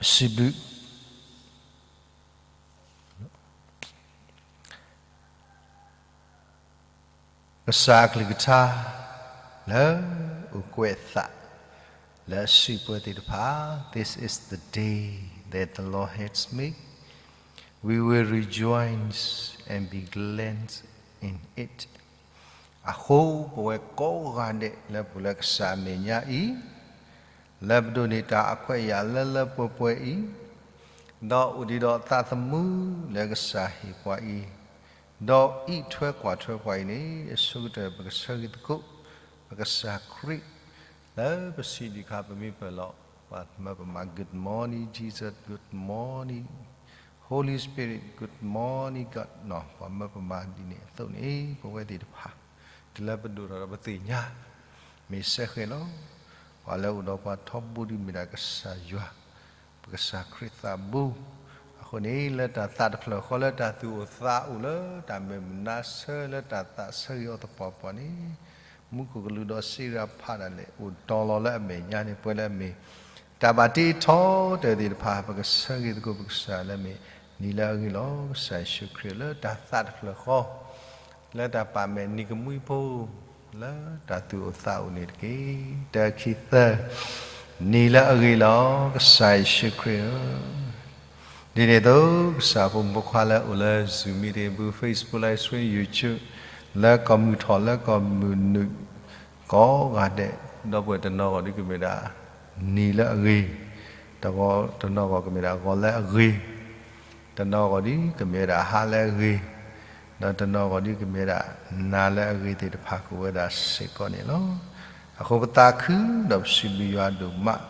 ပစံးဘျုး ကစၢ်အကလုၢ်ကထါ လၢအိၣ်ကွဲးအသး လၢအစုပှဲၤသ့ၣ်တဖၣ်, This is the day that the Lord has made. We will rejoice and be glad in it. အဃိပဝဲကိးဂၤဒဲးလၢပအိၣ်လၢကစၢ်အမဲာ်ညါအံၤ, လၢပဒိးန့ၢ်တၢ်အခွဲးအယာ်လၢလၢပှဲၤပှဲၤအံၤ, ဒီးအိၣ်ဒံးဒီးသးသမူလၢကစၢ်ဟ့ၣ်ပှၤအံၤ, ဒီးအံးထွဲကွၢ်ထွဲပှၤအံၤန့ၣ် အဆိကတၢၢ်ပကဆၢဂ့ၤသကိး ပကစၢ်ခရံာ်, လၢပစံးဒံးအခါ ပမ့ၢ်ပၢၢ်လီၤ ပှၤမၢပမၤ Good morning Jesus, Good morning Holy Spirit, Good morning God နီၤ, ပှၤမၢပမၤဒ်န့ၣ်အသိးန့ၣ် ပဝဲသ့ၣ်တဖၣ် တုၤလၢပဒိၣ်ထီၣ်ဒီးပသ့ၣ်ညါ မ့ၢ်စဲဃဲၤလီၤ. ပှၤလၢအိၣ်ဒီးပှၤထီဘိဒ်မ့ၢ်ဒၣ်ကစၢ်ယွၤ, ပကစၢ်ခရံာ်သးဘိ. အဃိန့ၣ် လၢတၢ်သးတဖျၢၣ်ဃီ လၢတၢ်သူၣ်အိၣ်သးအိၣ် လၢတၢ်မဲာ်မုာ်နါဆၢ လၢတၢ်သးဆၢဂ့ၤအီၤသပှၢ်ပှၢ်န့ၣ် မူခိၣ်ကလူးဒီးစံးရၤဖးဒၣ်လဲာ် အိၣ်တီလီၤလၢအမဲာ်ညါန့ၣ် ပှဲၤလၢအမ့ၢ် တၢ်ဘၣ်တ့ထီတၢၢ်သ့ၣ်တဖၣ် ပကဆၢဂ့ၤသကိးပကစၢ်လၢအမ့ၢ် နံၤလၢအဂ့ၤလီၤ. ကစၢ်ယ့ၣ်ၡူးခရံာ် လၢတၢ်သးတဖျၢၣ်ဃီ လၢတၢ်ပာ်မဲာ်နံၤကမှံဖိ လၢတၢ်သူၣ်အိၣ်သးအိၣ်န့ၣ်တက့ၢ်. တၢ်ခံသၢ နံၤလၢအဂ့ၤလီၤ. ကစၢ်ယ့ၣ်ၡူးခရံာ်ဧၢ, ဒ်န့ၣ်အသိး ကစၢ်ဖိမုၣ်ဖိခွါလၢအိၣ်လၢ Zoom meeting ပူၤ Facebook Live Stream YouTube လၢကီၢ်မုၢ်ထီၣ်လၢကီၢ်မုၢ်နုာ် ကိးဂၤဒဲး ဒီပုၢ်ဝဲၢ်တနီၤဂီၢ်ဒ်ကမ့ၢ်ဒၣ် နံၤလၢအဂ့ၤ, တဂီၢ်တနီၤဂီၢ်ကမ့ၢ်ဒၣ်ဂီၤလၢအဂ့ၤ, တနီၤဂီၢ်ဒ်ကမ့ၢ်ဝဲဒၣ်ဟါလၢအဂ့ၤ, ဒီးတနီၤဂီၢ်ဒ်ကမ့ၢ်ဝဲဒၣ်နၤလၢအဂ့ၤသ့ၣ်တဖၣ် ကအိၣ်ဝဲဒၣ်စ့ၢ်ကီးန့ၣ်လီၤ. အဃိပသးခုဒီးပစံးဘျုးယွၤဒိၣ်မး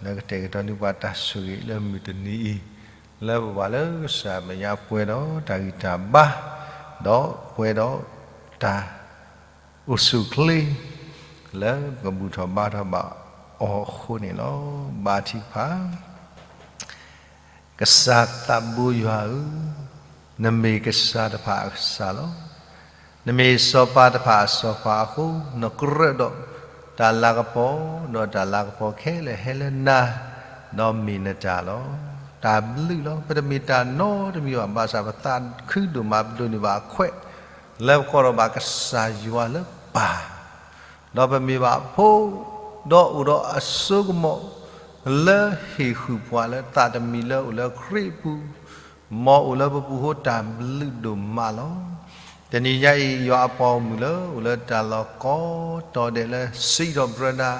လၢကတဲာ်ကတီၤန့ၢ်ပှၤတၢ်ဆိၣ်ဂ့ၤလၢမုၢ်တနံၤအံၤ, လၢပဘၣ်လၢကစၢ်အမဲာ်ညါပှဲၤဒီးတၢ်ဂံၢ်တၢ်ဘါ, ဒီးပှဲၤဒီးတၢ် အိၣ်ဆူၣ်အိၣ်ချ့ လၢပကဘူၣ်ထီၣ်ဘါထီၣ်ဘၣ်အီၤအဃိန့ၣ်လီၤ. ဘါထုကဖၣ်. ကစၢ်သးဘိယွၤဧၢ, နမ့ၢ်ကစၢ်တဖၣ်အကစၢ်လီၤ. နမ့ၢ်စီၤပၤတဖၣ်အစီၤပၤအဃိ, နကြၢးဒီးတၢ်လၤကပီၤ, ဒီးတၢ်လၤကပီၤခဲလၢာ်ဟဲလၢနၤ, ဒီးမ့ၢ်နတၢ်လီၤ. တၢ်ဘျုးလီၤ. ပတမ့ၢ်တၢ်နီတမံၤဘၣ်, ဘၣ်ဆၣ်ပသးခုဒိၣ်မး ပဒိးန့ၢ်ဘၣ်အခွဲး လၢပကိးထီၣ်ဘၣ်ကစၢ်ယွၤလၢပၢ်, ဒီးပမ့ၢ်ဘၣ်အဖိ, ဒီးအိၣ်ဒီးအစိကမီၤ လၢဟ့ၣ်ဃုာ်ပှၤလၢသးတမံၤလၢအိၣ်လၢခရံာ်အပူၤ, မ်အအိၣ်လၢပပူၤဃိတၢ်ဘျုးဒိၣ်မးလီၤ. တနံၤညါအံၤ ယွၤအပှၤဂီၢ်မုၢ်လၢအိၣ်လၢတၢ်လီၢ်ကိးတီၤဒဲးလၢစံးထီၣ်ပတြၢၤနၤ,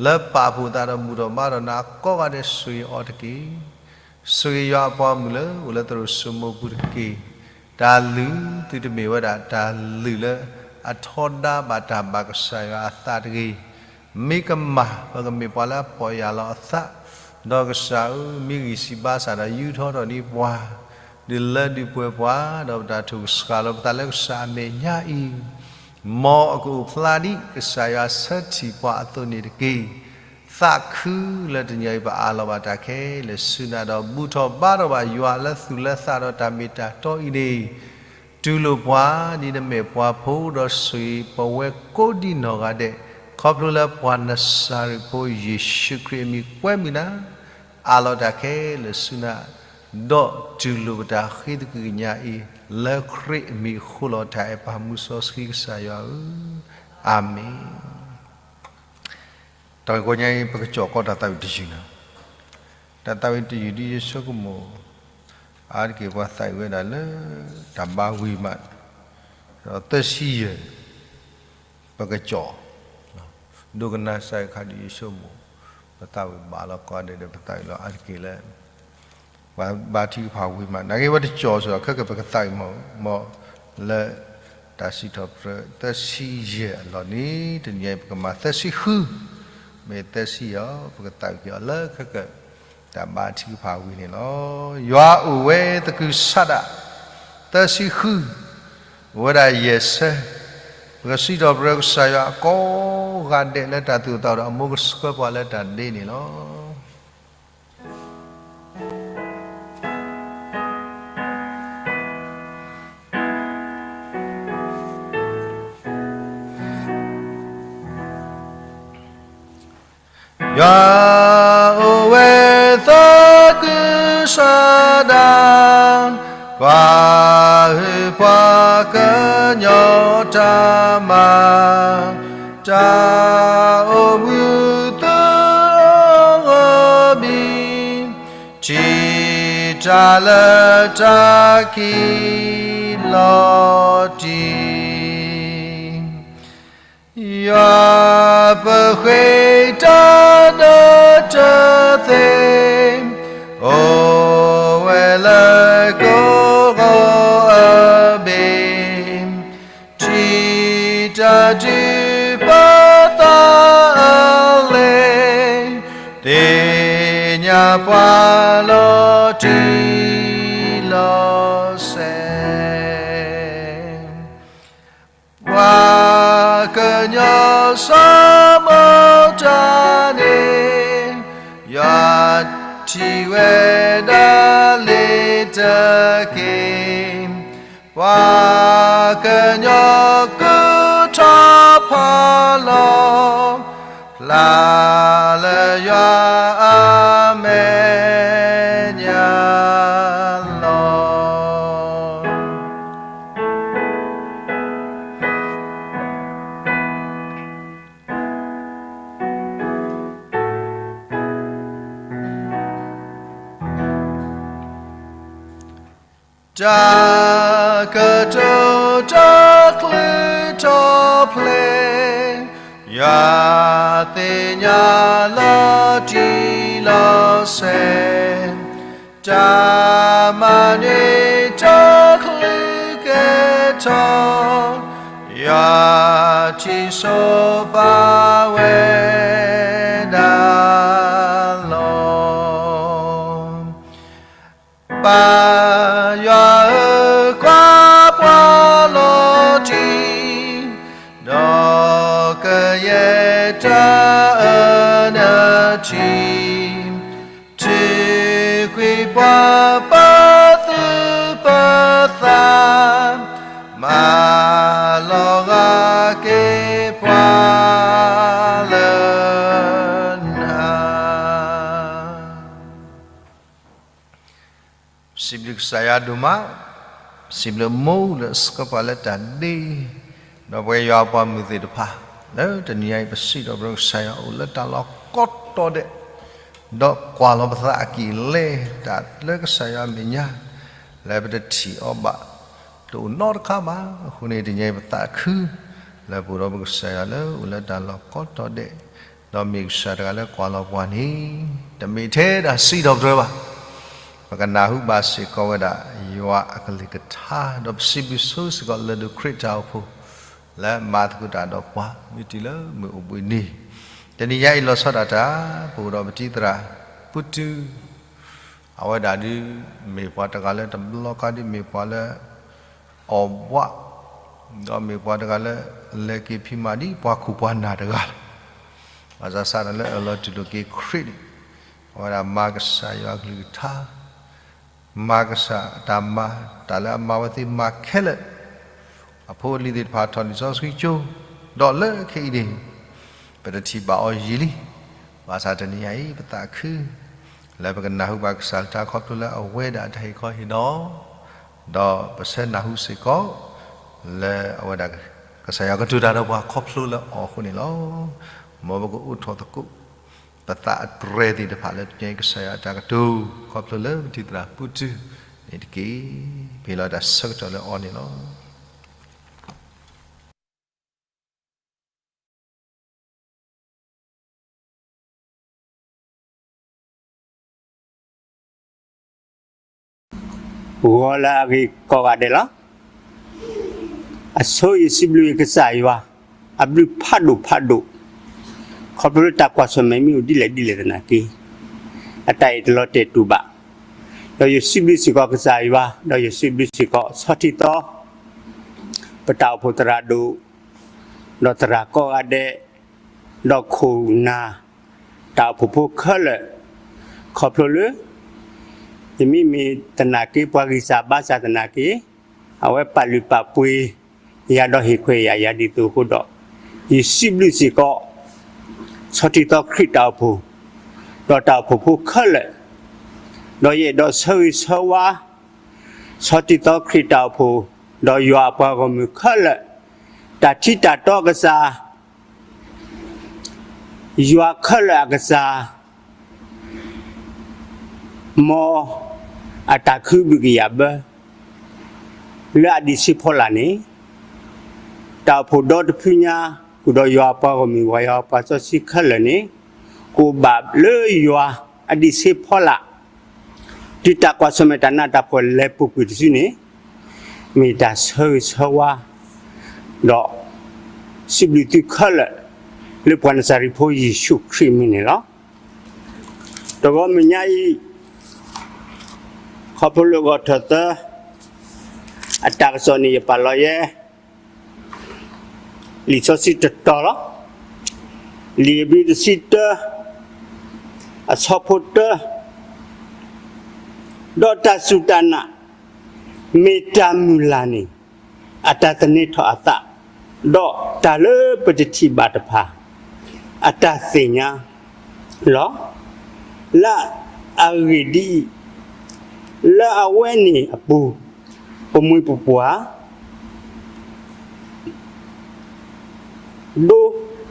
လၢပာ်ဖှိၣ်သးဒီးဘူၣ်ထီၣ်ဘါထီၣ်နၤကိးဂၤဒဲး ဆိၣ်ဂ့ၤအီၤတက့ၢ်. ဆိၣ်ဂ့ၤယွၤအပှၤဂီၢ်မုၢ်လၢအိၣ်လၢသရိာ်စိမိပူၤတက့ၢ်. တၢ်လုၢ်သုတမ့ၢ်ဝဲဒၣ် တၢ်လုၢ်လၢအထီဒါဘၣ်တၢ်ဘၣ်ကစၢ်ယွၤအသးတဂ့ၤ. မ့ၢ်ကမၣ် ပကမ့ၢ်ပှၤလၢအပီၢ်ယၢ်လီၤအသး, ဒီးကစၢ်ဧၢ, မ့ၢ်ဂံၢ်စၢ်ဘါစၢ်ဒီးယူထီၣ်ထီၣ်န့ၢ်ပှၤ, ဒုးလၢဒုးပှဲၤပှၤ, ဒီးပတၢ်ထုကဖၣ်လီၤပသးလၢကစၢ်အမဲာ်ညါအံၤ, မ်အကအိၣ်ဖျါဒ်ကစၢ်ယွၤဆၢထံၣ်ပှၤအသိးန့ၣ်တက့ၢ်. သးခုလၢတနံၤအံၤပအးလီၤဘၣ်တၢ်ခဲလၢာ်ဆူနၤဒီး ဘူၣ်ထီၣ်ဘါထီၣ်ဘၣ်ယွၤလၢသူၣ်လၢသးဒီးတၢ်မ့ၢ်တၢ်တီအံၤန့ၣ်, တူၢ်လိာ်ပှၤဒ်နမ့ၢ်ပှၤဖိဒီးဆိၣ်ဂ့ၤပဝဲကိးဒံနီၢ်ဂၤဒဲး, ခီဖျိလၢပှၤနစၤရ့းဖိယ့ၣ်ၡူးခရံာ်အမံၤကွဲမုာ်နၤ, အးလီၤတၢ်ခဲလၢာ်ဆူနၤ, ဒီးတူၢ်လိာ်ပတၢ်ဃ့သကွံၢ်ကညးအံၤ လၢခရံာ်အမံၤအဃိလီၤ. တၢ်အဲၣ်ပၢ်မုၢ်စီဆှံကစၢ်ယွၤဧၢ, အၤမ့ၣ်. တၢ်ဂ့ၢ်ကီညါအံၤ ပကကၠီၣ်ကီးတၢ်သးဝံၣ်တယုၢ်လီၤ. တၢ်သးဝံၣ်တယုၢ်ဒ်ယဆိကမိၣ် အါတက့ၢ်ပှၤသးဝံၣ်ဝဲဒၣ်လၢ တၢ်ဘါဝံၤမး ဒီးသၢဆံယဲၢ် ပကကၠီၣ်, ဒိကနၣ်စၢ်အခါဒ်ယဆိကမိၣ် ပသးဝံၣ်ဘၣ်လီၤကိးဂၤဒဲးဒီး ပသးဝံၣ်လီၤအါတက့ၢ်လၢ ပှၤဘါထုကဖၣ်ဝံၤမး နာ်က့ဝဲတကၠီၣ်စ့ၢ်ကီး ခဲကပကသးဝံၣ်မး မ်လၢ တၢ်စံးထီၣ်ပတြၢၤသၢဆံယဲၢ်အလီၢ်န့ၣ် တနံၤအံၤပကမၤသၢဆံဃု, မ့ၢ်သၢဆံယဲၢ် ပကသးဝံၣ်က့ၤအီၤလၢခဲက တၢ်ဘါထုကဖၣ်ဝံၤန့ၣ်လီၤ. ယွၤအိၣ်ဝဲသကုၤဆးဒး သၢဆံဃု, အိၣ်ဝဲဒၣ်ယဲၢ်ဆၢ, ပကစံးထီၣ်ပတြၢၤကစၢ်ယွၤကိးဂၤဒဲးလၢတၢ်သူၣ်အိၣ်သးအိၣ်ဒီး အမိၢ်ကဆှၢပှၤလၢတၢ်ဒ့န့ၣ်လီၤ. ယွၤအိၣ်ဝဲသ ပှၤဟုၣ်ပှၤကညီတၢ်မၤ, တၢ်အိၣ်မူသူၣ်အိၣ်ဂီၢ်ဘံၣ်, ထံၣ်တၢ်လၢတၢ်ခံးလီၤတံၢ် ယွၤပဃ့တၢ်နၢတသ့, အိၣ်ဝဲလၢကိးဂီၤအဘ့ၣ်, ထံၣ်တၢ်ဒုးပသးအလဲၢ်, သ့ၣ်ညါပှၤလီၤတံၢ်လီၤဆဲး ပှၤကညီစီၤမိၤတၤန့ၣ်, ယွၤထံၣ်ဝဲဒၣ်လံတက့ၢ်. ပှၤကညီကူၣ်ထီၣ်ဖးလီၤ, ဖျါလၢယွၤအမဲာ်ညါလီၤ. တၢ်ကတိၤတၢ်ချုးထီၣ်ဖျဲး, ယွၤသ့ၣ်ညါလီၤတံၢ်လီၤဆဲး, တၢ်မၤန့ၢ်တၢ်ချုးကဲထီၣ်, ယွၤထံၣ်ဆိပာ်ဝဲဒၣ်လီၤ. ပၢ်ယွၤဧၢ, ကွၢ်ပှၤလီၤတံၢ်, ဒီးကယဲၢ်တၢ်အၢနၢထံ, ထုးကွံာ်ပှၤပသူၣ်ပသး, မၤလီၤဂာ်က့ၤပှၤလၢနၤ ပစံးဘျုးကစၢ်ယွၤဒိၣ်မး, ပစံးဘျုးမိၢ်လၢအဆှၢပှၤလၢတၢ်ဒ့, ဒီးပဝဲယွၤအပှၤမုၢ်သ့ၣ်တဖၣ်, လၢတနံၤညါအံၤ ပစံးထီၣ်ပတြၢၤကစၢ်ယွၤအိၣ်လၢတၢ်လီၢ်ကိးတီၤဒဲး, ဒီးကွၢ်လီၤပသးအကံၢ်အလဲ, တၢ်လၢကစၢ်ယွၤအမဲာ်ညါ, လၢပတထံၣ်အီၤဘၣ်, တအိၣ်နီတခါဘၣ်. အဃိန့ၣ် တနံၤညါအံၤပသးခု, လၢပအိၣ်ဒီးပကစၢ်ယွၤလၢအိၣ်လၢတၢ်လီၢ်ကိးတီၤဒဲး, ဒီးမ့ၢ်ကစၢ်တဂၤလၢကွၢ်လီၤပှၤန့ၣ်, တမ့ၢ်ထဲတၢ်စံးထီၣ်ပတြၢၤဘၣ်. ပကနၢ်ဟူဘၣ်စ့ၢ်ကီးဝဲဒၣ် ယွၤအကလုၢ်ကထါ, ဒီးပစံးဘျုးဆိစ့ၢ်ကီးလၢၢ်ဒိၣ်ခရံာ်တၢ်အိၣ်ဖှိၣ်, လၢမၤသကိးတၢ်ဒီးပှၤ မ့ၢ်တုၤလၢမုၢ်အိၣ်ဘှံးနံၤ, တနံၤညါအံၤလီၤဆီဒၣ်တၢ်, ပအိၣ်ဒီးပတံၤသရၣ် ပူတူ အဝဲဒၣ်ဒုး မ့ၢ်ပှၤတဂၤလၢတဘျီခါဒုးမ့ၢ်ပှၤလၢ အီၣ်ဘှး, ဒီးမ့ၢ်ပှၤတဂၤလၢ လဲၤက့ၤဖံးမၤဒ်ပှၤခိၣ်ပှၤနၢ်တဂၤလီၤ. ဘၣ်ဆၣ်သနာ်လၢအၢၣ်လီၤတူၢ်လိာ်က့ၤခရံာ်န့ၣ်, အဝဲဒၣ်မၤကစၢ်ယွၤအကလုၢ်ကထါ, မၤကစၢ်အတၢ်မၤ, တၢ်လၢအမၤဝဲသ့ၣ်မၤခဲလၢာ်, အဖိအလံၤသ့ၣ်တဖၣ်ထီၣ်လံာ်စီဆှံကၠိ, ဒီးလၢခဲအံၤန့ၣ် ပတထံၣ်ဘၣ်အီၤယံာ်လံ. ဘၣ်ဆၣ်တနံၤညါအံၤ ပသးခု လၢပကနၢ်ဟူဘၣ်ကစၢ်တၢ်ခီဖျိလၢအဝဲဒၣ်အတၢ်ဟ့ၣ်ခီဟ့ၣ်နီၤ, ဒီးပဆၢနၢ်ဟူစ့ၢ်ကီး လၢအဝဲဒၣ် ကစၢ်ယွၤကတိၤတၢ်ဒီးပှၤခီဖျိလၢအီၤအဃိန့ၣ်လီၤ. မ်ပကအိးထီၣ်သကိး ပသးအတြဲၤသ့ၣ်တဖၣ်လၢတနံၤညါအံၤ ကစၢ်ယွၤအတၢ်ကတိၤ ခီဖျိလၢပတံၤသရၣ်ပူတူန့ၣ်တက့ၢ်. ပဟ့ၣ်လီၤတၢ်ဆၢကတီၢ်လၢအီၤန့ၣ်လီၤ. ဂီၤလၢအဂ့ၤကိးဂၤဒဲးလီၤ. အဆိယစံးဘျုးကစၢ်ယွၤ အဘျုးဖးဒိၣ်ဖးဒိၣ်, ခီဖျိလၢတၢ်ကွၢ်ဆၢၣ်မဲာ်မ့ၢ်အိၣ်ဒ်လဲၣ်ဒ်လဲၣ်သနာ်က့, အတၢ်အဲၣ်တလီၤတဲာ်တူာ်ဘၣ်, ဒီးယစံးဘျုးစ့ၢ်ကီးကစၢ်ယွၤ, ဒီးယစံးဘျုးစ့ၢ်ကီးဆီထံသီ ပတၢ်အိၣ်ဖှိၣ်သရၣ်ဒိၣ်, ဒီးသရၣ်ကိးဂၤဒဲး, ဒီးခိၣ်နၢ်, တၢ်အိၣ်ဖှိၣ်ဖိခဲလၢာ်, ခီဖျိလၢ ယမ့မ့ၢ်သနာ်က့ ပှၤဂံၢ်စၢ်ဘါစၢ်သနာ်က့, အဝဲပာ်လုၢ်ပာ်ပှ့ၤယၤဒီးဟ့ၣ်ခွဲးယာ်ယၤ ဒ်သိးအဃိဒီး, ယစံးဘျုးစ့ၢ်ကီး ဆီထံသီခရံာ်တၢ်အိၣ်ဖှိၣ်, ဒီးတၢ်အိၣ်ဖှိၣ်ဖိခဲလၢာ်, ဒီးယအဲၣ်ဒိးဆၢဂ့ၤဆၢဝါ ဆီတံၢ်သီခရံာ်တၢ်အိၣ်ဖှိၣ်, ဒီးယွၤအပှၤဂီၢ်မုၢ်ခဲလၢာ်, တၢ်ထံတၢ်တီအကစၢ်, ယွၤခဲလၢာ်အကစၢ်, မ်အတၢ်ခုဘုၣ်ကယာ်ဘၢ လၢအဒံးဆှံဖီလာ်န့ၣ်, တၢ်အိၣ်ဖှိၣ်ဒီတဖုညါ ဃုာ်ဒီးယွၤအပှၤဂီၢ်မုၢ် ယွၤအပှၤစီဆှံခဲလၢာ်န့ၣ်, ကအိၣ်ဘၣ်လၢယွၤအဒံးဆှံဖီလာ်, တုၤတၢ်ကွၢ်ဆၢၣ်မဲာ်တၢ်နးတၢ်ဖှီၣ်လဲၤပူၤကွံာ်တစုန့ၣ်, မ့ၢ်တၢ်ဆၢဂ့ၤဆၢဝါ, ဒီးစံးဘျုးသုခဲလၢာ် လၢပှၤနစၤရ့းဖိယ့ၣ်ၡူးခရံာ်အမံၤန့ၣ်လီၤ. တဂီၤမုၢ်ညါအံၤ, ခီဖျိလၢဂီၤထၢၣ်သၢ အတၢ်ကစီၣ်န့ၣ် ယပာ်လီၤယဲ လံာ်စီဆှံတတီၤလီၤ. လံာ်ဧ့ၤဘြံၤတဆံတၢ အဆၢဖိတၢ, ဒီးတၢ်စူၢ်တၢ်နာ် မ့ၢ်တၢ်မုၢ်လၢ်န့ၣ် အတၢ်သန့ၤထီၣ်အသး, ဒီးတၢ်လၢပတထံၣ်ဘၣ်တဖၣ် အတၢ်သ့ၣ်ညါလီၤ. လၢအဂ့ၢ်ဒ်အံၤ, လၢအဝဲန့ၣ်အပူၤ, ပမှံၤပပှၢ် ဒိ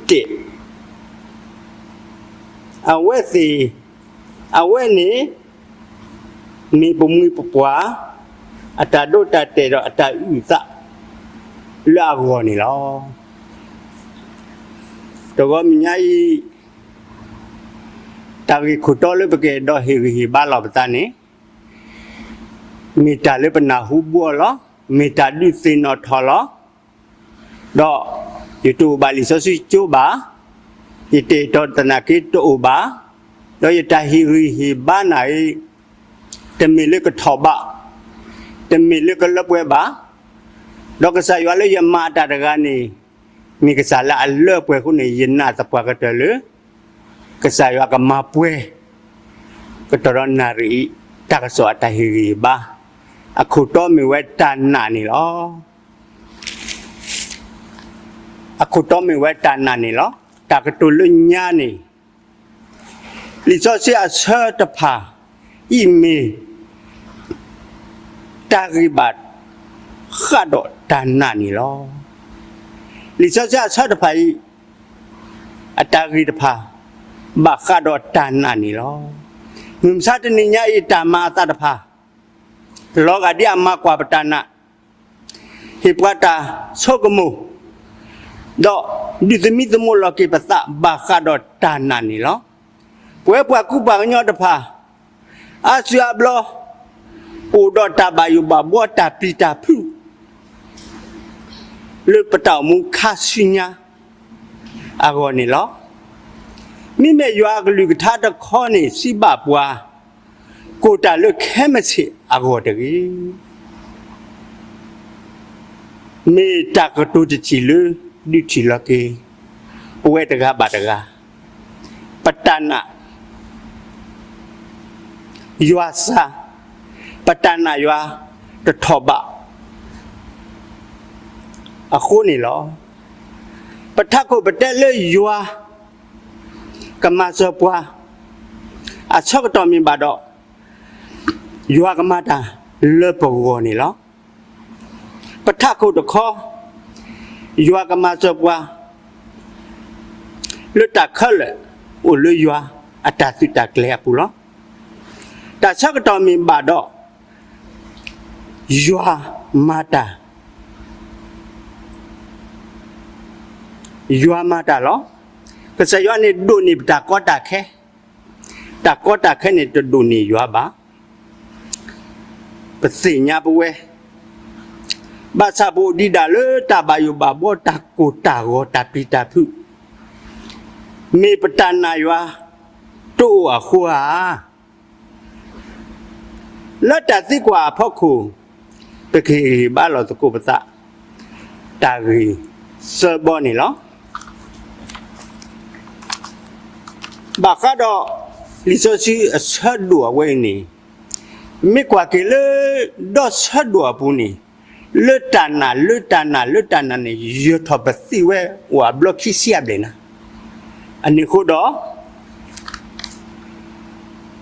တဲာ်, အဝဲသ့ၣ်, အဝဲန့ၣ် မ့ၢ်ပမှံၤပပှၢ် အတၢ်ဒိတၢ်တဲာ်ဒီးအတၢ်အုၣ်အသး လၢအဂီၢ်န့ၣ်လီၤ. တဂီၤမုၢ်ညါအံၤ, တၢ်ဂ့ၢ်ခိၣ်တီလၢပကအဲၣ်ဒိးဟ့ၣ်ဂံၢ်ဟ့ၣ်ဘါလီၤပသးန့ၣ်, မ့ၢ်တၢ်လၢပနၢ်ဟူဘှီလီၤ. မ့ၢ်တၢ်ဒုးသ့ၣ်နီၣ်ထီၣ်လီၤ. ဒီးယတအိၣ်ဘၣ်လံာ်စီဆှံကၠိဘၣ်, ယတအဲၣ်တီသနာ်က့တအိၣ်ဘၣ်, ဒီးယတၢ်ဟ့ၣ်ဂံၢ်ဟ့ၣ်ဘါနၤအံၤ, တမ့ၢ်လၢကထီၣ်ဘး, တမ့ၢ်လၢကလၢပှဲၤဘၣ်, ဒီးကစၢ်ယွၤလၢယမၤအတၢ်တဂၤန့ၣ်, မ့ၢ်ကစၢ်လၢအလၢပှဲၤအဃိန့ၣ် ယနာ်သပှၢ်ကတၢၢ်လၢ ကစၢ်ယွၤကမၤပှဲၤ ကတီၢ်ဒီးနၣ်ရံၣ်အံၤ တၢ်ကစီၣ်အတၢ်ဟ့ၣ်ဂံၢ်ဟ့ၣ်ဘါ, အခိၣ်တီမ့ၢ်ဝဲတၢ်နာ်န့ၣ်လီၤ. အခိၣ်တီမ့ၢ်ဝဲတၢ်နာ်န့ၣ်လီၤ. တၢ်ကတိၤလၢညါန့ၣ်, လံာ်စီဆှံအဆၢတဖၣ်အံၤမ့ၢ် တၢ်ဂ့ၢ်ဘၣ်ဃးဒီးတၢ်နာ်န့ၣ်လီၤ. လံာ်စီဆှံအဆၢတဖၣ်အံၤ အတၢ်ဂ့ၢ်တဖၣ် ဘၣ်ဃးဒီးတၢ်နာ်န့ၣ်လီၤ. မုၢ်မဆါတနံၤညါအံၤ တၢ်မၤအသးတဖၣ် လီၤဂာ်ဒ်အမၤကွၢ်ပတၢ်နာ်, ဟ့ၣ်ပှၤတၢ်ဆိကမိၣ်, ဒီးဒုးသမံသမိးလီၤက့ၤပသး ဘၣ်ဃးဒီးတၢ်နာ်န့ၣ်လီၤ. ပဝဲပှၤကူပှၤကညီတဖၣ် အါစုအါဘျီ အိၣ်ဒီးတၢ်ဘၣ်ယိၣ်ဘၣ်ဘှီတၢ်ပျံၤတၢ်ဖုး လၢပတၢ်အိၣ်မူခါဆူညါအဂီၢ်န့ၣ်လီၤ. မ့မ့ၢ်ယွၤအကလုၢ်ကထါတခီန့ၣ် စံးဘၣ်ပှၤ ကိၢ်တၢ်လၢခဲမုၢ်ဆ့ၣ်အဂီၢ်တဂ့ၤ. မ့ၢ်တၢ်ကတိၤတထံၣ်လၢ ဒုးထံၣ်လီၤက့ၤ ပဝဲတဂၤဘၣ်တဂၤ, ပတၢ်နာ်ယွၤစှၤ, ပတၢ်နာ်ယွၤတထီၣ်ဘးအဃိန့ၣ်လီၤ. ပထးခိၣ်ပတဲလၢယွၤကမၤစၢၤပှၤ အဆၢကတီၢ်မ့ၢ်ဘၣ်ဒီး ယွၤကမၤတၢ်လၢပဂီၢ်န့ၣ်လီၤ. ပထးခိၣ်တခီ ယွၤကမၤစၢၤပှၤ လၢတၢ်ခဲလၢာ်အိၣ်လၢယွၤအတၢ်သုးတၢ်ကျဲၤအပူၤလီၤ. တၢ်ဆၢကတီၢ်မ့ၢ်ဘၣ်ဒီး ယွၤမၤတၢ်, ယွၤမၤတၢ်လီၤ. ကစၢ်ယွၤန့ၣ်ဒိးန့ၢ်ပတၢ်ကီတၢ်ခဲ, တၢ်ကီတၢ်ခဲန့ၣ်တဒိးန့ၢ်ယွၤဘၣ်. ပသ့ၣ်ညါပဝဲ ဘၣ်ဆၣ်ပအိၣ်ဒံးဒၣ်လၢတၢ်ဘၣ်ယိၣ်ဘၣ်ဘှီတၢ်ကိၢ်တၢ်ဂီၤတၢ်ပျံၤတၢ်ဖုး မ့ၢ်ပတၢ်နာ်ယွၤတအိၣ်အဃိဧါ. လၢတၢ်သံကွၢ်အဖီခိၣ် ပကဟ့ၣ်ဂံၢ်ဟ့ၣ်ဘါလီၤသကိးပသး တၢ်ဂ့ၢ်သၢဘီန့ၣ်လီၤ. ဘၣ်ဃးဒီးလံာ်စီဆှံအဆၢဒိၣ်အဝဲအံၤန့ၣ်, မ့ၢ်ကွၢ်က့ၤလၢ ဒီဆၢဒိၣ်အပူၤန့ၣ်, လၢတၢ်နာ် လၢတၢ်နာ် လၢတၢ်နာ်န့ၣ် ယၢၤထီၣ်ပသံဝဲအိၣ်အဘျီခံဆံအဘျဲၣ်နၤ. အန့ၣ်အဃိဒီး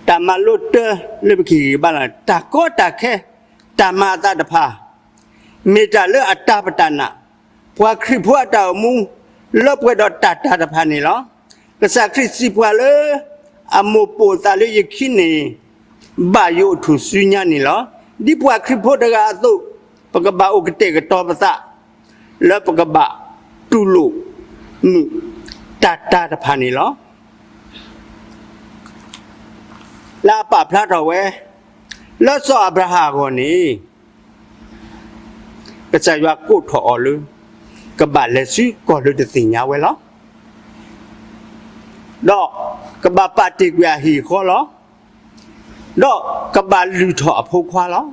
တၢ်မၤလိတၢ်လၢပကဟ့ၣ်ဂံၢ်ဟ့ၣ်ဘါလီၤ တၢ်ကီတၢ်ခဲ တၢ်မၤအသးတဖၣ် မ့ၢ်တၢ်လၢအတၢ်ပတၢ်နာ်, ပှၤခရံာ်ဖိအတၢ်အိၣ်မူ လၢပှဲၤဒီးတၢ်တၢ်တဖၣ်န့ၣ်လီၤ. ကစၢ်ခရံာ်စံးပှၤလၢ အမိၢ်ပိာ်အသးလၢယခံန့ၣ် ဘၣ်ယအိၣ်ထူၣ်စုညါန့ၣ်လီၤ. ဒ်ပှၤခရံာ်ဖိတဂၤအသိး ပကဘၣ်အိၣ်ကတဲာ်ကတီၤပသး လၢပကဘၣ်တူၢ်လိာ်မုာ်တၢ်တၢ်တဖၣ်န့ၣ်လီၤ. လၢအပာ်ဖျါထီၣ်ဝဲ လၢစီၤအၤဘြၤဟၣ်အဂီၢ်န့ၣ် ကစၢ်ယွၤကိးထီၣ်အီၤလၢ ကဘၣ်လဲၤဆူကီၢ်လၢတသ့ၣ်ညါဝဲလီၤ. ဒီးကဘၣ်ပာ်တ့ၢ်ကွံာ်အဟံၣ်အဃီလီၤ. ဒီးကဘၣ်လုၢ်ထီၣ်အဖိခွါလီၤ.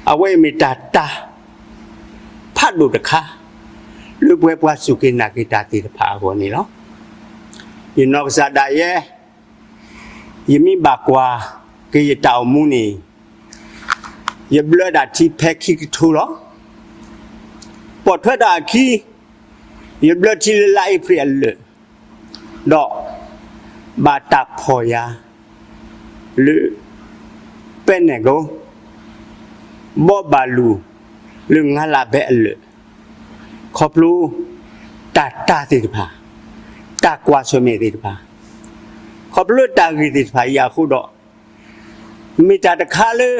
အဝဲအံၤမ့ၢ်တၢ်တၢ် ဖးဒိၣ်တခါ လၢပဝဲပှၤစူၢ်က့ၤနာ်က့ၤတၢ်သ့ၣ်တဖၣ်အဂီၢ်န့ၣ်လီၤ. ယနီၢ်ကစၢ်ဒၣ်ယဲ ယမ့ၢ်ဘၣ်ကွၢ်က့ၤယတၢ်အိၣ်မူန့ၣ် ယဘျၢဒၣ်ထံဖဲခံကထိလီၤ. ပိာ်ထွဲဒီးအခံ ယဘျၢထံလၢလါအ့ဖြ့ၣ်အလၢာ်, ဒီးဘၣ်တၢ်ဖီၣ်ယၤလၢ ပဲနဲၣ်ကိ ဘီဘၣ်လူၤလၢငါးလါဘဲအလၢာ်, ခီဖျိ တၢ်တၢ်သ့ၣ်တဖၣ်, တၢ်ကွၢ်ဆၢၣ်မဲာ်သ့ၣ်တဖၣ်, ခီဖျိတၢ်ဂ့ၢ်သ့ၣ်တဖၣ်အံၤအဃိဒီး မ့ၢ်တၢ်တခါလၢ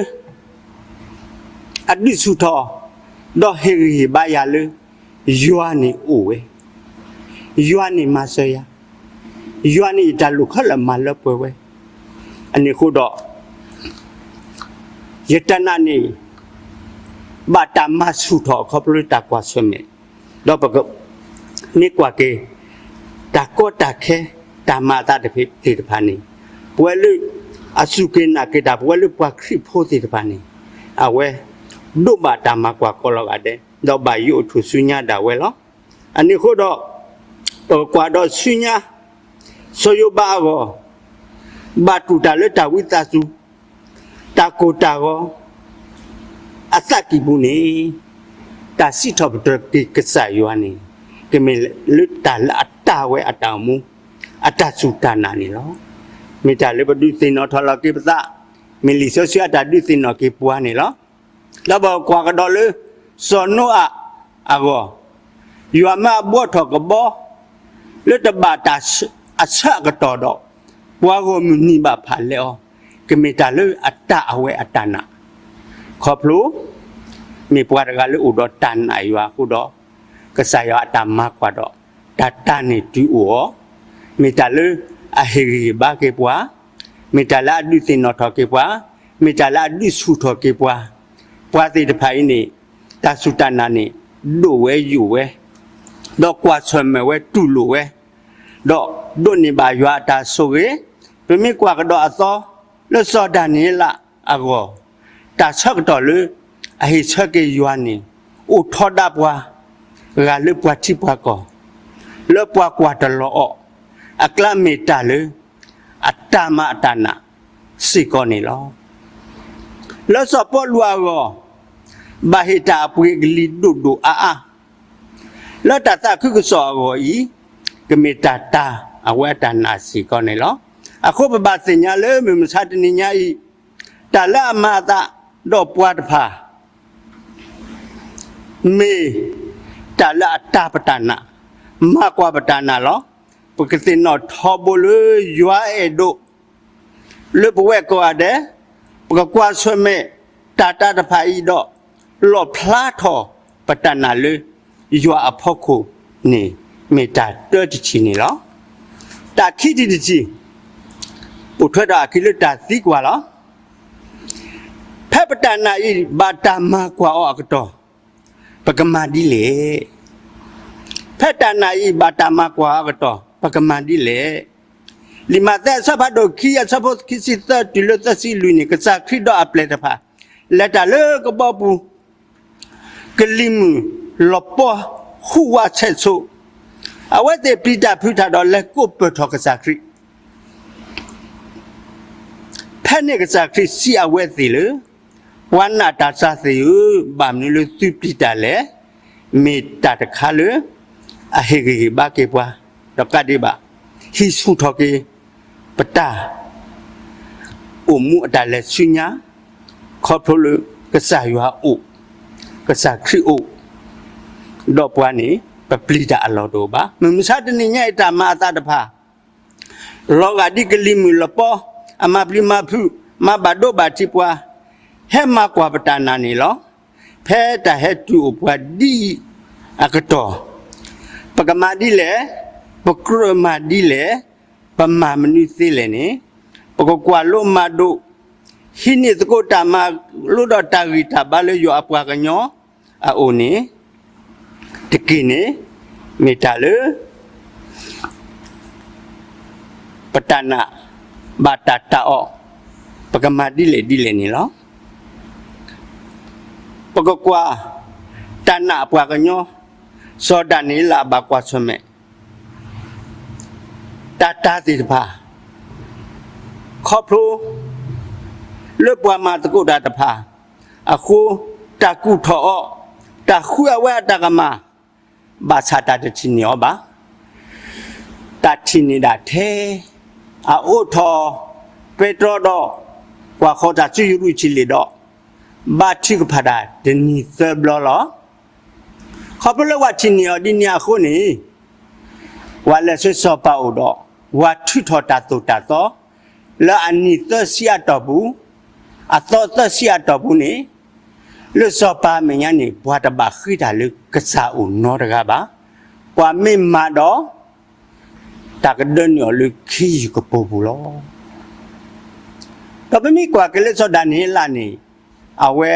အဒုးဆူၣ်ထီၣ် ဒီးဟ့ၣ်ဂံၢ်ဟ့ၣ်ဘါယၤလၢ ယွၤန့ၣ်အိၣ်ဝဲ, ယွၤန့ၣ်မၤစၢၤယၤ, ယွၤန့ၣ်ယတၢ်လိာ်ခီလၢမၤလၢပှဲၤဝဲ, အန့ၣ်အဃိဒီး ယတၢ်နာ်န့ၣ် ဘၣ်တၢ်မၤဆူၣ်ထီၣ်အခီဖျိလၢတၢ်ကွၢ်ဆၢၣ်မဲာ်, ဒီးပက မ့ၢ်ကွၢ်က့ၤ တၢ်ကီတၢ်ခဲ တၢ်မၤအသးသ့ၣ်တဖၣ်န့ၣ် ပဝဲလၢ အစူၢ်က့ၤနာ်က့ၤတၢ် ပဝဲလၢပှၤခရံာ်ဖိသ့ၣ်တဖၣ်န့ၣ် အဝဲ ဒိးဘၣ်တၢ်မၤကွၢ်ကိးလီၤဂာ်ဒဲး ဒီးဘၣ်ယိးအိၣ်ထူၣ်စုညါဒၣ်ဝဲလီၤ. အန့ၣ်အဃိဒီး ပကကွၢ်ဒီးဆူညါ စီၤယိၤဘးအဂီၢ် ဘၣ်တူၢ်တၢ်လၢတၢ်ဝံသးစူၤ တၢ်ကိၢ်တၢ်ဂီၤ အသးကံၢ်ပူၤန့ၣ် တၢ်စံးထီၣ်ပတြၢၤက့ၤကစၢ်ယွၤန့ၣ် ကမ့ၢ်လၢတၢ်လၢအတၢ်ဝဲအတၢ်အိၣ်မူ အတၢ်စူၢ်တၢ်နာ်န့ၣ်လီၤ. မ့ၢ်တၢ်လၢပဒုးသ့ၣ်နီၣ်ထီၣ်လီၤက့ၤပသး, မ့ၢ်လံာ်စီဆှံအတၢ်ဒုးသ့ၣ်နီၣ်က့ၤပှၤန့ၣ်လီၤ. ဒီးပကွၢ်ကဒီးလၢ စီၤနိအၤအဂီၢ် ယွၤမၢအဘှီထီၣ်ကဘီ လၢတဘၣ်တၢ်ဆၢအကတီၢ်ဒီး ပှၤဂီၢ်မုၢ်နံၤဘၣ်ဖၣ်လဲအီၤ, ကမ့ၢ်တၢ်လၢအတၢ်အဝဲအတၢ်နာ်, ခီဖျိ မ့ၢ်ပှၤတဂၤလၢအိၣ်ဒီးတၢ်နာ်ယွၤအဃိဒီး ကစၢ်ယွၤအတၢ်မၤကွၢ်ဒီး တၢ်တၢ်န့ၣ်တုၤအိၣ်အီၤ, မ့ၢ်တၢ်လၢအဟ့ၣ်ဂံၢ်ဟ့ၣ်ဘါက့ၤပှၤ, မ့ၢ်တၢ်လၢအဒုးသ့ၣ်နီၣ်ထီၣ်က့ၤပှၤ, မ့ၢ်တၢ်လၢအဒုးဆူၣ်ထီၣ်က့ၤပှၤ, ပှၤသ့ၣ်တဖၣ်အံၤန့ၣ် တၢ်စူၢ်တၢ်နာ်န့ၣ် ဒိၣ်ဝဲယိာ်ဝဲ, ဒီးကွၢ်ဆၢၣ်မဲာ်ဝဲတူၢ်လိာ်ဝဲ, ဒီးဒိးန့ၢ်ဘၣ်ယွၤအတၢ်ဆိၣ်ဂ့ၤ, ပမ့ၢ်ကွၢ်ကဒီးအသီ လၢစီၤဒၤနံးယ့လးအဂီၢ်, တၢ်ဆၢကတီၢ်လၢ အဟ့ၣ်ဆၢက့ၤယွၤန့ၣ် အိၣ်ထီဒါပှၤ ဂၤလၢပှၤထံပှၤကီၢ်, လၢပှၤကွၢ်တလီၤအီၤ, အကျါမ့ၢ်တၢ်လၢ အတၢ်မၤအတၢ်နာ်စ့ၢ်ကီးန့ၣ်လီၤ. လၢစီၤပီလူးအဂီၢ်, ဘၣ်ဟ့ၣ်တၢ်အပှ့ၤကလံၤဒိၣ်ဒိၣ်အါအါ လၢတၢ်သးခုကစီၣ်အဂီၢ်အံၤ, ကမ့ၢ်တၢ်တၢ်အဝဲအတၢ်နာ်စ့ၢ်ကီးန့ၣ်လီၤ. အဃိပဘၣ်သ့ၣ်ညါလၢမုၢ်မဆါတနံၤညါအံၤ, တၢ်လၢအမၤအသးဒီးပှၤတဖၣ် မ့ၢ်တၢ်လၢအတၢ်ပတၢ်နာ်, မၤကွၢ်ပတၢ်နာ်လီၤ. ပကသ့ၣ်နီၣ်ထီဘိလၢယွၤအဲၣ်ဒိး လၢပဝဲကိးဂၤဒဲး, ပကကွၢ်ဆၢၣ်မဲာ်တၢ်တၢ်တဖၣ်အံၤဒီး လီၣ်ဖျါထီၣ်ပတၢ်နာ်လၢယွၤအဖီခိၣ်န့ၣ် မ့ၢ်တၢ်တၢတထံၣ်န့ၣ်လီၤ. တၢ်ခံထံၣ်တထံၣ်, ပိာ်ထွဲထီၣ်အခံလၢတၢ်သံကွၢ်လီၤ. ဖဲပတၢ်နာ်အံၤဘၣ်တၢ်မၤကွၢ်အီၤအကတီၢ်, ပကမၤဒ်လဲၣ်. ဖဲတၢ်နာ်အံၤဘၣ်တၢ်မၤကွၢ်အီၤအကတီၢ် ပကမၤဒ်လဲၣ်. လံာ်မးသဲအဆၢဖးဒိၣ်ခံ အဆၢဖိခံဆံသၢတုၤလၢသၢဆံလွံၢ်န့ၣ် ကစၢ်ခရံာ်ဒီးအပျဲၢ်တဖၣ် လဲၤတၢ်လၢကဘီပူၤ ကလံၤမုၢ်လီၤပှီၢ် ဟူးဝးဆဲးဆိး, အဝဲသ့ၣ်ပျံၤတၢ်ဖုးတၢ်ဒီးလဲၤကိးပၢၢ်ထီၣ်ကစၢ်ခရံာ် ဖဲန့ၣ်ကစၢ်ခရံာ်စံးအဝဲသ့ၣ်လၢ ပှၤနာ်တၢ်စှၤသ့ၣ်ဧၢ, ဘၣ်မနုၤလၢသုပျံၤတၢ်လဲၣ်. မ့ၢ်တၢ်တခါလၢ အဟ့ၣ်ဂံၢ်ဟ့ၣ်ဘါက့ၤပှၤ, ဒီးကးဒံးဘၣ် ဟံးဆူၣ်ထီၣ်က့ၤ ပတၢ် အိၣ်မူအတၢ်လဲၤဆူညါ, ခီဖျိလၢ ကစၢ်ယွၤအိၣ်, ကစၢ်ခရံာ်အိၣ်, ဒီးပှၤန့ၣ် ပပျံၤတၢ်အလီၢ်တအိၣ်ဘၣ်. မုၢ်မဆါတနံၤညါအံၤ တၢ်မၤအသးတဖၣ် လီၤဂာ်ဒ်ကလံၤမုၢ်လပီ, အမၤပျံၤမၤဖုး, မၤဘၣ်ဒိဘၣ်ထံးပှၤ, ဟဲမၤကွၢ်ပတၢ်နာ်န့ၣ်လီၤ. ဖဲတၢ်ဟဲတုၤအိၣ်ပှၤဒ်အံၤအကတီၢ်, ပကမၤဒ်လဲၣ်, ပကြၢးမၤဒ်လဲၣ်, ပမၤမနုၤသ့လဲၣ်န့ၣ်, ပကကွၢ်လိမၤဒိး, ဟံးန့ၢ်သကိးတၢ်မၤလိဒီးတၢ်ဂံၢ်တၢ်ဘါလၢယွၤအပှၤကညီအအိၣ်န့ၣ် တက့ၢ်န့ၣ် မ့ၢ်တၢ်လၢ ပတၢ်နာ်ဘၣ်တၢ်တာ်အီၤ, ပကမၤဒ်လဲၣ်ဒ်လဲၣ်န့ၣ်လီၤ. ပကကွၢ် တၢ်နာ်အပှၤကညီ စီၤဒၤနံးယ့လးအဘၣ်ကွၢ်ဆၢၣ်မဲာ် တၢ်တာ်သ့ၣ်တဖၣ် ခီဖျိ လၢပှၤမၤသကိးတၢ်တဖၣ်အဃိ တၢ်ကူၣ်ထီၣ်အီၤ, တၢ်ဃုအဝဲအတၢ်ကမၣ်, ဘၣ်ဆၣ်တၢ်တထံၣ်န့ၢ်အီၤဘၣ်. တၢ်ထံၣ်န့ၢ်ဒၣ်ထဲ အအိးထီၣ် ပဲတြီဒီး ကွၢ်ဃီၤတၢ်စုယရူၤၡလ့ၣ်ဒီး ဘါထုကဖၣ်တၢ်တနံၤသၢဘျီလီၤ. ခီဖျိလၢပှၤထံၣ်န့ၢ်အီၤဒ်န့ၣ်အဃိန့ၣ် ပှၤလဲၤဆူစီၤပၤအိၣ်ဒီး ပှၤထုးထီၣ်တၢ်သိၣ်တၢ်သီ လၢအနံၣ်သၢဆံအတီၢ်ပူၤ, အသီသၢဆံအတီၢ်ပူၤန့ၣ် လၢစီၤပၤအမဲာ်ညါန့ၣ် ပှၤတဘၣ်ဃ့တၢ်လၢကစၢ်အိၣ်နီတဂၤဘၣ်. ပှၤမ့ၢ်မၤဒီး တၢ်ကဒၢနုာ်အီၤလၢခ့ယုၢ်ကပိာ်ပူၤလီၤ. ဒီးပမ့ၢ်ကွၢ်က့ၤလၢစီၤဒၤနံးယ့လးန့ၣ် အဝဲ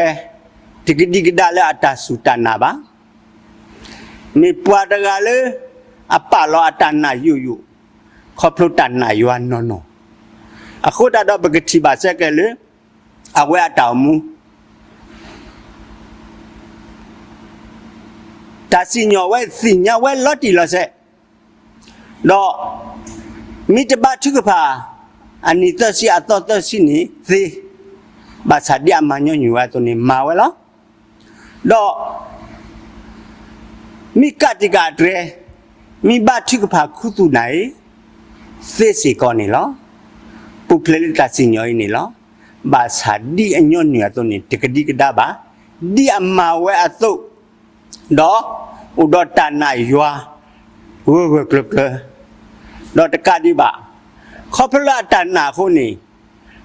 တကဒံကဒါလၢအတၢ်စူၢ်တၢ်နာ်ဘၣ်. မ့ၢ်ပှၤတဂၤလၢ အပာ်လီၤအတၢ်နာ်ယိာ်ယိာ် ခီဖျိတၢ်နာ်ယွၤနီၢ်နီၢ်, အဃိသတးဒီးပကထံၣ်ဘၣ်စ့ၢ်ကီးလၢ အဝဲအတၢ်အိၣ်မူ တၢ်စံၣ်ညီၣ်ဝဲသ့ၣ်ညါဝဲလီၤတံၢ်လီၤဆဲး, ဒီး မ့ၢ်တဘါထုကဖၣ် အနံၣ်သၢဆံအသီသၢဆံန့ၣ်သ့, ဘၣ်ဆၣ်ဒ်အမၤညီနုၢ်ဝဲအသိးန့ၣ် မၤဝဲလီၤ. ဒီး မ့ၢ်ကးတံာ်ကးတြဲၤ, မ့ၢ်ဘါထုကဖၣ်ခူသူၣ်နၢ်အံၤ သ့စ့ၢ်ကီးန့ၣ်လီၤ. ပူၤဖျဲးလၢတၢ်စံၣ်ညီၣ်အံၤန့ၣ်လီၤ. ဘၣ်ဆၣ်ဒ်အညီနုၢ်အသိးန့ၣ် တကဒံကဒါဘၣ်, ဒ်အမၤဝဲအသိး, ဒီး အိၣ်ဒီးတၢ်နာ်ယွၤ ဂၢၢ်ဂၢၢ်ကျၢၤကျၢၤ, ဒီးတကးဒံးဘၣ်, ခီဖျိလၢအတၢ်နာ်အဃိန့ၣ်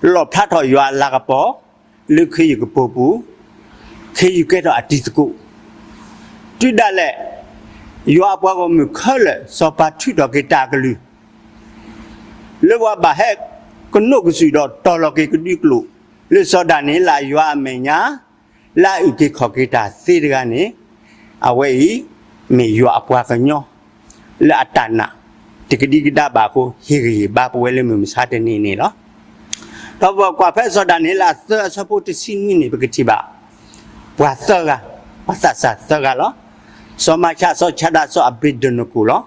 လီၣ်ဖျါထီၣ်ယွၤအလၤကပီၤ လၢခ့ယုၢ်ကပိာ်ပူၤ, ခ့ယုၢ်ကဲထီၣ်အတံၤသကိး, တုၤဒၣ်လဲာ် ယွၤအပှၤဂီၢ်မုၢ်ခဲလၢာ် စီၤပၤထုးထီၣ်က့ၤတၢ်အကလုၢ် လၢပှၤဘၣ်ဟဲကနိးကစုာ်ဒီးတီၤလီၤက့ၤကဒုကျိာ် လၢစီၤဒၤနံးယ့လးယွၤအမဲာ်ညါ လၢအအုၣ်က့ၤခီၣ်က့ၤတၢ်သ့တဂၤန့ၣ်, အဝဲအံၤ မ့ၢ်ယွၤအပှၤကညီ လၢအတၢ်နာ် တကဒံကဒါဘၣ်အဃိ ဟ့ၣ်ဂံၢ်ဟ့ၣ်ဘါပဝဲလၢမုၢ်မဆါတနံၤန့ၣ်လီၤ. ဒီးပကွၢ်ဖဲစီၤဒၤနံးယ့လးသၢအဆၢဖိတဆံနွံန့ၣ် ပကထံၣ်ဘၣ် ပှၤသၢဂၤ, ပှၤသးစၢ်သၢဂၤလီၤ. စီၤမၤၡး, စီၤဆဲဒြး, စီၤအဘ့းနကိၤလီၤ.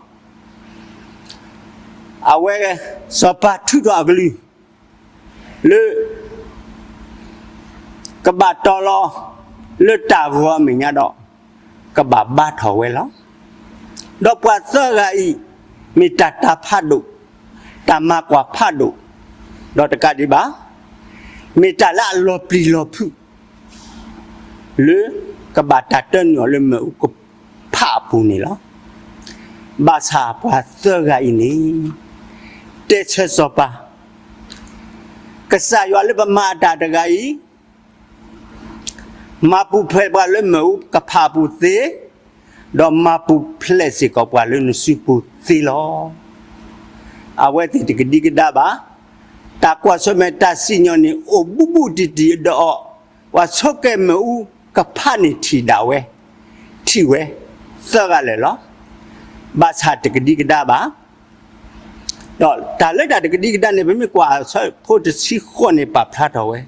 အဝဲ စီၤပၤထုးထီၣ်အကလုၢ် လၢ ကဘၣ်တီၤလီၤ လၢတၢ်ဂီၤအမဲာ်ညါဒီး ကဘၣ်ဘါထီၣ်ဝဲလီၤ. ဒီးပှၤသၢဂၤအံၤ မ့ၢ်တၢ်တာ်ဖးဒိၣ်, တၢ်မၤကွၢ်ဖးဒိၣ်, ဒီးတကးဒံးဘၣ် မ့ၢ်တၢ်လၢအလီၤပျံၤလီၤဖုး လၢကဘၣ်တၢ်တၢနုာ်အီၤလၢမုၢ်အူကဖးအပူၤန့ၣ်လီၤ. ဘၣ်ဆၣ်ပှၤသၢဂၤအံၤန့ၣ် တဲဆၢစီၤပၤ, ကစၢ်ယွၤလၢပမၤအတၢ်တဂၤအံၤ မၤပူၤဖျဲးပှၤလၢမုၢ်အူကဖးအပူၤသ့, ဒီးမၤပူၤဖျဲးစ့ၢ်ကီးပှၤလၢနစုပူၤသ့လီၤ. အဝဲသ့ၣ်တကဒံကဒါဘၣ်, တၢ်ကွၢ်ဆၢၣ်မဲာ်တၢ်စံၣ်ညီၣ်န့ၣ်အိၣ်ဘူးဘူးတံၢ်တံၢ်ဒီးအီၤ, ပှၤဆိကဲမုၢ်အူကဖးန့ၣ်ထံၣ်ဒၣ်ဝဲ, ထံၣ်ဝဲ သၢဂၤလၢာ်လီၤ. ဘၣ်ဆၣ်တကဒံကဒါဘၣ် ဒီးတၢ်လၢတၢ်တကဒံကဒါန့ၣ် ပမ့ၢ်ကွၢ်အဆၢဖိတဆံဃိးန့ၣ် ပာ်ဖျါထီၣ်ဝဲ,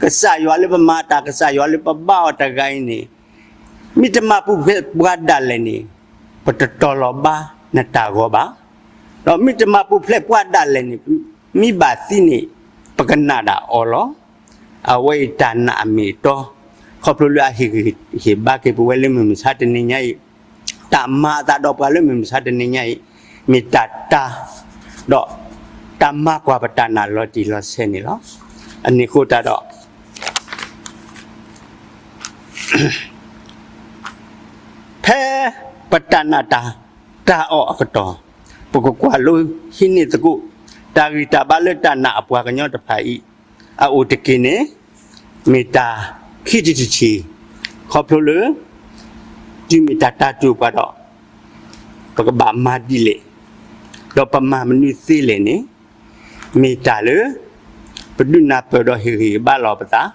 ကစၢ်ယွၤလၢပမၤတၢ်, ကစၢ်ယွၤလၢပဘါအီၤတဂၤအံၤန့ၣ်, မ့ၢ်တမၤပူၤဖျဲးပှၤဒၣ်လဲာ်န့ၣ်, ပတတီၤလီၤဘါနတၢ်ဂီၤဘၣ်. ဒီးမ့ၢ်တမၤပူၤဖျဲးပှၤဒၣ်လဲာ်န့ၣ်, မ့ၢ်ဘၣ်သံန့ၣ် ပကနၣ်ဒၣ်အီၤလီၤ. အဝဲအံၤတၢ်နာ်အမ့ၢ်အတီ, ခီဖျိလၢအဟ့ၣ်ဂံၢ်ဟ့ၣ်ဘါက့ၤပဝဲလၢမုၢ်မဆါတနံၤညါအံၤ, တၢ်မၤအသးဒီးပှၤလၢမုၢ်မဆါတနံၤညါအံၤ, မ့ၢ်တၢ်တာ်, ဒီးတၢ်မၤကွၢ်ပတၢ်နာ်လီၤတံၢ်လီၤဆဲးန့ၣ်လီၤ. အန့ၣ်အဃိသတးဒီး ဖဲပတၢ်နာ်တၢ် တၢ်အီၣ်အကတီၢ်, ပကကွၢ်လိဟံးန့ၢ်သကိး တၢ်ဂံၢ်တၢ်ဘါလၢတၢ်နာ်အပှၤကညီတဖၣ်အံၤ အအိၣ်တက့ၢ်န့ၣ် မ့ၢ်တၢ်ခံထံၣ်တထံၣ်, ခီဖျိလၢ တုၤမ့ၢ်တၢ်တၢ်တူာ်ပှၤဒီး ပကဘၣ်မၤဒ်လဲၣ်, ဒီးပမၤမနုၤသ့လဲၣ်န့ၣ် မ့ၢ်တၢ်လၢ ပဒုးနၢ်ပၢၢ်ဒီးဟ့ၣ်ဂံၢ်ဟ့ၣ်ဘါလီၤပသး,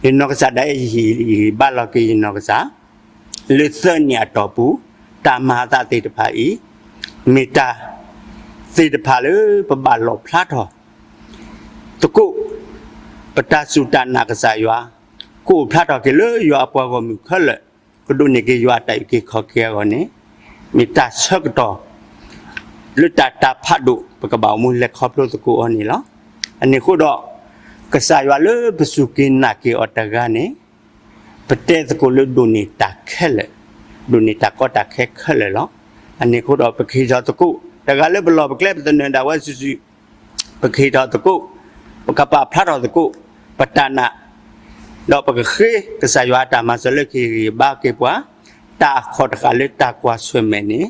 ယနီၢ်ကစၢ်ဒၣ်ယဲ ယဟ့ၣ်ဂံၢ်ဟ့ၣ်ဘါလီၤက့ၤယနီၢ်ကစၢ် လၢသၢနံၣ်အတီၢ်ပူၤ တၢ်မၤအသးသ့ၣ်တဖၣ်အံၤ မ့ၢ်တၢ်သ့ၣ်တဖၣ်လၢပဘၣ်လီၣ်ဖျါထီၣ် သကိး ပတၢ်စူၢ်တၢ်နာ်ကစၢ်ယွၤ ကအိၣ်ဖျါထီၣ်က့ၤလၢယွၤအပှၤဂီၢ်မုၢ်ခဲလၢာ် ကဒိးန့ၢ်က့ၤယွၤအတၢ်အုၣ်က့ၤခီၣ်က့ၤအဂီၢ်န့ၣ် မ့ၢ်တၢ်ဆၢကတီၢ် လၢတၢ်တၢ်ဖးဒိၣ် ပကဘၣ်အိၣ်မူလဲၤခီဖျိသကိးအီၤန့ၣ်လီၤ. အန့ၣ်အဃိဒီး ကစၢ်ယွၤလၢပစူၢ်က့ၤနာ်က့ၤအီၤတဂၤန့ၣ် ပတဲသကိးလၢဒိးန့ၢ်တၢ်ခဲလၢာ်, ဒိးန့ၢ်တၢ်ကီတၢ်ခဲခဲလၢာ်လီၤ. အန့ၣ်အဃိဒီး ပကဟ့ၣ်ထီၣ်သကိး တဂၤလၢပလီၢ်ပကျဲပသနၢၣ်ဒၣ်ဝဲစုာ်စုာ် ပကဟ့ၣ်ထီၣ်သကိး ပကပာ်ဖျါထီၣ်သကိး ပတၢ်နာ် ဒီးပကဃ့ကစၢ်ယွၤအတၢ်မၤစၢၤလၢကဟ့ၣ်ဂံၢ်ဘါက့ၤပှၤ တၢ်အခီၣ်တဃာ်လၢတၢ်ကွၢ်ဆၢၣ်မဲာ်န့ၣ်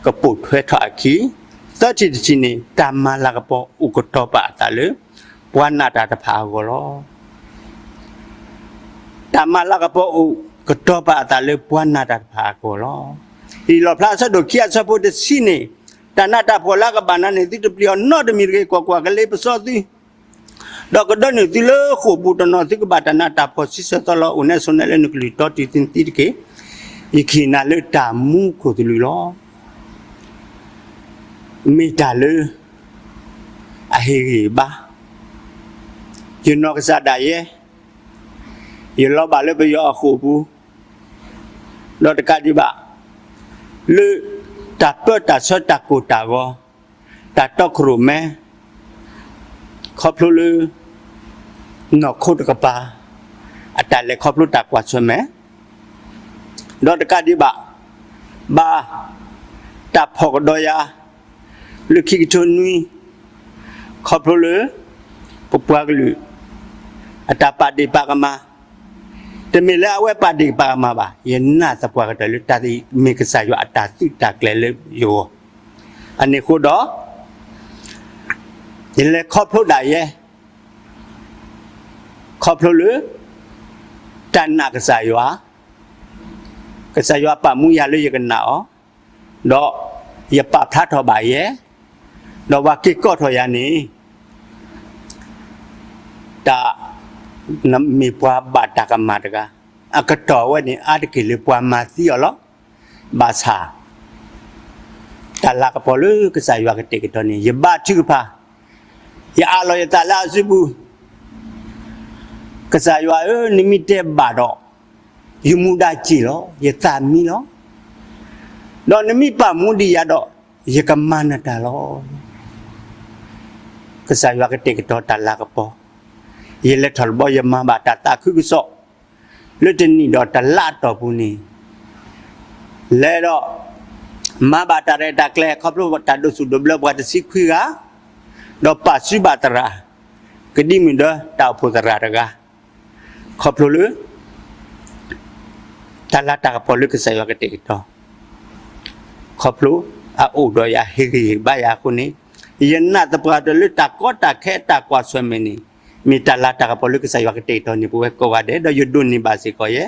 ကပိာ်ထွဲထီၣ်အခံ, သၢထံၣ်တထံၣ်န့ၣ် တၢ်မၤလၤကပီၤအိၣ်ကတီၤပာ်အသးလၢ ပှၤနာ်တၢ်တဖၣ်အဂီၢ်လီၤ. တၢ်မၤလၤကပီၤအိၣ်ကတီၤပာ်အသးလၢပှၤနာ်တၢ်တဖၣ်အဂီၢ်လီၤ. လံာ်လီၣ်ဖျါအဆၢဒိၣ်ခံအဆၢဖိတဆံန့ၣ်, တၢ်နးတၢ်ဖှီၣ်လၢအကဘၣ်နၤန့ၣ် သုတပျံၤအီၤနီတမံၤတဂ့ၤ, ကွၢ်ကွၢ်, ကလ့ပစီသု ဒီးကဒၢနုာ်သုလၢဃိာ်ပူၤ, တနီၤသုကဘၣ်တၢ်နးတၢ်ဖှီၣ်ဆံဆၢသီလီၤ, အိၣ်နဲဆိးနဲလၢနကလုၢ်တီတုၤသုသံတက့ၢ်. ယကဟ့ၣ်နၤလၢတၢ်မူခိၣ်သလုးလီၤ. မ့ၢ်တၢ်လၢ အဟ့ၣ်ဂံၢ်ဘါ ယနီၢ်ကစၢ်ဒၣ်ယဲ, ယလီၤဘၣ်လၢပယီၤအဃိာ်ပူၤ, ဒီးတကးဒံးဘၣ် လၢတၢ်ပၢတၢ်ဆှၢတၢ်ကိၢ်တၢ်ဂီၤ, တၢ်တီခိၣ်ရိၣ်မဲ, ခီဖျိလၢ နီၢ်ခိတကပၤ အတၢ်လဲၤခီဖျိတၢ်ကွၢ်ဆၢၣ်မဲာ်, ဒီးတကးဒံးဘၣ် ဘၣ်တၢ်ဖီၣ်ကဒီးယၤ လၢခံကထိနွံ ခီဖျိလၢ ပပှၤကလုာ် အတၢ်ပာ်ဒ့ၣ်ပာ်ကမၣ်, တမ့ၢ်လၢအဝဲပာ်ဒ့ၣ်ပာ်ကမၣ်ဘၣ်, ယနာ်သပှၢ်ကတၢၢ်လၢတၢ်သ့ၣ်မ့ၢ်ကစၢ်ယွၤအတၢ်သုးတၢ်ကျဲၤလၢယဂီၢ်, အန့ၣ်အဃိဒီး ယလဲၤခီဖျိဒၣ်ယဲ ခီဖျိလၢ တၢ်နာ်ကစၢ်ယွၤ, ကစၢ်ယွၤပာ်မူယၤလၢယကနာ်အီၤ, ဒီးယပာ်ဖျါထီၣ်ဘၣ်ယဲ, ဒီးပှၤက့ၤကိးထီၣ်ယၤန့ၣ် တၢ် နမ့ၢ်ပှၤဘၣ်တၢ်ကမၣ်တဂၤ, အကတီၢ်ဝဲန့ၣ် အါတက့ၢ်လၢပှၤမၤသံအီၤလီၤ. ဘၣ်ဆၣ် တၢ်လၤကပီၤလၢကစၢ်ယွၤကတဲာ်ကတီၤန့ၣ် ယဘါထုကဖၣ်, ယအးလီၤယသးလၢအစုပူၤ, ကစၢ်ယွၤဧၢ, နမ့ၢ်တဲဘၣ်ဒီး ယမူဒါစ့ၢ်လီၤ, ယသးမံလီၤ. ဒီးနမ့ၢ်ပာ်မူဒံးယၤဒီး ယကမၤနတၢ်လီၤ. ကစၢ်ယွၤကတဲာ်ကတီၤတၢ်လၤကပီၤ, ယလဲၤထီၣ်တဘျီ ယမၤဘၣ်တၢ်သးခုကစီၣ် လၢတနံၣ်ဒီးတလါအတီၢ်ပူၤန့ၣ် လဲၤဒီး မၤဘၣ်တၢ်ရဲၣ်တၢ်ကျဲၤ ခီဖျိတၢ်ဒိးဆူၣ်ဒိးဘျၢပှၤတဆံခွံဂၤ, ဒီးပာ်စုဘၣ်သရၣ် ကဒံမုၢ်ဒၢတၢ်အိၣ်ဖှိၣ်သရၣ်တဂၤ, ခီဖျိလၢ တၢ်လၤတၢ်ကပီၤလၢကစၢ်ယွၤကတဲာ်ကတီၤ ခီဖျိအအိၣ်ဒီးယၤ ဟ့ၣ်ဂံၢ်ဟ့ၣ်ဘါယၤအဃိန့ၣ်, ယနာ်သပှၢ်ကတၢၢ်လၢတၢ်ကီတၢ်ခဲတၢ်ကွၢ်ဆၢၣ်မဲာ်န့ၣ် မ့ၢ်တၢ်လၤတၢ်ကပီၤလၢကစၢ်ယွၤကတဲာ်ကတီၤန့ၢ်ပဝဲကိးဂၤဒဲး, ဒီးယဒိးန့ၢ်ဘၣ်စ့ၢ်ကီးယဲ,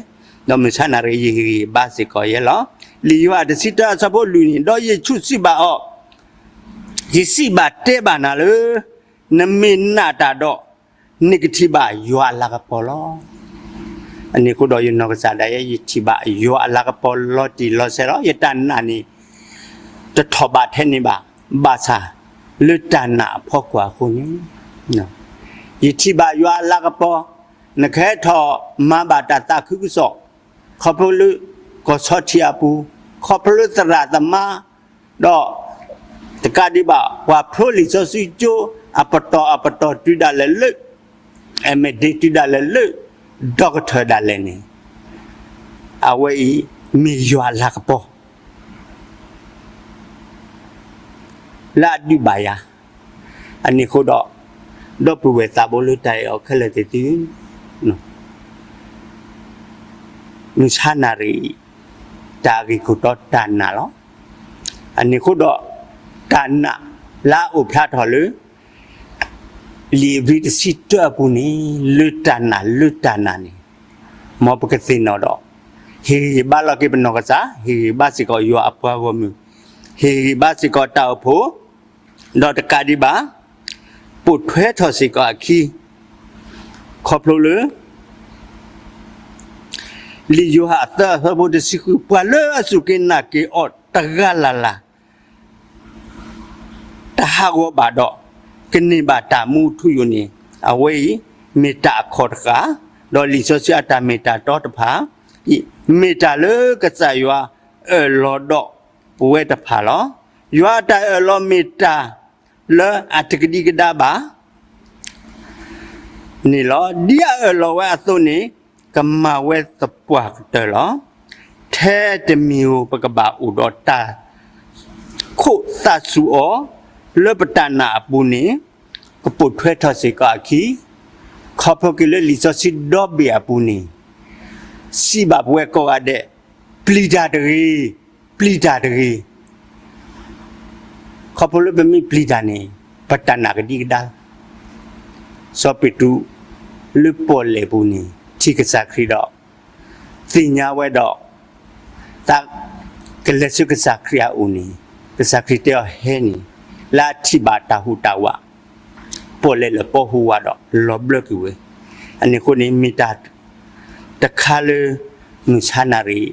ဒီးမုၢ်ဆါနၤရံၣ် ယဟ့ၣ်ဂံၢ်ဟ့ၣ်ဘါစ့ၢ်ကီးယဲလီၤ. လံာ်ယိၤဟၣ်တဆံတၢအဆၢဖိလွံၢ်န့ၣ်, ဒီးယ့ၣ်ၡူးစံးဘၣ်အီၤ, ယစံးဘၣ်တဲဘၣ်နၤလၢ နမ့ၢ်နာ်တၢ်ဒီး နကထံၣ်ဘၣ်ယွၤအလၤကပီၤလီၤ. အန့ၣ်အဃိဒီးယနီၢ်ကစၢ်ဒၣ်ယဲ ယထံၣ်ဘၣ်ယွၤအလၤကပီၤလီၤတံၢ်လီၤဆဲးလီၤ. ယတၢ်နာ်န့ၣ် တထီၣ်ဘးထဲန့ၣ်ဘၣ်, ဘၣ်ဆၣ် လၢတၢ်နာ်အဖီခိၣ်အဃိန့ၣ် ယထံၣ်ဘၣ်ယွၤအလၤကပီၤ, နကဟဲထီၣ်မၤဘၣ်တၢ်သးခုကစီၣ်, ခီဖျိလၢ ကီၢ်ဆီထံးအပူၤ, ခီဖျိလၢသရၣ်သမါ, ဒီး တကးဒံးဘၣ် ပှၤဖျိလံာ်စီဆှံကၠိ အပတီၢ်အပတီၢ်တုၤဒၣ်လဲာ်လၢ အမ့ၢ်ဒ့တုၤဒၣ်လဲာ်လၢ ဒီကထၢၣ်ဒၣ်လဲာ်န့ၣ် အဝဲအံၤ မ့ၢ်ယွၤအလၤကပီၤ လၢအဒုးဘၣ်ယၤ, အန့ၣ်အဃိဒီး ဒီပုၢ်ဝဲၢ်သးဘိလၢတၢ်အဲၣ်အီၤခဲလၢာ်သ့ၣ်သု, ယ မုၢ်ဆါနၣ်ရံၣ်အံၤ တၢ်ဂ့ၢ်ခိၣ်တီတၢ်နာ်လီၤ. အန့ၣ်အဃိဒီး တၢ်နာ်လၢအအိၣ်ဖျါထီၣ်လၢ လံာ်ဧ့ၤဘြံၤတဆံတၢအပူၤန့ၣ် လၢတၢ်နာ်လၢတၢ်နာ်န့ၣ် မ်ပကသ့ၣ်နီၣ်ဒီး ဟ့ၣ်ဂံၢ်ဟ့ၣ်ဘါလီၤက့ၤပနီၢ်ကစၢ်, ဟ့ၣ်ဂံၢ်ဟ့ၣ်ဘါစ့ၢ်ကီးယွၤအပှၤဂီၢ်မုၢ်, ဟ့ၣ်ဂံၢ်ဟ့ၣ်ဘါစ့ၢ်ကီးတၢ်အိၣ်ဖှိၣ်, ဒီးတကးဒံးဘၣ် ပိာ်ထွဲထီၣ်စ့ၢ်ကီးအခံ ခီဖျိလၢ လံာ်ယိၤဟၣ်အသၢအဆၢဖိတဆံဃု, ပှၤလၢအစူၢ်က့ၤနာ်က့ၤအီၤတဂၤလၢ်လၢ် တဟးဂီၤဘၣ်ဒီး ကန့ၢ်ဘၣ်တၢ်မူထူယိာ်န့ၣ်, အဝဲအံၤ မ့ၢ်တၢ်အခီၣ်တဃာ်, ဒီးလံာ်စီဆှံအတၢ်မ့ၢ်တၢ်တီတဖၣ်အံၤ မ့ၢ်တၢ်လၢကစၢ်ယွၤအၢၣ်လီၤဒီးပဝဲတဖၣ်လီၤ. ယွၤအတၢ်အၢၣ်လီၤမ့ၢ်တၢ်လၢအတကဒံကဒါဘၣ် န့ၣ်လီၤ. ဒ်အအၢၣ်လီၤဝဲအသိးန့ၣ် ကမၤဝဲသပှၢ်ကတၢၢ်လီၤ. ထဲတမံၤဧိၤ ပကဘၣ်အိၣ်ဒီးတၢ်ခိးသးစူၤအီၤ လၢပတၢ်နာ်အပူၤန့ၣ် ကပိာ်ထွဲထီၣ်စ့ၢ်ကီးအခံ, ခီဖျိက့ၤလၢလံာ်စီဆှံဒီဘ့ၣ်အပူၤန့ၣ် စံးဘၣ်ပဝဲကိးဂၤဒဲး, ပျံၤတၢ်တဂ့ၤ, ပျံၤတၢ်တဂ့ၤ. ခီဖျိလၢပမ့ၢ်ပျံၤတၢ်န့ၣ် ပတၢ်နာ်ကဒံကဒါလီၤ. စီၤပ့းတရူးလၢပီၣ်လဲၣ်ပူၤန့ၣ် ထံၣ်ကစၢ်ခရံာ်ဒီး သ့ၣ်ညါဝဲဒီး သးကလဲၤဆူကစၢ်ခရံာ်အအိၣ်န့ၣ် ကစၢ်ခရံာ်တဲအီၤဟဲန့ၣ် လၢအထံၣ်ဘၣ်တၢ်ဟူးတၢ်ဝး ပီၣ်လဲၣ်လၢပီဟူးဝးဒီးလီၤဘျၢကွံာ်ဝဲ. အန့ၣ်အဃိန့ၣ် မ့ၢ်တၢ်တခါလၢ မုၢ်ဆါနၣ်ရံၣ်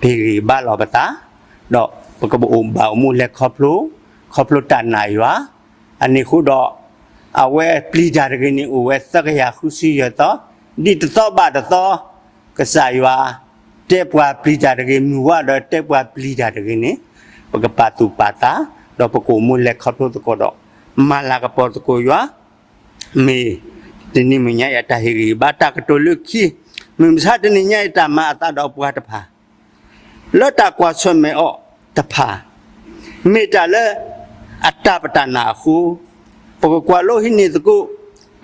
ပဟ့ၣ်ဂံၢ်ဘါလီၤပသး ဒီးပကဘၣ်အိၣ်ဘၣ်အိၣ်မူလဲၤခီဖျိ ခီဖျိတၢ်နာ်ယွၤ. အန့ၣ်အဃိဒီး အဝဲပျံၤတၢ်တဂ့ၤန့ၣ် အိၣ်ဝဲသၢကယၤဃုဆံယဲၢ်သီ, ဒ်တသီဘၣ်တသီ ကစၢ်ယွၤ တဲပှၤပျံၤတၢ်တဂ့ၤ မုၢ်ဝါဒီးတဲပှၤပျံၤတၢ်တဂ့ၤန့ၣ် ပကပာ်သူၣ်ပာ်သး ဒီးပကအိၣ်မူလဲၤခီဖျိသကိးဒီး မၤလၤကပီၤသကိးယွၤ မ့ၢ်တနံၤမုၢ်ညါအံၤအတၢ်ဟ့ၣ်ဂံၢ်ဟ့ၣ်ဘါ. တၢ်ကတိၤလၢခံ, မုၢ်မဆါတနံၤညါအံၤတၢ်မၤအသးဒီးပှၤတဖၣ် လၢတၢ်ကွၢ်ဆၢၣ်မဲာ်အီၤတဖၣ် မ့ၢ်တၢ်လၢအတၢ်ပတၢ်နာ်အဃိ, ပကကွၢ်လိဟံးန့ၢ်သကိး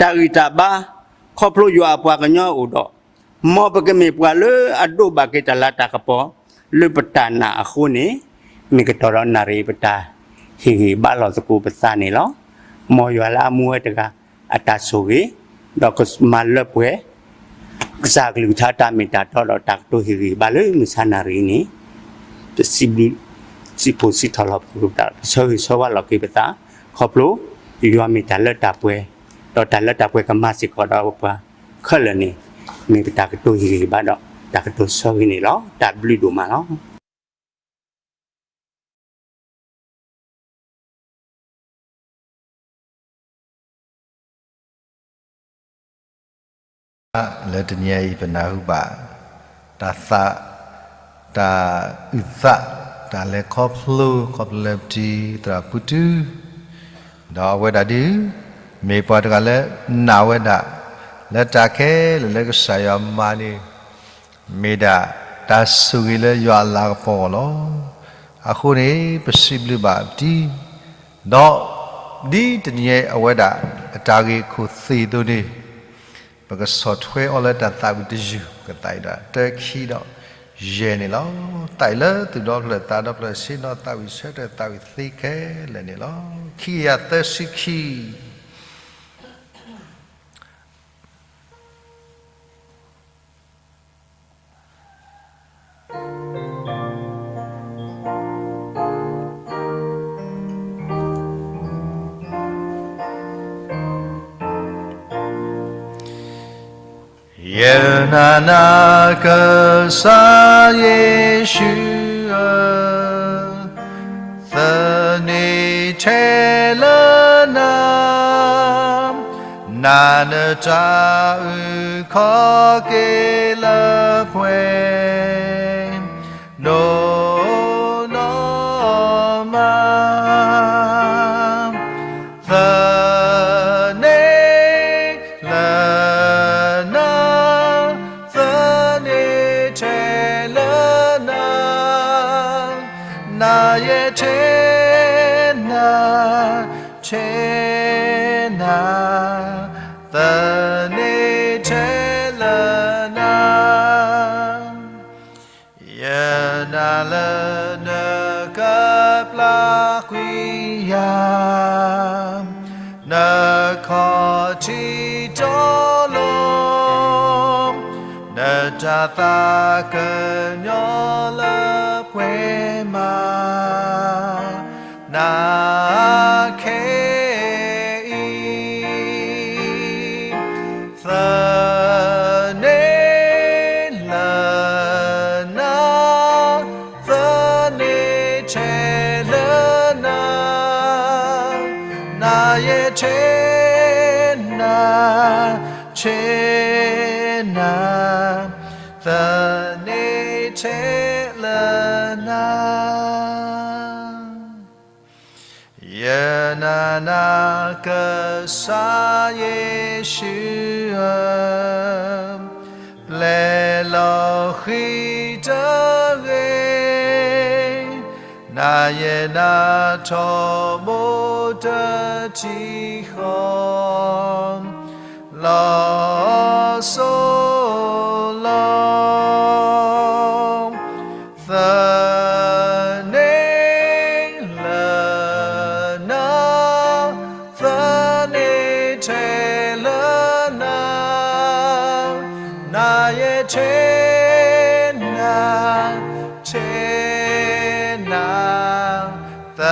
တၢ်ဂံၢ်တၢ်ဘါ ခီဖျိယွၤအပှၤကညီအအိၣ်ဒီး မ်ပကမ့ၢ်ပှၤလၢအဒိးဘၣ်က့ၤတၢ်လၤတၢ်ကပီၤ လၢပတၢ်နာ်အဃိန့ၣ်, မ့ၢ်ကတီၢ်ဒီးနၣ်ရံၣ်ပတၢ်ဟ့ၣ်ဂံၢ်ဟ့ၣ်ဘါလီၤသကိးပသးန့ၣ်လီၤ. မ်ယွၤလၢအမူဝဲတဂၤ အတၢ်ဆိၣ်ဂ့ၤ, ဒီးကမၤလၢပှဲၤ ကစၢ်အကလုၢ်ကထါတၢ်မ့ၢ်တၢ်တီဒီးတၢ်ကတိၤဟ့ၣ်ဂံၢ်ဟ့ၣ်ဘါလၢမုၢ်ဆါနၣ်ရံၣ်န့ၣ်, ပစံးဘျုး စံးဖှိၣ်စံးထီၣ်လီၤပသး ဆၢဂ့ၤဆၢဝါလီၤက့ၤပသး ခီဖျိ ယွၤမ့ၢ်တၢ်လၢတၢ်ပှဲၤ, ဒီးတၢ်လၢတၢ်ပှဲၤကမၤစ့ၢ်ကီးဒီးပှၤခဲလၢာ်န့ၣ်, မ့ၢ်ပတၢ်ကတိၤဟ့ၣ်ဂံၢ်ဟ့ၣ်ဘါဒီး တၢ်ကတိၤဆၢဂ့ၤန့ၣ်လီၤ. တၢ်ဘျုးဒိၣ်မးလီၤ. လၢတနံၤအံၤပနၢ်ဟူဘၣ် တၢ်သး တၢ်အုၣ်သး တၢ်လဲၤခီဖျိ ခီဖျိလၢပတံၤသရၣ်ဖုတူ, ဒီးအဝဲဒၣ်ဒုး မ့ၢ်ပှၤတဂၤလၢနာ်ဝဲဒၣ် လၢတၢ်ခဲလၢာ်လၢကစၢ်ယွၤမၤန့ၣ် မ့ၢ်ဒၣ်တၢ်ဆိၣ်ဂ့ၤလၢယွၤအလၤကပီၤအဂီၢ်လီၤ. အဃိန့ၣ် ပစံးဘျုးဘၣ်ပတံၤ, ဒီးဒ်တနံၤအံၤအဝဲဒၣ် အတၢ်ဂ့ၢ်ခိၣ်သ့ၣ်အသိးန့ၣ် ပကဆီၣ်ထွဲအီၤလၢတၢ်သးဝံၣ်တယုၢ် ကသးအံၤဒီးတၢခံဒီးယဲၢ်န့ၣ်လီၤ. သးအံၤလၢသူၣ်ဒီဖျၢၣ်သးဒီဖျၢၣ်ဆ့ဒီးသးဝံၣ်ဆၢထၢၣ် သးဝံၣ်သ့ခဲလၢာ်န့ၣ်လီၤ. ခံကယၤသၢဆံခံ ယနာ်နၤကစၢ်ယ့ၣ်ၡူးဧၢ, သန့ၤထဲလၢနၤ, နၤနတၢ်အုၣ်ခီၣ်က့ၤလၢပှဲၤ ဒိၣ်နီၢ်မး, သန့ၤလၢနၤ, သန့ၤထဲလၢနၤ, နၤယဲၢ်ထဲ နၤထဲနၤ, သန့ၤထဲလၢနၤ. ယနာ်လၢနကပျၢ်ကွံာ်ယၤ, နခီၣ်ထံးတီၤလိၤ, နတၢ်သးကညီၤလၢပှဲၤမး နၤခဲအံၤ, သန့ၤလၢနၤ, သန့ၤထဲလၢနၤ, နၤယဲၢ်ထဲနၤ, ထဲနၤ, သန့ၤထဲလၢနၤ ယနာ်နၤကစၢ်ယ့ၣ်ၡူးဧၢ, ပျဲလီၤဃံၤတဂ့ၤ, နၤယဲၢ်နၤထီဘိတထံၣ်ဃီ, လီၤစိၤလီၤ သန့ၤလၢနၤ, သန့ၤထဲလၢနၤ, နၤယဲၢ်ထဲနၤ, ထဲနၤ, သ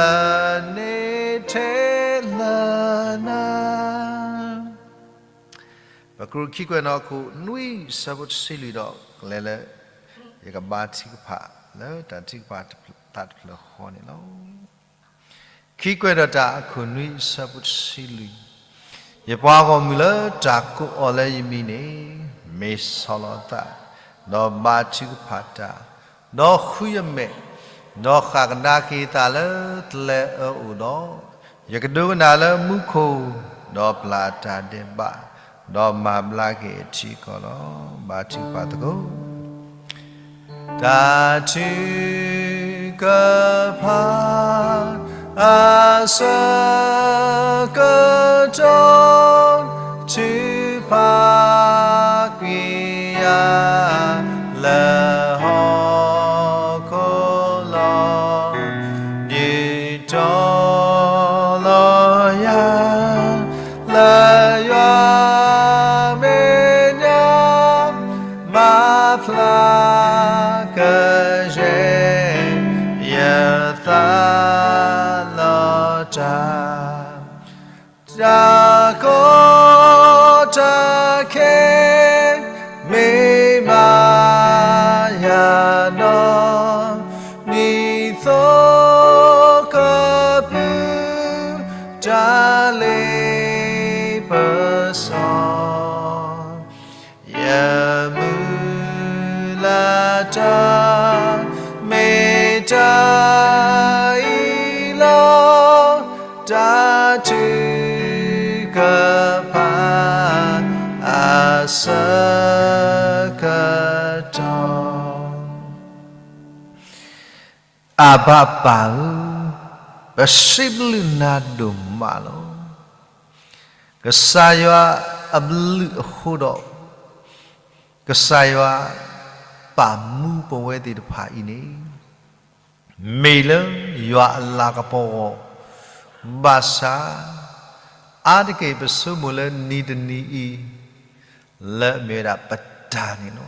န့ၤထဲလၢနၤ ပကြၢးခံကွဲးနီၣ်အခိၣ်နွံဆၢဖိတဆံလွံၢ်ဒီး ကလဲၤလၢ ယကဘါထုကဖၣ်လၢတၢ်ထုကဖၣ်သးတဖျၢၣ်ဃီန့ၣ်လီၤ. ခံကွဲးဒီးတၢ်အခိၣ်နွံဆၢဖိတဆံလွံၢ်, ယပှၤဂီၢ်မုၢ်လၢတၢ်ကိးအီၤလၢယမံၤန့ၣ်, မ့ၢ်ဆီၣ်လီၤသး, ဒီးဘါထုကဖၣ်တၢ်, ဒီးဃုယမဲာ်, ဒီးဃၣ်ကဒါက့ၤသးလၢကျဲအၢအိၣ်ဒီး, ယကဒိကနၣ်လၢမူခိၣ်, ဒီးပျၢ်တၢ်ဒဲးဘး, ဒီးမၤဘျါက့ၤအထံအကီၢ်လီၤ. ဘါထုကဖၣ်သကိး တၢ်ထုကဖၣ် အဆၢကတီၢ် ထုကဖၣ်ကွံာ်ယၤ လၢဟီၣ်ခိၣ်လီၤ. ဒုးတီၤလီၤယၤ လၢယွၤမဲာ်ညါ မၤဖျါကယဲၢ် ယသးလီတၢ် တၢ်ကီတၢ်ခဲ မ့ၢ်မၤယၤနီၢ် ဒ်သိးကပုၢ်တၢ်လ့ပစီ ယမုၢ်လၢ်တၢ် မ့ၢ်တၢ်အံၤလီၤ. တၢ်ထုကဖၣ် အဆၢကတီၢ် အဘၣ်ပၢ်ဧၢ, ပစံးဘျုးနၤဒိၣ်မးလီၤ. ကစၢ်ယွၤအဘျုးအဃိဒီး ကစၢ်ယွၤပာ်မူပဝဲသ့ၣ်တဖၣ်အံၤန့ၣ် မ့ၢ်လၢယွၤအလၤကပီၤအဂီၢ်, ဘၣ်ဆၣ် အါတက့ၢ်ပဆိကမိၣ်လၢနံၤတနံၤအံၤ လၢအမ့ၢ်ဝဲဒၣ်ပတၢ်န့ၣ်လီၤ.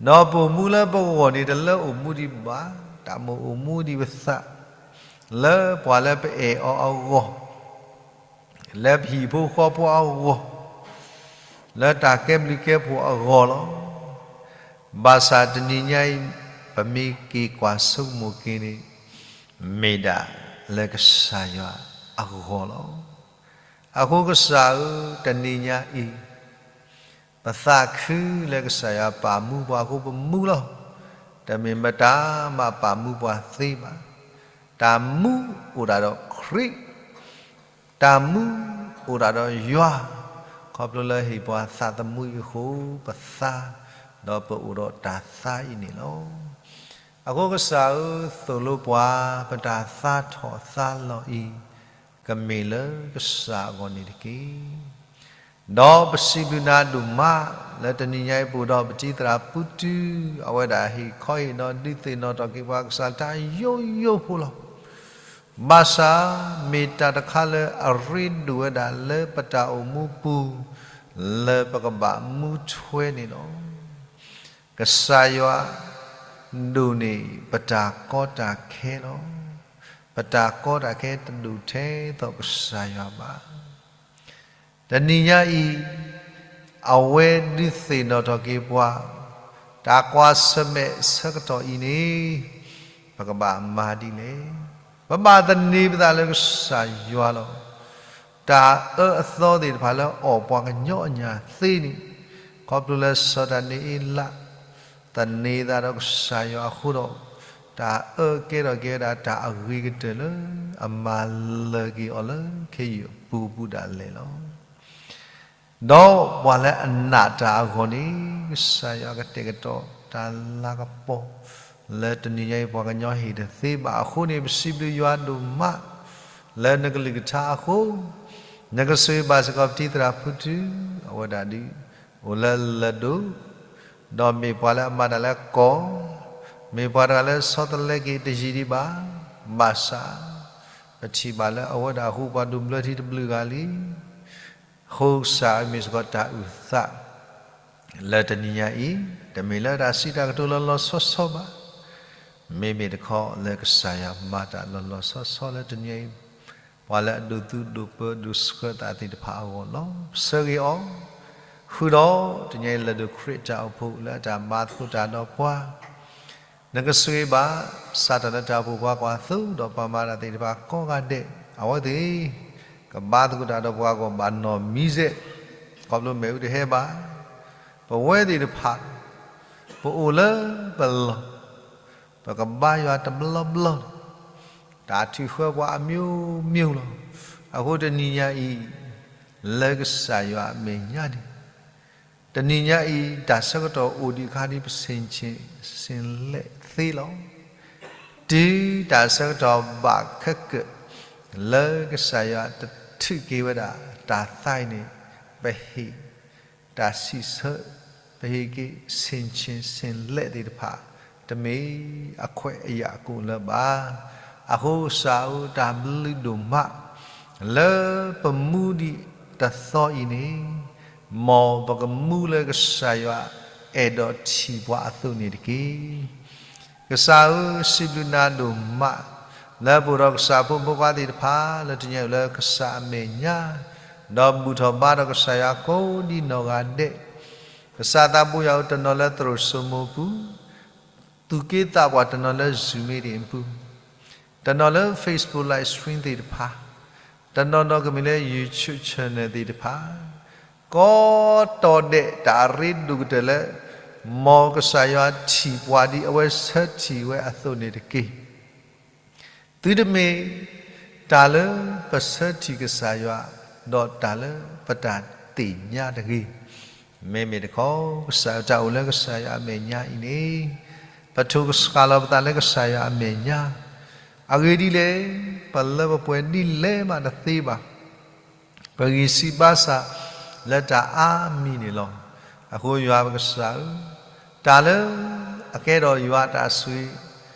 ဒီးပအိၣ်မူလၢပဂီၢ်န့ၣ် တလၢအိၣ်မူဒံးဘၣ်, တၢ်မိၣ်အိၣ်မူဒံးပသး, လၢပှၤလၢပအဲၣ်အီၤအဂီၢ်, လၢပဟံၣ်ဖိဃီဖိအဂီၢ်, လၢတၢ်ကဲဘျုးကဲဖှိၣ်အဂီၢ်လီၤ. ဘၣ်ဆၣ်တနံၤညါအံၤ ပမ့ၢ်က့ၤကွၢ်ဆိကမိၣ်က့ၤန့ၣ် မ့ၢ်ဒၣ်လၢကစၢ်ယွၤအဂီၢ်လီၤ. အဃိကစၢ်ဧၢ, တနံၤညါအံၤ ပသးခုလၢကစၢ်ယွၤပာ်မူပှၤအဃိပမူလီၤ. တမ့ၢ်မတၤမၤပာ်မူပှၤသ့ဘၣ်. တၢ်မူအိၣ်ဒၣ်ဒီးခရံာ်, တၢ်မူအိၣ်ဒၣ်ဒီးယွၤ, ခီဖျိလၢဟ့ၣ်ပှၤသးသမူအံၤအဃိ ပသါ, ဒီးပအိၣ်ဒီးတၢ်သါအံၤန့ၣ်လီၤ. အဃိကစၢ်ဧၢ, သိၣ်လိပှၤ ပတၢ်သါထီၣ်သါလီၤအံၤ ကမ့ၢ်လၢကစၢ်အဂီၢ်န့ၣ်တက့ၢ်. ဒီးပစံးဘျုးနၤဒိၣ်မး လၢတနံၤညါအံၤပအိၣ်ဒီးပတံၤသရၣ်ဖုတု, အဝဲဒၣ်ဟ့ၣ်ခီဟ့ၣ်နီၤဒုးသ့ၣ်နီၣ်ထီၣ်က့ၤပှၤကစၢ်တၢ်ယိယိဖိလီၤ. ဘၣ်ဆၣ် မ့ၢ်တၢ်တခါလၢအရ့ဒိၣ်ဝဲဒၣ်လၢပတၢ်အိၣ်မူပူၤ လၢပကဘၣ်မူထွဲန့ၣ်လီၤ. ကစၢ်ယွၤဒိၣ်န့ၢ်ပတၢ်ကီတၢ်ခဲလီၤ. ပတၢ်ကီတၢ်ခဲတဒိၣ်ထဲသိးကစၢ်ယွၤဘၣ်. တနံၤညါအံၤ အဝဲဒုးသ့ၣ်နီၣ်ထီၣ်က့ၤပှၤ တၢ်ကွၢ်ဆၢၣ်မဲာ်ဆၢကတီၢ်အံၤန့ၣ် ပကဘၣ်မၤဒ်လဲၣ်. ပဘၣ်သန့ၤပသးလၢကစၢ်ယွၤလီၤ. တၢ်အၢအသီသ့ၣ်တဖၣ်လၢအီၣ်ပှၤကညီအညၣ်သ့န့ၣ် ခီဖျိလၢစီၤဒၤနံးယ့လး သန့ၤသးဒီးကစၢ်ယွၤအဃိဒီး တၢ်အၢကဲထီၣ်က့ၤဝဲဒၣ်တၢ်အဂ့ၤကတၢၢ်လၢအမၤလၢာ်က့ၤအီၤလၢခ့ယုၢ်အပူၤဒၣ်လဲာ်လီၤ. ဒီးပှၤလၢအနာ်တၢ်အဂီၢ်န့ၣ် ကစၢ်ယွၤကတဲာ်ကတီၤတၢ်လၤကပီၤ လၢတနံၤညါအံၤပှၤကညီဟ့ၣ်တသ့ဘၣ်အဃိန့ၣ် ပစံးဘျုးယွၤဒိၣ်မး လၢနကလုၢ်ကထါအဃိ နကဆိၣ်ဂ့ၤဘၣ်စ့ၢ်ကီးပတံၤသရၣ်ဖုတု အဝဲဒၣ်ဒုး အိၣ်လၢလၢၢ်ဒိၣ် ဒီးမ့ၢ်ပှၤလၢအမၤတၢ်လၢကီၢ်, မ့ၢ်ပှၤတဂၤလၢဆီတလဲက့ၤတယံာ်ဒံးဘၣ်, ဘၣ်ဆၣ် ပထံၣ်ဘၣ်လၢအဝဲဒၣ်ဟူပှၤဒိၣ်ဘျၢထံတဘျုးဂၤလံ. အဃိကစၢ်အမ့ၢ်စ့ၢ်ကီးတၢ်အုၣ်သး လၢတနံၤညါအံၤ တမ့ၢ်လၢတၢ်စံးတၢ်ကတိၤလီၤလီၤဆီဆီဘၣ်. မ့မ့ၢ်တခီလၢကစၢ်ယွၤမၤတၢ်လီၤလီၤဆီဆီလၢတနံၤညါအံၤ ပှၤလၢအဒိးသူဒိးပၢဒိးဆှၢသးသ့ၣ်တဖၣ်အဂီၢ်လီၤ. ပဆၢဂ့ၤအီၤ, ဃုာ်ဒီး တနံၤညါအံၤလၢဒိးခရံာ်တၢ်အိၣ်ဖှိၣ်လၢအတၢ်မၤသကိးတၢ်ဒီးပှၤ နကဆိၣ်ဂ့ၤဘၣ် စးထီၣ်လၢတၢ်အိၣ်ဖှိၣ်ပှၤကွၢ်သိဒီးပှၤမၤတၢ်သ့ၣ်တဖၣ်ကိးဂၤဒဲး, အဝဲသ့ၣ် ကဘါသကိးတၢ်ဒီးပှၤဂီၢ်ဘၣ်နီၢ်မံၤစဲး, ခီဖျိမ့ၣ်အူတဟဲဘၣ်, ပဝဲသ့ၣ်တဖၣ် ပအိၣ်လၢပလီၢ် ပကဘါယွၤတဘျီဘျီ, တၢ်ထုးဃၢပှၤအမျိုးမျိုးလီၤ. အဃိတနံၤညါအံၤ လၢကစၢ်ယွၤအမဲာ်ညါန့ၣ် တနံၤညါအံၤ တၢ်ဆၢကတီၢ်အိၣ်ဒံးအခါဒ်ပဆ့ၣ်ဆ့ၣ်လဲၣ်သ့လီၤ. တုၤတၢ်ဆၢကတီၢ်ဘၣ်ခဲကၢၣ် လၢကစၢ်ယွၤတထုးက့ၤဝဲဒၣ်တၢ်သါအံၤန့ၣ် ပဟ့ၣ် တၢ်စံးဆၢ ပဟ့ၣ်က့ၤဆ့ၣ်ဆ့ၣ်ဆ့ၣ်လဲၣ်သ့ၣ်တဖၣ် တမ့ၢ်အခွဲးအယာ်အကိာ်လၢၤဘၣ်. အဃိကစၢ်ဧၢ တၢ်ဘျုးဒိၣ်မး လၢပမူဒံးတသီအံၤန့ၣ် မ်ပကမူလၢကစၢ်ယွၤအဲၣ်ဒိးထံၣ်ပှၤအသိးန့ၣ်တက့ၢ်. ကစၢ်ဧၢ စံးဘျုးနၤဒိၣ်မး လၢပအိၣ်ဒီးကစၢ်ဖိမုၣ်ဖိခွါသ့ၣ်တဖၣ် လၢတနံၤညါအံၤလၢကစၢ်အမဲာ်ညါ, ဒီးဘူၣ်ထီၣ်ဘါထီၣ်ကစၢ်ယွၤကိးဒံနီၢ်ဂၤဒဲး, ကစၢ်သးဘိယွၤဧၢ တနီၤလၢသရိာ်စိမိၤပူၤ, သူၣ်က့သးပှၢ်တနီၤလၢ Zoom meeting ပူၤ, တနီၤလၢ Facebook live stream သ့ၣ်တဖၣ်, တနီၤနီၤကမ့ၢ်လၢ YouTube channel သ့ၣ်တဖၣ်, ကိးတီၤဒဲးတၢ်အရ့ဒိၣ်ကတၢၢ်လၢ မ်ကစၢ်ယွၤထံၣ်ပှၤဒ်အဝဲဆၢထံၣ်ဝဲအသိးန့ၣ်တက့ၢ်. သုတမ့ၢ်တၢ်လၢပဆၢထံၣ်ကစၢ်ယွၤ, ဒီးတၢ်လၢပတၢ်သ့ၣ်ညါတဂ့ၤ. မ့မ့ၢ်တခီ ကစၢ်တၢ်အိၣ်လၢကစၢ်ယွၤအမဲာ်ညါအံၤန့ၣ် ပထိၣ်ကဆှၣ်လီၤပသးလၢကစၢ်ယွၤအမဲာ်ညါ, အဂ့ၢ်ဒ်လဲၣ်, ပလၢပပှဲၤဒ်လဲၣ်မးတသ့ဘၣ်. ပဂံၢ်စၢ်ဘါစၢ်လၢတၢ်အါမံၤန့ၣ်လီၤ. အဃိယွၤပကစၢ်ဧၢ, တၢ်လၢအကဲထီၣ်ယွၤတၢ်ဆိၣ်ဂ့ၤ,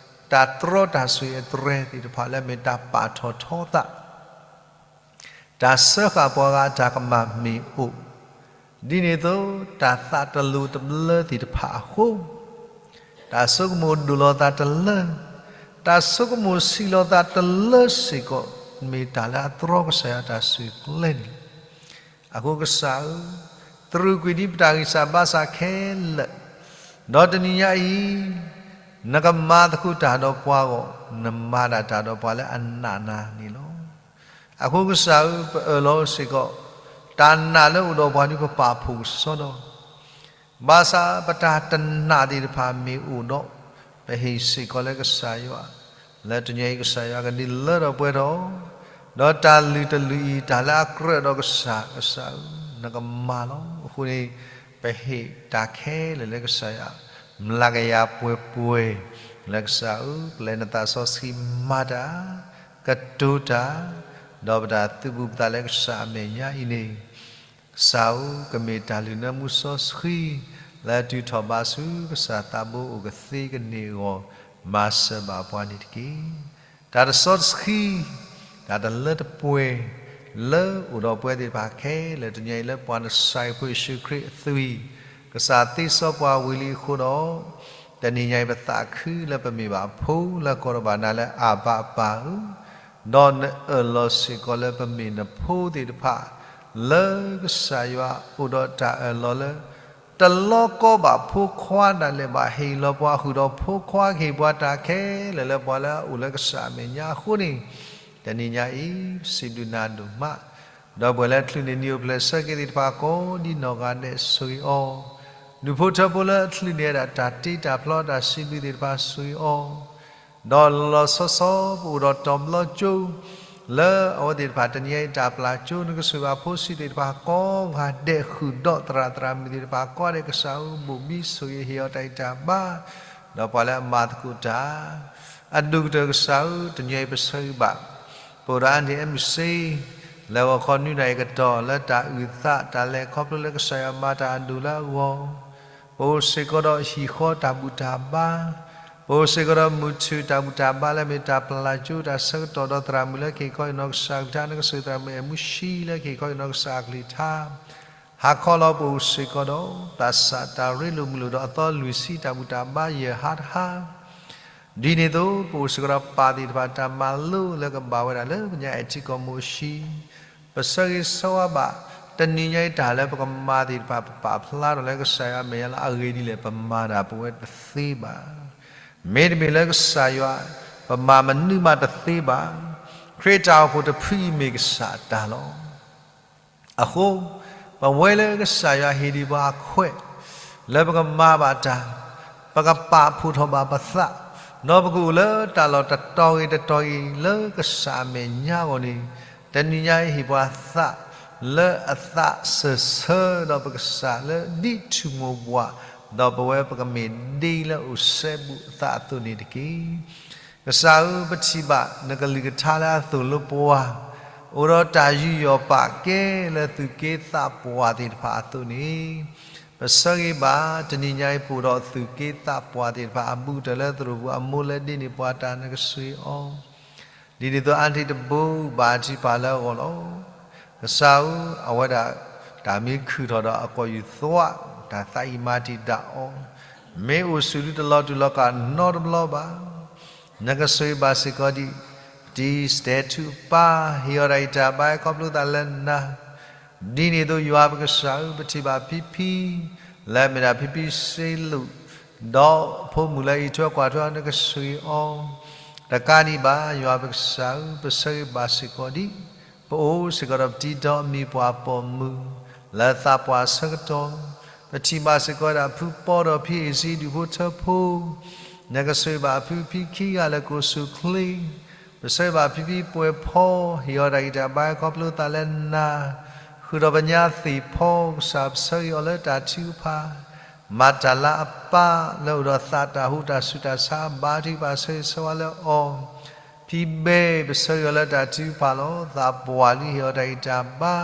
တၢ်တြီတၢ်ဆိၣ်ဂ့ၤအတြဲၤသ့ၣ်တဖၣ်လၢမ့ၢ်တၢ်ပာ်ထီၣ်ထီသး, တၢ်စၢဃာ်ပှၤဂၤအတၢ်ကမၣ်မ့ၢ်အိၣ်, ဒ်န့ၣ်အသိး တၢ်သးတလိၤတဘျၢသ့ၣ်တဖၣ်အဃိ တၢ်ဆိကမိၣ်ဒိၣ်လီၤသးတလၢ, တၢ်ဆိကမိၣ်ဆံးလီၤသးတလၢစ့ၢ်ကီး မ့ၢ်တၢ်လၢအတြီကစၢ်ယွၤတၢ်ဆိၣ်ဂ့ၤကျဲန့ၣ်လီၤ. အဃိကစၢ်ဧၢ, တရူးကွံာ်ဒံးပတၢ်ဂံၢ်စၢ်ဘါစၢ်ခဲလၢာ်, ဒီးတနံၤညါအံၤ နကမၤသကိးတၢ်ဒီးပှၤဂီၢ်, နမၤဒၣ်တၢ်ဒီးပှၤလၢအနာ်နၤန့ၣ်လီၤ. အဃိကစၢ်ဧၢ, ပအၢၣ်လီၤစ့ၢ်ကီး တၢ်နာ်လၢအိၣ်ဒီးပှၤဒ်ပပာ်ဖှိၣ်ကစီဒီ, ဘၣ်ဆၣ်ပတၢ်တနာ်သ့ၣ်တဖၣ်မ့ၢ်အိၣ်ဒီး, ပဟ့ၣ်စ့ၢ်ကီးလၢကစၢ်ယွၤ, လၢတနံၤညါအံၤကစၢ်ယွၤကဒုးလၢထီၣ်ပှဲၤထီၣ်, ဒီးတၢ်လုၢ်တလုၢ်အံၤ တၢ်လၢအကြၢးဒီးကစၢ်, ကစၢ်ဧၢ, နကမၤလီၤ. အဃိန့ၣ် ပဟ့ၣ်တၢ်ခဲလၢာ်လၢကစၢ်ယွၤ, မျးကယၤပှဲၤပှဲၤ, လၢကစၢ်ဧၢ, ပျဲနသးစီဆှံမၤတၢ်, ကတိၤတၢ်, ဒီးပတၢ်သူၣ်ဘူၣ်ပသးလၢကစၢ်အမဲာ်ညါအံၤန့ၣ် ကစၢ်ဧၢ, ကမ့ၢ်တၢ်လုၢ်နၢမူစီဆှံ လၢအတုၤထီၣ်ဘၣ်ဆူကစၢ်သးဘိအိၣ်ကသ့ကန့ၢ်အဂီၢ် မၤစၢၤဘၣ်ပှၤန့ၣ်တက့ၢ်. တၢ်တစီတဆှံ, တၢ်တလၢတပှဲၤ လၢအိၣ်ဒီးပဝဲသ့ၣ်တဖၣ်ခဲလၢာ်တနံၤအံၤ လၢပှၤနစၤရ့းဖိယ့ၣ်ၡူးခရံာ်အသွံၣ် ကစၢ်သ့စီပှၤဝံၤလံအဃိဒီး တနံၤညါအံၤ ပသးခုလၢပမ့ၢ်ဘၣ်အဖိ လၢကိးထီၣ်ဘၣ်နၤလၢအဘၣ်အပၢ်ဧၢ, ဒီးနအၢၣ်လီၤစ့ၢ်ကီးလၢပမ့ၢ်နဖိသ့ၣ်တဖၣ် လၢကစၢ်ယွၤအိၣ်ဒီးတၢ်အၢၣ်လီၤလၢ တလီၤကီဘၣ်ဖိခွါဒၣ်လဲာ်ဘၣ် ဟ့ၣ်လီၤပှၤဃုာ်ဒီးဖိခွါ ကဟ့ၣ်ပှၤတၢ်ခဲလၢာ်လၢပှၤလၢအအိၣ်လၢကစၢ်အမဲာ်ညါအဃိန့ၣ်, တနံၤညါအံၤ ပစံးဘျုးနၤဒိၣ်မး, ဒီပုၢ်ဝဲၢ်လၢအချုးန့ၢ်နံၣ်အိၣ်ဖျဲၣ်ဆၢက့ၤသ့ၣ်တဖၣ်ကိးဒ်နီၢ်ဂၤဒဲးဆိၣ်ဂ့ၤအီၤ, ဒူၣ်ဖိထၢဖိလၢအချုးန့ၢ်ဝဲဒၣ်တၢ်တ့တၢ်ဖျီတၢ်စံးဘျုးသ့ၣ်တဖၣ်ဆိၣ်ဂ့ၤအီၤ ဒီးလီၤလီၤဆီဆီပအိၣ်ဒီးတီၤဘျီကၠိ လၢအဝဲသ့ၣ်တဖၣ်တနံၤညါအံၤ တၢ်ပျၢ်ကၠိနကဆိၣ်ဂ့ၤဘၣ်ဖိဆံးသ့ၣ်တဖၣ်ကိးဂၤဒဲး ဃုာ်ဒီးသရၣ်သရၣ်မုၣ်သ့ၣ်တဖၣ်ကိးဂၤဒဲး ကစၢ်ဧၢ ဘိၣ်ဘံဆိၣ်ဂ့ၤဟ့ၣ်အီၤတၢ်ဂံၢ်တၢ်ဘါ ဒီးပှၤလၢအမၤသကိးတၢ် အဒိၣ်ကတၢၢ်ကစၢ်ဧၢ, တနံၤညါအံၤပဆၢဂ့ၤဘၣ် ပအိၣ်ဒီးအါန့ၢ်အဲမုၢ်စ့ လၢဂီၤခီနွံနၣ်ရံၣ်အကတီၢ် လၢတၢ်အုၣ်သးတၢ်လဲၤခီဖျိလၢကစၢ်ယွၤမၤတၢ်အဒိၣ်လၢအဂီၢ်, ပအိၣ်စ့ၢ်ကီးဒီးဟံၣ်ဃီတၢ်ဘူၣ်တၢ်ဘါ, ပအိၣ်စ့ၢ်ကီးဒီးမုၢ်ထူၣ်တၢ်ဘူၣ်တၢ်ဘါလၢအမ့ၢ်တၢ်ပျၢ်ကၠိတၢ်ဆၢကတီၢ်ဒီးသရၣ်မုၣ်လၢကဟ့ၣ်ခီဟ့ၣ်နီၤကစၢ်အကလုၢ်ကထါ နကဆိၣ်ဂ့ၤသရၣ်မုၣ်အဲၣ်မူဆံလၢကဟ့ၣ်ခီဟ့ၣ်နီၤကစၢ်အကလုၢ်ကထါ ဟါခီလီၤပအိၣ်စ့ၢ်ကီးဒီး သးစၢ်တၢ်ရ့လိာ်မုာ်လိာ်ဒီးအသီလွံၢ်ဆံတၢ်ဘူၣ်တၢ်ဘါယဲၢ်ဟါတဟါ ဒ်န့ၣ်အသိး ပအိၣ်စ့ၢ်ကီးဒီးပၢ်သ့ၣ်တဖၣ်တၢ်မၤလိလၢကဘၣ်ဝဲဒၣ်လၢပညါအဲၣ်ထံကီၢ်မိၢ်ၡံ, ပဆၢဂ့ၤဆၢဝါဘၣ် တနံၤညါအံၤတၢ်လၢပကမၤသ့ၣ်တဖၣ် ပပာ်ဖျါထီၣ်လၢကစၢ်ယွၤအမဲာ်ညါလၢအဂ့ၤဒ်လဲၣ် ပမၤတၢ်ပဝဲတသ့ဘၣ်. မ့တမ့ၢ်လၢကစၢ်ယွၤ ပမၤမနုၤမးတသ့ဘၣ်. ခရံာ်တၢ်အိၣ်ဖှိၣ်တဖုအံၤမ့ၢ်ကစၢ်အတၢ်လီၤ. အဃိ ပဝဲလၢကစၢ်ယွၤဟ့ၣ်ဒံးပှၤအခွဲး လၢပကမၤဘၣ်တၢ်, ပကပာ်ဖှိၣ်ထီၣ်ဘၣ်ပသး, ဒီးပကအိၣ်လၢတၢ်လီၢ်တတီၤဂ့ၤတတီၤဂ့ၤ လၢကစၢ်အမဲာ်ညါအဂီၢ်န့ၣ်, တနံၤညါအံၤဟ့ၣ်ပှၤသး လၢအသးစၢၢ်ဆၢဒီးပကစၢ်လၢဒ်ထူၣ်မိၢ်ပှၢ်, ဒီးပဝဲပကမ့ၢ်ဒ့လၢအိၣ်စဲဘူးအသးအသိးန့ၣ်တက့ၢ်. ကစၢ်ဧၢ, ပထံၣ်ဘၣ်နကလုၢ်ကထါလၢအသိၣ်လိပှၤ, အိၣ်ဒီးတၢ်ယူးယီၣ်ပာ်ကဲလၢသူၣ်က့သးပှၢ်သ့ၣ်တဖၣ်အသိးန့ၣ်, ပဆၢဂ့ၤဘၣ် တနံၤညါအံၤပအိၣ်ဒီးသူၣ်က့သးပှၢ်သ့ၣ်တဖၣ်အဘူးကတၢၢ်လၢသရိာ်ပူၤအမိၢ်လၢဒ့န့ၣ်ပှၤတၢ်နကဆိၣ်ဂ့ၤအီၤ ဒ်န့ၣ်အသိးအါတက့ၢ်တဘိ ဘါထုကဖၣ်လၢအဂီၢ်လီၤ. ကစၢ်ဧၢ, အဝဲဒၣ်တၢ်မ့ၢ်ခုၣ်ထီၣ်ဒီးအကိာ်ယူၢ်သွး, တၢ်သးအံၤမၤတံာ်တာ်အီၤ, မ့ၢ်အိၣ်ဆူၣ်ဒုတလီၤတူာ်လီၤကာ်နီတဘျီဘၣ်. နကဆိၣ်ဂ့ၤဘၣ်စ့ၢ်ကီးဒံး ပတံၤစတဲးထူအပၢ် ဟ့ၣ်အီၤတၢ်ဂံၢ်တၢ်ဘါ ခီဖျိသးလၢနၤ ဒ်န့ၣ်အသိးယွၤပကစၢ်ဧၢ, ပထံၣ်ဘၣ်ဖံဖံ လၢအမ့ၢ်ဒၣ်ဖံဖံစ့လူး, ဒီးဖိမုၣ်လၢအအံးထွဲကွၢ်ထွဲအီၤ နကဆိၣ်ဂ့ၤအီၤ, တကးဒံးဘၣ် ယွၤပကစၢ်ဧၢ, ပဆၢဂ့ၤဘၣ်စ့ၢ်ကီးဒံး ပအိၣ်စ့ၢ်ကီးဒီးပတံၤဒီးအမံၤပှၢ်ပိာ်မုၣ် လၢသးပှၢ်ဆၢကတီၢ်, ပထံၣ်ဘၣ်စ့ၢ်ကီးဝဲဒၣ်ဖုပီဒီးဖံအ့ၣ်စံ ဒူၣ်ဖိထၢဖိ နကဆိၣ်ဂ့ၤဘၣ်ဖုဖံခံဂၤလၢာ်ကိးဆူၣ်ချ့, ပဆၢဂ့ၤဘၣ်ဖံဖံပှဲၤဖီ ဟ့ၣ်အီၤတၢ်ဂံၢ်တၢ်ဘါခီဖျိသးလၢနၤ, ဃုာ်ဒီးပညါသ့ၣ်ဖီ ကစၢ်ပဆၢဂ့ၤအီၤလၢတၢ်ထုကဖၣ်, မၤတၢ်လၢအပၢ်လၢအိၣ်ဒီးသးတၢ်ဟူတၢ်ဆူးတၢ်ဆါ ဘါထုကဖၣ်ဆၢဂ့ၤဆၢဝါလၢအီၤ, ဖံဘဲ ပဆၢဂ့ၤအီၤလၢတၢ်ထုကဖၣ်လီၤ. သးပှၢ်လံ ဟ့ၣ်အီၤတၢ်ဂံၢ်တၢ်ဘါ,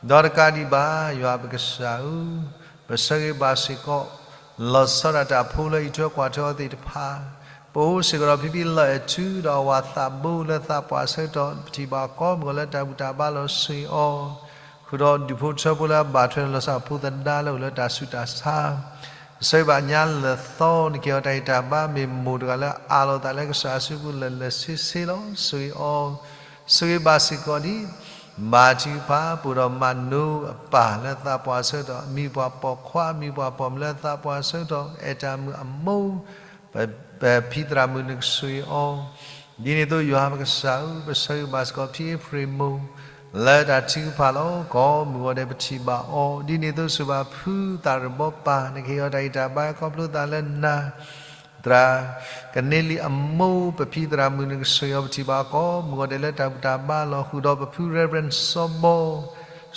ဒီးတကးဒံးဘၣ် ယွၤပကစၢ်ဧၢ, ပဆၢဂ့ၤဘၣ်စ့ၢ်ကီး လီၤဆီဒၣ်တၢ်ဖိလၢအအံးထွဲကွၢ်ထွဲအီၤသ့ၣ်တဖၣ်, ပအိၣ်စ့ၢ်ကီးဒီးဖံဖံလီၤအဲၣ်ထူ ဒီးအဝၤသးဘိလၢသးပှၢ်ဆၢကတီၢ်, ပထံၣ်ဘၣ်ကိးမုၢ်ဂီၤလၢတၢ်ဘူၣ်တၢ်ဘါလီၤဆိၣ်ဂ့ၤအီၤ, ဃုာ်ဒီးဒူၣ်ဖိထၢဖိလၢအဘၣ်ထွဲဒီးလီၤစၢ်ဖိသဒါလၢအိၣ်လၢတၢ်ဆူးတၢ်ဆါ ပဆၢဂ့ၤဘၣ်ညါလၢာ်သီ နကဟ့ၣ်အီၤတၢ်ဂံၢ်တၢ်ဘါ မ့ၢ်မိၢ်တဂၤလၢအအးလီၤသးလၢကစၢ်အစုပူၤလၢာ်လၢာ်ဆ့ဆ့လီၤ. ဆိၣ်ဂ့ၤအီၤ, ဆိၣ်ဂ့ၤဘၣ်စ့ၢ်ကီးဒံး ဘါထုကဖၣ် ပအိၣ်ဒီးမၤနိအပၢ်လၢသးပှၢ်ဆၢကတီၢ်, အမံၤပှၢ်ပိာ်ခွါ အမံၤပှၢ်ပိာ်မုၣ်လၢသးပှၢ်ဆၢကတီၢ်, အဲၣ်တၢ်မုၣ်အမိၢ် ပဖံသရၣ်မုၣ်နကဆိၣ်ဂ့ၤအီၤ, ဒ်န့ၣ်အသိးယွၤပကစၢ်ဧၢ, ပဆၢဂ့ၤဘၣ်စ့ၢ်ကီးဖံအ့ဖြ့ၣ်မိၢ် လၢတၢ်ထုကဖၣ်လီၤ. ကိးမုၢ်ဂီၤဒဲး ပထံၣ်ဘၣ်အီၤ, ဒ်န့ၣ်အသိးဆိၣ်ဂ့ၤဘၣ်ဖုသးရဘီပၢ် နကဟ့ၣ်အီၤတၢ်ဂံၢ်တၢ်ဘါခီဖျိသးလၢနၤ သရၣ်ကန့လံအမိၢ် ပဖံသရၣ်မုၣ်နကဆိၣ်ဂ့ၤအီၤ, ပထံၣ်ဘၣ်ကိးမုၢ်ဂီၤဒဲးလၢတၢ်ဘူၣ်တၢ်ဘါလီၤ. ဃုာ်ဒီးပဖု Reverend စီၤဘီ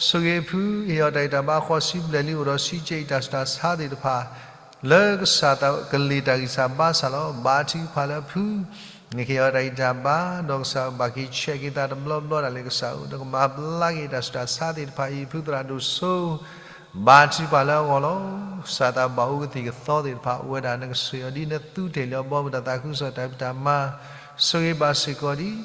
ဆိၣ်ဂ့ၤဖု ဟ့ၣ်အီၤတၢ်ဂံၢ်တၢ်ဘါ ဃီဆံဘျဲၣ်လံ အိၣ်ဒီးဆံးကဲအံၤတၢ်ဆူးတၢ်ဆါသ့ၣ်တဖၣ် လၢကစၢ်သးကလ့ၢ်တၢ်ဂံၢ်စၢ်ဘါစၢ်လီၤ. ဘါထုကဖၣ်လၢဖု နကဟ့ၣ်အီၤတၢ်ဂံၢ်တၢ်ဘါ, ဒီးကစၢ်ဧၢ ဘၣ်က့ၤဆဲးက့ၤသးတဘျီဘျီဒၣ်လဲာ် ကစၢ်ဧၢ, နကမၤဘျါက့ၤတၢ်ဆူးတၢ်ဆါသ့ၣ်တဖၣ်အံၤ ဖုသရၣ်ဒိၣ်စိ ဘါထုကဖၣ်လၢအဂီၢ်လီၤ. ကစၢ်သးဘၣ်အူကသံၣ်ကသီသ့ၣ်တဖၣ်အိၣ်ဝဲဒၣ် နကဆိၣ်ဂ့ၤအီၤဒ်နသူတ့ၢ်လံအီၤ ဘီမုၢ်တၢ်သးခုကစီၣ်တၢ်ဖံးတၢ်မၤ, ဆိၣ်ဂ့ၤဘၣ်စ့ၢ်ကီးဒံး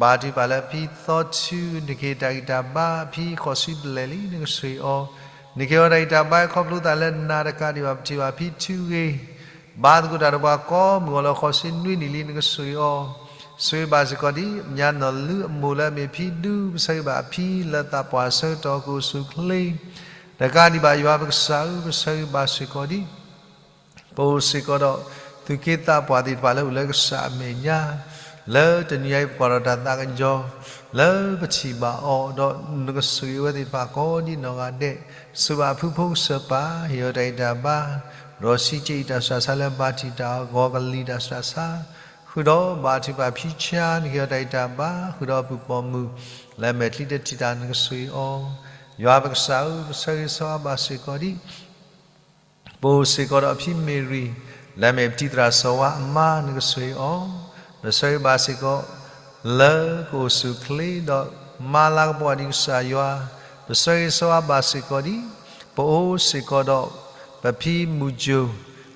ဘါထုကဖၣ်လၢဖံသီထု နကဟ့ၣ်တၢ်ဂံၢ်တၢ်ဘါ, ဖံဃိးဆံဘျဲၣ်လံ နကဆိၣ်ဂ့ၤအီၤ, နကဟ့ၣ်အီၤတၢ်ဂံၢ်တၢ်ဘါ ခီဖျိသးလၢနၤတကးဒံးဘၣ် ပထံၣ်ဘၣ်ဖံထုဂ့ၤ ဘါသကိးတၢ်ဒီးပှၤကိးမုၢ်ဂီၤလၢဃိးဆံနွံနံၣ်လံ နကဆိၣ်ဂ့ၤအီၤ, ဆိၣ်ဂ့ၤဘၣ်စ့ၢ်ကီးဒံး ညါနီၢ်လူအမိၢ်လၢအမ့ၢ်ဖံဒူ ပဆၢဂ့ၤဘၣ်အဖံလၢသးပှၢ်ဆၢကတီၢ်ကအိၣ်ဆူၣ်အိၣ်ချ့ တကးဒံးဘၣ် ယွၤပကစၢ်ဧၢ, ပဆၢဂ့ၤဘၣ်စ့ၢ်ကီးဒံး ပအိၣ်စ့ၢ်ကီးဒီး သူၣ်က့သးပှၢ်သ့ၣ်တဖၣ်လၢအိၣ်လၢကစၢ်အမဲာ်ညါ, လၢတနံၤအံၤပကွၢ်ဒီးတၢ်သးကညီၤ လၢပထံၣ်ဘၣ်အီၤ ဒီးနကဆိၣ်ဂ့ၤအဝဲသ့ၣ်တဖၣ်ကိးဒ်နီၢ်ဂၤဒဲး, ဆိၣ်ဘၣ်အဖုဖိကစၢၢ်ပၢ် ဟ့ၣ်အီၤတၢ်ဂံၢ်တၢ်ဘါ, ဒီးစံးက့ၤအံၤတၢ်ဆူးတၢ်ဆါလၢဘၣ်ထံၣ်တၢ်အဂီၢ် ကလံၤတၢ်ဆူးတၢ်ဆါ, ဃုာ်ဒီးဘါထုကဖၣ်ဖံဆါ နကဟ့ၣ်အီၤတၢ်ဂံၢ်တၢ်ဘါ, ဃုာ်ဒီးပုၢ်ပိာ်မုၣ် လၢမဲာ်ချံတထံၣ်တၢ် နကဆိၣ်ဂ့ၤအီၤ, ယွၤပကစၢ်ဧၢ, ပဆၢဂ့ၤဆၢဝါဘၣ်စ့ၢ်ကီးဒံး ပအိၣ်စ့ၢ်ကီးဒီးအဖံမ့ၤရံၤ လၢအမ့ၢ်ပတံၤသရၣ်စီၤဝါအမါ နကဆိၣ်ဂ့ၤအီၤ, ပဆၢဂ့ၤဘၣ်စ့ၢ်ကီး လၢကအိၣ်ဆူၣ်အိၣ်ချ့ဒီး မၤလၤကပီၤဒံးကစၢ်ယွၤ, ပဆၢဂ့ၤဆၢဝါဘၣ်စ့ၢ်ကီးဒံး, ပအိၣ်စ့ၢ်ကီးဒီး ပဖံမုၢ်ကၠိၤ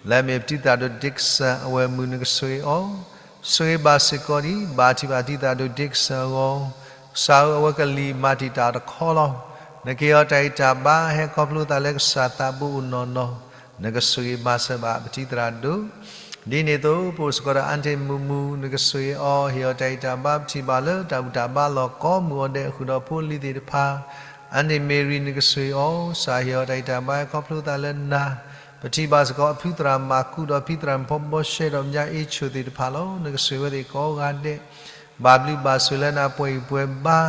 လၢအမ့ၢ်ပတံၤသရၣ်ဒိၣ် Dickson အဝဲၢ်မုၣ် နကဆိၣ်ဂ့ၤအီၤ, ဆိၣ်ဂ့ၤဘၣ်စ့ၢ်ကီးဒံး ဘါထုကဖၣ်တံၤသရၣ်ဒိၣ် Dickson အဂီၢ်, ကစၢ်ဧၢ, အဝဲကလံၤမၤတံာ်တာ်တခီလီၤ. နကဟ့ၣ်အီၤတၢ်ဂံၢ်တၢ်ဘါ ဟဲခီဖျိသးလၢကစၢ်သးဘိအိၣ်နီၢ်နီၢ်, နကဆိၣ်ဂ့ၤမၤစၢၤဘၣ်ပတံၤသရၣ်ဒိၣ်, ဒ်န့ၣ်အသိး ပအိၣ်စ့ၢ်ကီးဒီး အၢၣ်တ့ၢ်မူမူ နကဆိၣ်ဂ့ၤအီၤ, ဟ့ၣ်အီၤတၢ်ဂံၢ်တၢ်ဘါ ပထံၣ်ဘၣ်လၢတၢ်ဘူၣ်တၢ်ဘါလီၢ်ကိးမုၢ်ဂီၤဒဲး ဃုာ်ဒီးဖိလံၤသ့ၣ်တဖၣ်, အၢၣ်တ့ၢ်မ့ၤရံၤ နကဆိၣ်ဂ့ၤအီၤ, ကစၢ်ဟ့ၣ်အီၤတၢ်ဂံၢ်တၢ်ဘါ ဟဲခီဖျိသးလၢနၤ, ပထံၣ်ဘၣ်စ့ၢ်ကီးအဖုသရၣ်မၤကူဒီးဖံသရၣ်မုၣ်ဖီဘီရှဲဒီးညါအ့ၣ်ဆိၣ်သ့ၣ်တဖၣ်လီၤ. နကဆိၣ်ဂ့ၤအဝဲသ့ၣ်ကိးဂၤဒဲး, ဘၣ်ဘျုးဘၣ်ဆိၣ်လၢနၤပှဲၤဂံၢ်ပှဲၤဘါ,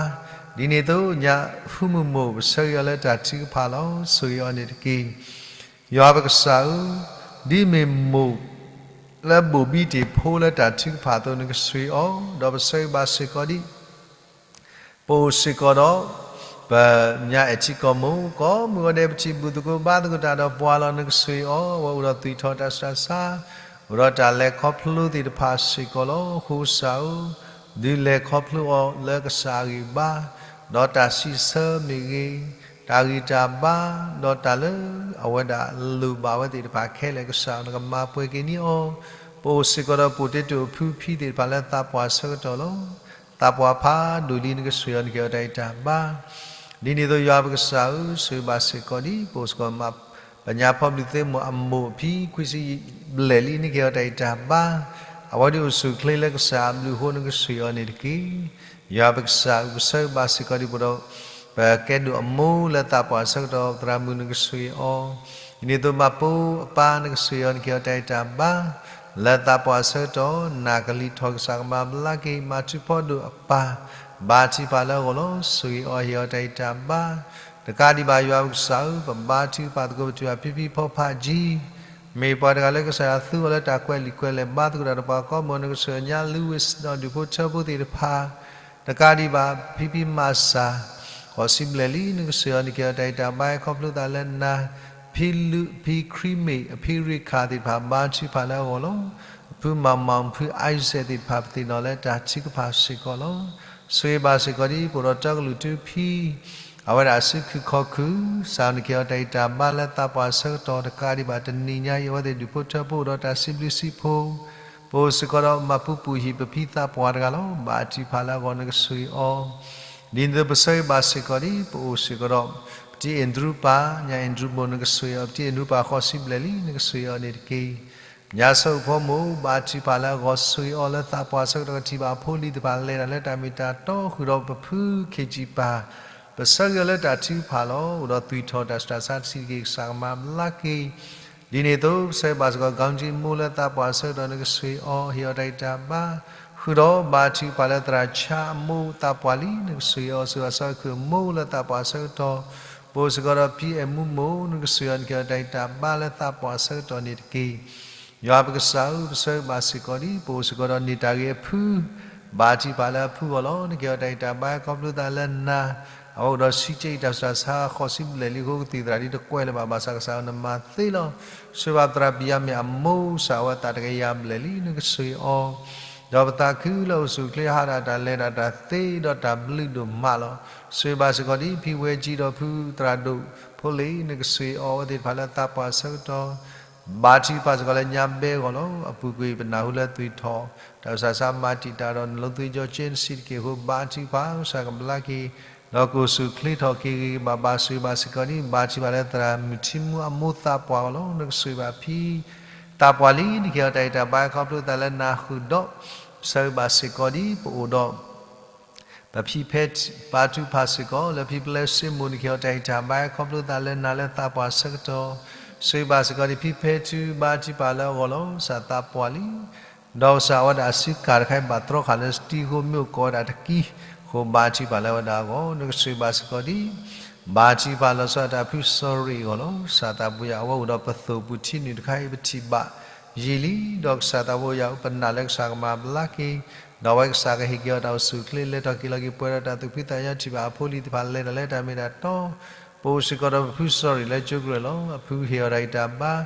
ဒ်န့ၣ်အသိးညါ ဖုမုၢ်မိၢ် ပဆၢဂ့ၤအီၤလၢတၢ်ထုကဖၣ်လီၤ. ဆိၣ်ဂ့ၤအီၤန့ၣ်တက့ၢ်. ယွၤပကစၢ်ဧၢ, ဒ်မ့ၢ်မိၢ် လၢဘိၣ်ဘံတ့ၢ်ဖိလၢတၢ်ထုကဖၣ်အသိး နကဆိၣ်ဂ့ၤအီၤ, ဒီးပဆၢဂ့ၤဘၣ်စ့ၢ်ကီးဒံး ပအိၣ်စ့ၢ်ကီးဒီး ပညါအဲၣ်ထံကီၢ်မိၢ် ကိးမုၢ်ဂီၤဒဲး ပထံၣ်ဘူၣ်သကိးဘါသကိးတၢ်ဒီးပှၤလီၤ. နကဆိၣ်ဂ့ၤအီၤ, အဝဲအိၣ်ဒီးသွံၣ်ထီၣ်တၢ်ဆူးတၢ်ဆါ, အိၣ်ဒီးတၢ်လဲၤခီဖျိသ့ၣ်တဖၣ်စ့ၢ်ကီးလီၤ. အဃိကစၢ်ဧၢ, ဒုးလဲၤခီဖျိအီၤလၢကစၢ်အဂံၢ်ဘါ, ဒီးတၢ်စံးဆၢမ့ၢ်ဂ့ၤ, တၢ်ဂံၢ်တၢ်ဘါ, ဒီးတၢ်လၢအဝဲဒၣ်လိၣ်ဘၣ်ဝဲသ့ၣ်တဖၣ်ခဲလၢာ် ကစၢ်ဧၢ, နကမၤပှဲၤက့ၤန့ၢ်အီၤ. ပအိၣ်စ့ၢ်ကီးဒီး ပိၣ်တ့တိၣ်ဖုဖံသ့ၣ်တဖၣ်လၢသးပှၢ်ဆၢကတီၢ်လီၤ. သးပှၢ်ဖးဒိၣ်လံ နကဆိၣ်ဂ့ၤအီၤ နကဟ့ၣ်အီၤတၢ်ဂံၢ်တၢ်ဘါ. ဒ်န့ၣ်အသိး ယွၤပကစၢ်ဧၢ, ဆိၣ်ဂ့ၤဘၣ်စ့ၢ်ကီးဒံး ပအိၣ်စ့ၢ်ကီး ပညါဖီဘျုးသ့ၣ်မိၢ်အမိၢ် ဖံခွံဆံဘျဲၣ်လံ နကဟ့ၣ်အီၤတၢ်ဂံၢ်တၢ်ဘါ. အဝဲဒၣ်အိၣ်ဆူၣ်အိၣ်ချ့လၢကစၢ်အဘျုးအဃိ နကဆိၣ်ဂ့ၤအီၤန့ၣ်တက့ၢ်. ယွၤပကစၢ်ဧၢ, ပဆၢဂ့ၤဘၣ်စ့ၢ်ကီးဒံး ပဒီး ပကဲဒိၣ်အမိၢ်လၢသးပှၢ်ဆၢကတီၢ် သရၣ်မုၣ် နကဆိၣ်ဂ့ၤအီၤ. ဒ်န့ၣ်အသိး မၤပူအပၢ် နကဆိၣ်ဂ့ၤအီၤ နကဟ့ၣ်အီၤတၢ်ဂံၢ်တၢ်ဘါ လၢသးပှၢ်ဆၢကတီၢ် နၢ်ကလံၤထီၣ် ကစၢ်ကမၤဘျါက့ၤ မၤထူဖီဒိၣ်အပၢ် ဘါထုကဖၣ်လၢအဂီၢ်လီၤ. ဆိၣ်ဂ့ၤအီၤ ဟ့ၣ်အီၤတၢ်ဂံၢ်တၢ်ဘါ. တကးဒံးဘၣ် ယွၤပကစၢ်ဧၢ, ပဘါထုကဖၣ်သကိး ပထံၣ်ဘၣ်ဖံဖံဖီဖးကံ မ့ၢ်ပှၤတဂၤလၢကစၢ်ယွၤသူအီၤလၢတၢ်ကွဲးလံာ်ကွဲးလဲၢ် ဘါသကိးတၢ်ဒီးပှၤကိးမုၢ်ဂီၤ နကဆိၣ်ဂ့ၤအီၤ ညါ Louis ဒီးဒူၣ်ဖိထၢဖိသ့ၣ်တဖၣ် တကးဒံးဘၣ် ဖံဖံမၤစၢ် ဃိးဆံဘျဲၣ်လံ နကဆိၣ်ဂ့ၤအီၤ နကဟ့ၣ်အီၤတၢ်ဂံၢ်တၢ်ဘါ ဟဲခီဖျိသးလၢနၤ, ဖံလူး ဖံခရံမ့ၣ် အဖံရ့ခၣ်သ့ၣ်တဖၣ် ဘါထုကဖၣ်လၢအဂီၢ်လီၤ. ဖုမၤမီၢ် ဖု Isaac သ့ၣ်တဖၣ် ပသ့ၣ်နီၣ်လၢတၢ်ထုကဖၣ်စ့ၢ်ကီးလီၤ. ဆိၣ်ဂ့ၤဘၣ်စ့ၢ်ကီးဒံး ပအိၣ်ဒီးတၢ်ကလုၢ်ထူဖံ အဝဲဒၣ်အစုခုၣ်ခီၣ်ခုၣ် ကစၢ်နကဟ့ၣ်အီၤတၢ်ဂံၢ်တၢ်ဘါလၢသးပှၢ်ဆၢကတီၢ် တကးဒံးဘၣ် တနံၤညါအံၤ အဝဲသ့ၣ်ဒူၣ်ဖိထၢဖိအိၣ်ဒီးတၢ်စံးဘျုးစံးဖှိၣ်, ပအိၣ်စ့ၢ်ကီးဒီးမၤပူၤပူၤဟံၣ် ပဖံသးပှၢ်တဂၤလီၤ. ဘါထုကဖၣ်လၢအဂီၢ် နကဆိၣ်ဂ့ၤအီၤ. ဒ်န့ၣ်အသိး ပဆၢဂ့ၤဘၣ်စ့ၢ်ကီးဒံး ပအိၣ်စ့ၢ်ကီးဒီး ပတံၤအဲၣ်ဒရူးပၢ် ညါအဲၣ်ဒရူးမိၢ် နကဆိၣ်ဂ့ၤအီၤ, ပတံၤအဲၣ်ဒရူးပၢ် ဃိးဆံဘျဲၣ်လံ နကဆိၣ်ဂ့ၤအီၤန့ၣ်တက့ၢ်. ညါဆၢအိၣ်ဖီမိၢ် ဘါထုကဖၣ်လၢအဂီၢ် ဆိၣ်ဂ့ၤအီၤလၢသးပှၢ်ဆၢကတီၢ် ကထံၣ်ဘၣ်အဖိလံၤသ့ၣ်တဖၣ် လဲၤတၢ်လၢတၢ်မ့ၢ်တၢ်တီ ဃုာ်ဒီးပဖုခ့ၣ်ကၠံၣ်ပၢ် ပဆၢဂ့ၤအီၤလၢတၢ်ထုကဖၣ်လီၤ. အိၣ်ဒီးသွံၣ်ထီၣ်တၢ်ဆူးတၢ်ဆါတဆံးတက့ၢ် ကစၢ်ကမၤဘျါက့ၤ. ဒ်န့ၣ်အသိး ပဆၢဂ့ၤဘၣ်စ့ၢ်ကီး ကီၢ်ကၠံမိၢ်လၢသးပှၢ်ဆၢကတီၢ် နကဆိၣ်ဂ့ၤအီၤ ဟ့ၣ်အီၤတၢ်ဂံၢ်တၢ်ဘါ ဃုာ်ဒီးဘါထုကဖၣ်လၢသရၣ်ဆါအမိၢ်သးပှၢ်လံ နကဆိၣ်ဂ့ၤအီၤ ဆိၣ်ဂ့ၤဘၣ်စ့ၢ်ကီး ကီၢ်ကၠံမိၢ်လၢသးပှၢ်ဆၢကတီၢ် ပအိၣ်စ့ၢ်ကီးဒီးဖံအဲၣ်မူမိၢ် နကဆိၣ်ဂ့ၤအီၤ နကဟ့ၣ်အီၤတၢ်ဂံၢ်တၢ်ဘါလၢသးပှၢ်ဆၢကတီၢ်န့ၣ်တက့ၢ်. ယွၤပကစၢ်ဧၢ ပဆၢဂ့ၤဘၣ်စ့ၢ်ကီးဒံး ပအိၣ်စ့ၢ်ကီးဒီးန့ၢ်တၢ်ဂ့ၤအဖု ဘါထုကဖၣ်လၢအဖုအဂီၢ်လီၤ. နကဟ့ၣ်အီၤတၢ်ဂံၢ်တၢ်ဘါ ခီဖျိသးလၢနၤ အဝဲအိၣ်ဒီးဆံးကဲအံၤတၢ်ဆူးတၢ်ဆါ ဃိးဆံဘျဲၣ်လံအဃိ ကသံၣ်သရၣ်ဒ်တကွဲးလၢၤဘၣ် ဘၣ်ဆၣ်ကစၢ်ဧၢ နမၤသ့လီၤ. ဆိၣ်ဂ့ၤဘၣ်သရၣ်ပံၤယါမ့ၣ်အမိၢ် ကစၢ် အဝဲသးတကယၤဘျဲၣ်လံ နကဆိၣ်ဂ့ၤအီၤ ဒီးပသးခုလၢအိၣ်ဆူၣ်အိၣ်ချ့ဟးဒၣ်တၢ်လဲၤဒၣ်တၢ်သ့ဒီးတၢ်ဘျုးဒိၣ်မးလီၤ. ဆိၣ်ဂ့ၤဘၣ်စ့ၢ်ကီးဒ်ဖံဝဲကၠံဒီးဖုသရၣ်ဒိၣ်ဖိလ့ၣ် နကဆိၣ်ဂ့ၤအီၤအဝဲသ့ၣ်တဖၣ်လၢသးပှၢ်ဆၢကတီၢ် ဘါထုကဖၣ်စ့ၢ်ကီးလၢညါဘဲအဂီၢ်လီၤ. အပူၤကွံာ်ပနၢ်ဟူလၢသွံၣ်ထီၣ် တၢ်ကစၢ်စးမၤတံာ်တာ်ဒီးနလိသံကၠီကၠ့နစံးတက့ၢ်အဃိ ဘါထုကဖၣ်ကစၢ်ကဘျါက့ၤ ဒီးကအိၣ်ဆူၣ်အိၣ်ချ့ထီၣ်က့ၤဂ့ၤဂ့ၤဘၣ်ဘၣ် ဆိၣ်ဂ့ၤဘၣ်စ့ၢ်ကီးဒ် ဘါထုကဖၣ်လၢသရၣ်မုၣ်ထံမူအမိၢ်သးပှၢ်အဂီၢ်လီၤ. နကဆိၣ်ဂ့ၤဘၣ်ဖံ သးပှၢ်လံ နကဟ့ၣ်အီၤတၢ်ဂံၢ်တၢ်ဘါ ခီဖျိသးလၢနၤဃုာ်ဒီး ဆိၣ်ဂ့ၤဘၣ်စ့ၢ်ကီးဒ်ပအိၣ်ဒီး ပဖံဖဲ ဘါထုကဖၣ်စ့ၢ်ကီး လၢဖံပျဲစ့မိၣ် နကဟ့ၣ်အီၤတၢ်ဂံၢ်တၢ်ဘါ ခီဖျိသးလၢနၤလၢသးပှၢ်ဆၢကတီၢ် ဆိၣ်ဂ့ၤဘၣ်စ့ၢ်ကီးဒ်ဖံဖဲထူ ဘါထုကဖၣ်လၢအဂီၢ်လီၤ. ကစၢ်သးပှၢ်လံ ဒီးကစၢ်အဝဲဒၣ်အစုကၢ်တခါအံၤဘၣ်တြီဃာ်လၢစတံဃိ မ့ၢ်အိၣ်ကိးဝဲဒၣ်တကံ အဃိဘါထုကဖၣ်လၢအဝဲဒၣ်အဂီၢ် နကဆိၣ်ဂ့ၤဘၣ်စ့ၢ်ကီးဒ် ဘါထုကဖၣ်လီၤဆီဒၣ်တၢ်ဖုစီၤရ့ၣ်အဂီၢ်လီၤ. ကစၢ်သးဘိယွၤ အဝဲအိၣ်ဒီးပသိၣ်ပူၤထံနုာ်တခါအံၤ ပထံၣ်ဘၣ်ယံာ်လံ ဒီးကစၢ်သးဘိယွၤ ပနာ်လၢကစၢ်ကမၤဘျါက့ၤ ဒီးအဝဲကစၢ်ကဟ့ၣ်က့ၤအီၤတၢ်အိၣ်ဆူၣ်အိၣ်ချ့ လဲၤထီၣ်က့ၤလီၤက့ၤပှဲၤဒီးတၢ်သူၣ်ဖှံသးညီ ထံၣ်ဘၣ်အဖိအလံၤသ့ၣ်တဖၣ် လဲၤတၢ်လၢတၢ်မ့ၢ်တၢ်တီ ပအိၣ်စ့ၢ်ကီးဒီးပဖုစီၤရ့ၣ်လၢကၠိကရၢၢ်လီၤ. အဖုဟ့ၣ်အီၤတၢ်ဂံၢ်တၢ်ဘါ ဟ့ၣ်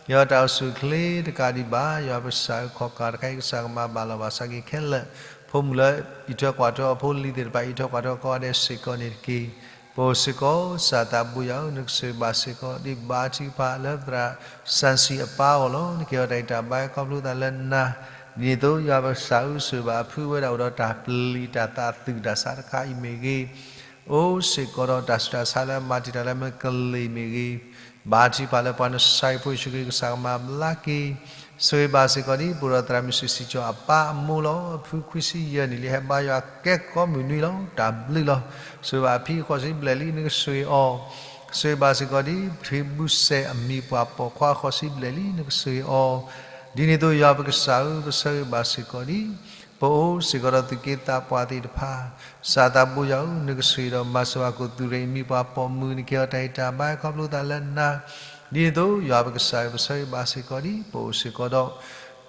အီၤတၢ်အိၣ်ဆူၣ်အိၣ်ချ့တကးဒံးဘၣ် ယွၤပကစၢ်ဧၢ ခီၣ်ကၢ်တခါအံၤ ကစၢ်ကမၤဘၣ်လီၤဘၣ်စးက့ၤခဲလၢာ် ဖိမုၣ်လၢအအံးထွဲကွၢ်ထွဲအီၤ ဖိလံၤသ့ၣ်တဖၣ် အံးထွဲကွၢ်ထွဲကိးဂၤဒဲးစ့ၢ်ကီးန့ၣ်တက့ၢ်. ပအိၣ်စ့ၢ်ကီး ကစၢ်သးဘိယွၤဧၢ နကဆိၣ်ဂ့ၤဘၣ်စ့ၢ်ကီး ဒ်ဘါထုကဖၣ်လၢသရၣ်စၣ်စံၣ်အပၢ်အဂီၢ်လီၤ. နကဟ့ၣ်အီၤတၢ်ဂံၢ်တၢ်ဘါ ခီဖျိသးလၢနၤ ဒ်န့ၣ်အသိး ယွၤပကစၢ်ဧၢ ဆိၣ်ဂ့ၤဘၣ်အဖုဝဲဒၣ်အိၣ်ဒီးတၢ်ပျံၤတၢ်သးအသူၣ်တၢ်ဆါတခါအံၤမ့ၢ်ဂ့ၤ အိၣ်စ့ၢ်ကီးဒီးတၢ်ဆူးတၢ်ဆါလၢအမၤတံာ်တာ်လၢမ့ၢ်ကလ့ၢ်မ့ၢ်ဂ့ၤ, ဘါထုကဖၣ်လၢပှၤနဆါဟံၣ်ဖိယ့ၣ်ၡူးခရံာ်ကစၢ်ကမၤဘျါက့ၤ, ဆိၣ်ဂ့ၤဘၣ်စ့ၢ်ကီးဒ် ပအိၣ်ဒီးသရၣ်မုၣ်စံးစံးကၠီအပၢ်အမိၢ်လီၤ. အဖုခွံဆံယဲၢ်နံၣ်လံ ဟဲဘါယွၤကဲကိးမုၢ်နွံလီၤ. တၢ်ဘျုးလီၤ. ဆိၣ်ဂ့ၤဘၣ်အဖံအဃိးဆံဘျဲၣ်လံ နကဆိၣ်ဂ့ၤအီၤ, ဆိၣ်ဂ့ၤဘၣ်စ့ၢ်ကီးဒ် ထွံၣ်ဘူၣ်စဲးအမံၤပှၢ်ပိာ်ခွါဃိးဆံဘျဲၣ်လံ နကဆိၣ်ဂ့ၤအီၤ, ဒ်န့ၣ်အသိးယွၤပကစၢ်ဧၢ ပဆၢဂ့ၤဘၣ်စ့ၢ်ကီးဒ် ပအိၣ်စ့ၢ်ကီးဒီးသုးက့သးပှၢ်သ့ၣ်တဖၣ်, ကစၢ်သးဘိယွၤဧၢ နကဆိၣ်ဂ့ၤဒီးမၤစၢၤဘၣ်ကိၣ်သူၣ်ရ့ၣ်အမံၤပှၢ်ပိာ်မုၣ် နကဟ့ၣ်အီၤတၢ်ဂံၢ်တၢ်ဘါခီဖျိသးလၢနၤ, ဒ်န့ၣ်အသိးယွၤပကစၢ်ဧၢ ပဆၢဂ့ၤဘၣ်စ့ၢ်ကီးဒ် ပအိၣ်စ့ၢ်ကီးဒီး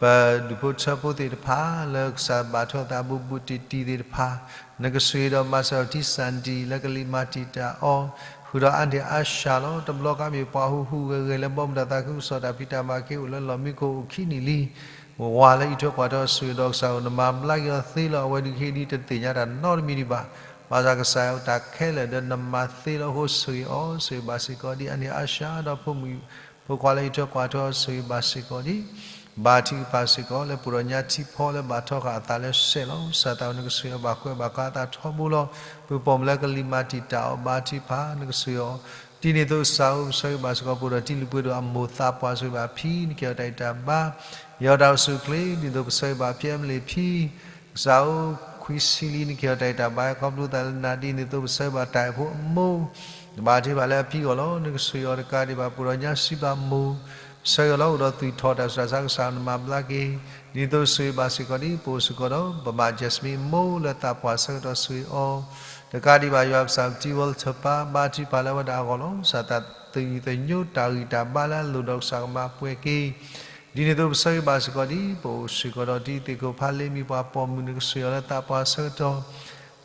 ပဒူၣ်ဖိထၢဖိသ့ၣ်တဖၣ် လၢကစၢ်ဘၣ်ထွဲသးဘူးဘူးတံၢ်တံၢ်သ့ၣ်တဖၣ်, နကဆိၣ်ဂ့ၤဒီးမၤစၢၤအီၤထံစၣ်ဒံၣ်လၢကလံၤမၤတံာ်တာ်အီၤ, ဃုာ်ဒီးအါန့ၢ်အါစှၤလီၤ. တဘျီကါမ့ၢ်ပှၤဟူးဟူးဂဲၤဂဲၤလၢဘီမုၢ်တၢ်သးခုကစီၣ်တၢ်ဖံးတၢ်မၤက့ၤအိၣ်လၢလီၢ်မံခိၣ်အိၣ်ခံနံၣ်လံ ဝၤလၢအံးထွဲကွၢ်ထွဲအီၤဆိၣ်ဂ့ၤဒီးကစၢ်ဧၢ နမၤဘျါက့ၤအီၤသ့လီၤ. အဝဲဒုးကဟ့ၣ်ဒ်တသ့ၣ်ညါတၢ်နီတမံၤဒံးဘၣ်. ဘၣ်ဆၣ်ကစၢ်ယွၤတၢ်ခဲလၢာ်ဒီးနမၤသ့လီၤအဃိဆိၣ်ဂ့ၤအီၤ, ဆိၣ်ဂ့ၤဘၣ်စ့ၢ်ကီးဒ်အါန့ၢ်အါစှၤဒီးဖိမုၣ်ဖိခွါလၢအံးထွဲကွၢ်ထွဲအီၤဆိၣ်ဂ့ၤဘၣ်စ့ၢ်ကီးဒ် ဘါထုကဖၣ်စ့ၢ်ကီးလၢပအိၣ်ဒီးညါထံဖီလၢဘၣ်ထီဃာ်အသးလၢစဲးလီၤ. ကစၢ်သးဝဲနကဆိၣ်ဂ့ၤအီၤဘၣ်ကွဲးဘၣ်ကါအသးထီဘိလီၤ. ပပိာ်မုၣ်လၢကလံၤမၤတံာ်တာ်အီၤဘါထုကဖၣ်နကဆိၣ်ဂ့ၤအီၤ, ဒ်န့ၣ်အသိးကစၢ်ဧၢ ပဆၢဂ့ၤဘၣ်စ့ၢ်ကီးပအိၣ်ဒီးတံၤလုၢ်ပှ့ၤဒိၣ်အမိၢ်သးပှၢ်ဆိၣ်ဂ့ၤဘၣ်ဖံ နကဟ့ၣ်အီၤတၢ်ဂံၢ်တၢ်ဘါ ယီၤတၢ်အိၣ်ဆူၣ်အိၣ်ချ့ ဒ်န့ၣ်အသိးပဆၢဂ့ၤဘၣ်ဖံအမလ့ၣ်ဖံ ကစၢ်ဧၢ ခွံဆံလံ နကဟ့ၣ်အီၤတၢ်ဂံၢ်တၢ်ဘါခီဖျိသးလၢနၤ ဒ်န့ၣ်အသိးပဆၢဂ့ၤဘၣ်တၢ်အဲၣ်ဖိအမိၢ် ဘါထုကဖၣ်လၢအဖံအဂီၢ်လီၤ. နကဆိၣ်ဂ့ၤအီၤတကးဒံးဘၣ် ပအိၣ်ဒီးညါစံးဘၣ်မိၢ် ဆၢဂ့ၤအီၤလီၤ အိၣ်ဒီးသွံၣ်ထီၣ်တၢ်ဆူးတၢ်ဆါကစၢ်နမၤဘျါက့ၤ ဒ်န့ၣ်အသိးဆိၣ်ဂ့ၤဘၣ်စ့ၢ်ကီးဒ် ပအိၣ်စ့ၢ်ကီးဒီး ပမၤ Jasmine အမိၢ်လၢသးပှၢ်ဆၢကတီၢ်ဆိၣ်ဂ့ၤအီၤ တကးဒံးဘၣ်ယွၤပကစၢ် Stewart ထၢၣ်ပၢ် ဘါထုကဖၣ်လၢအဝဲဒၣ်အဂီၢ်လီၤ. ကစၢ်သးသယုၢ်သညိတၢ်ဂံၢ်တၢ်ဘါလၢအလိၣ်ဒီးကစၢ်ကမၤပှဲၤက့ၤ ဒ်န့ၣ်အသိးပဆၢဂ့ၤဘၣ်စ့ၢ်ကီးဒ် ပအိၣ်စ့ၢ်ကီးဒီးတံၤသကိးဖးလ့မံၤပှၢ်ပိာ်မုၣ် နကဆိၣ်ဂ့ၤအီၤလၢသးပှၢ်ဆၢကတီၢ်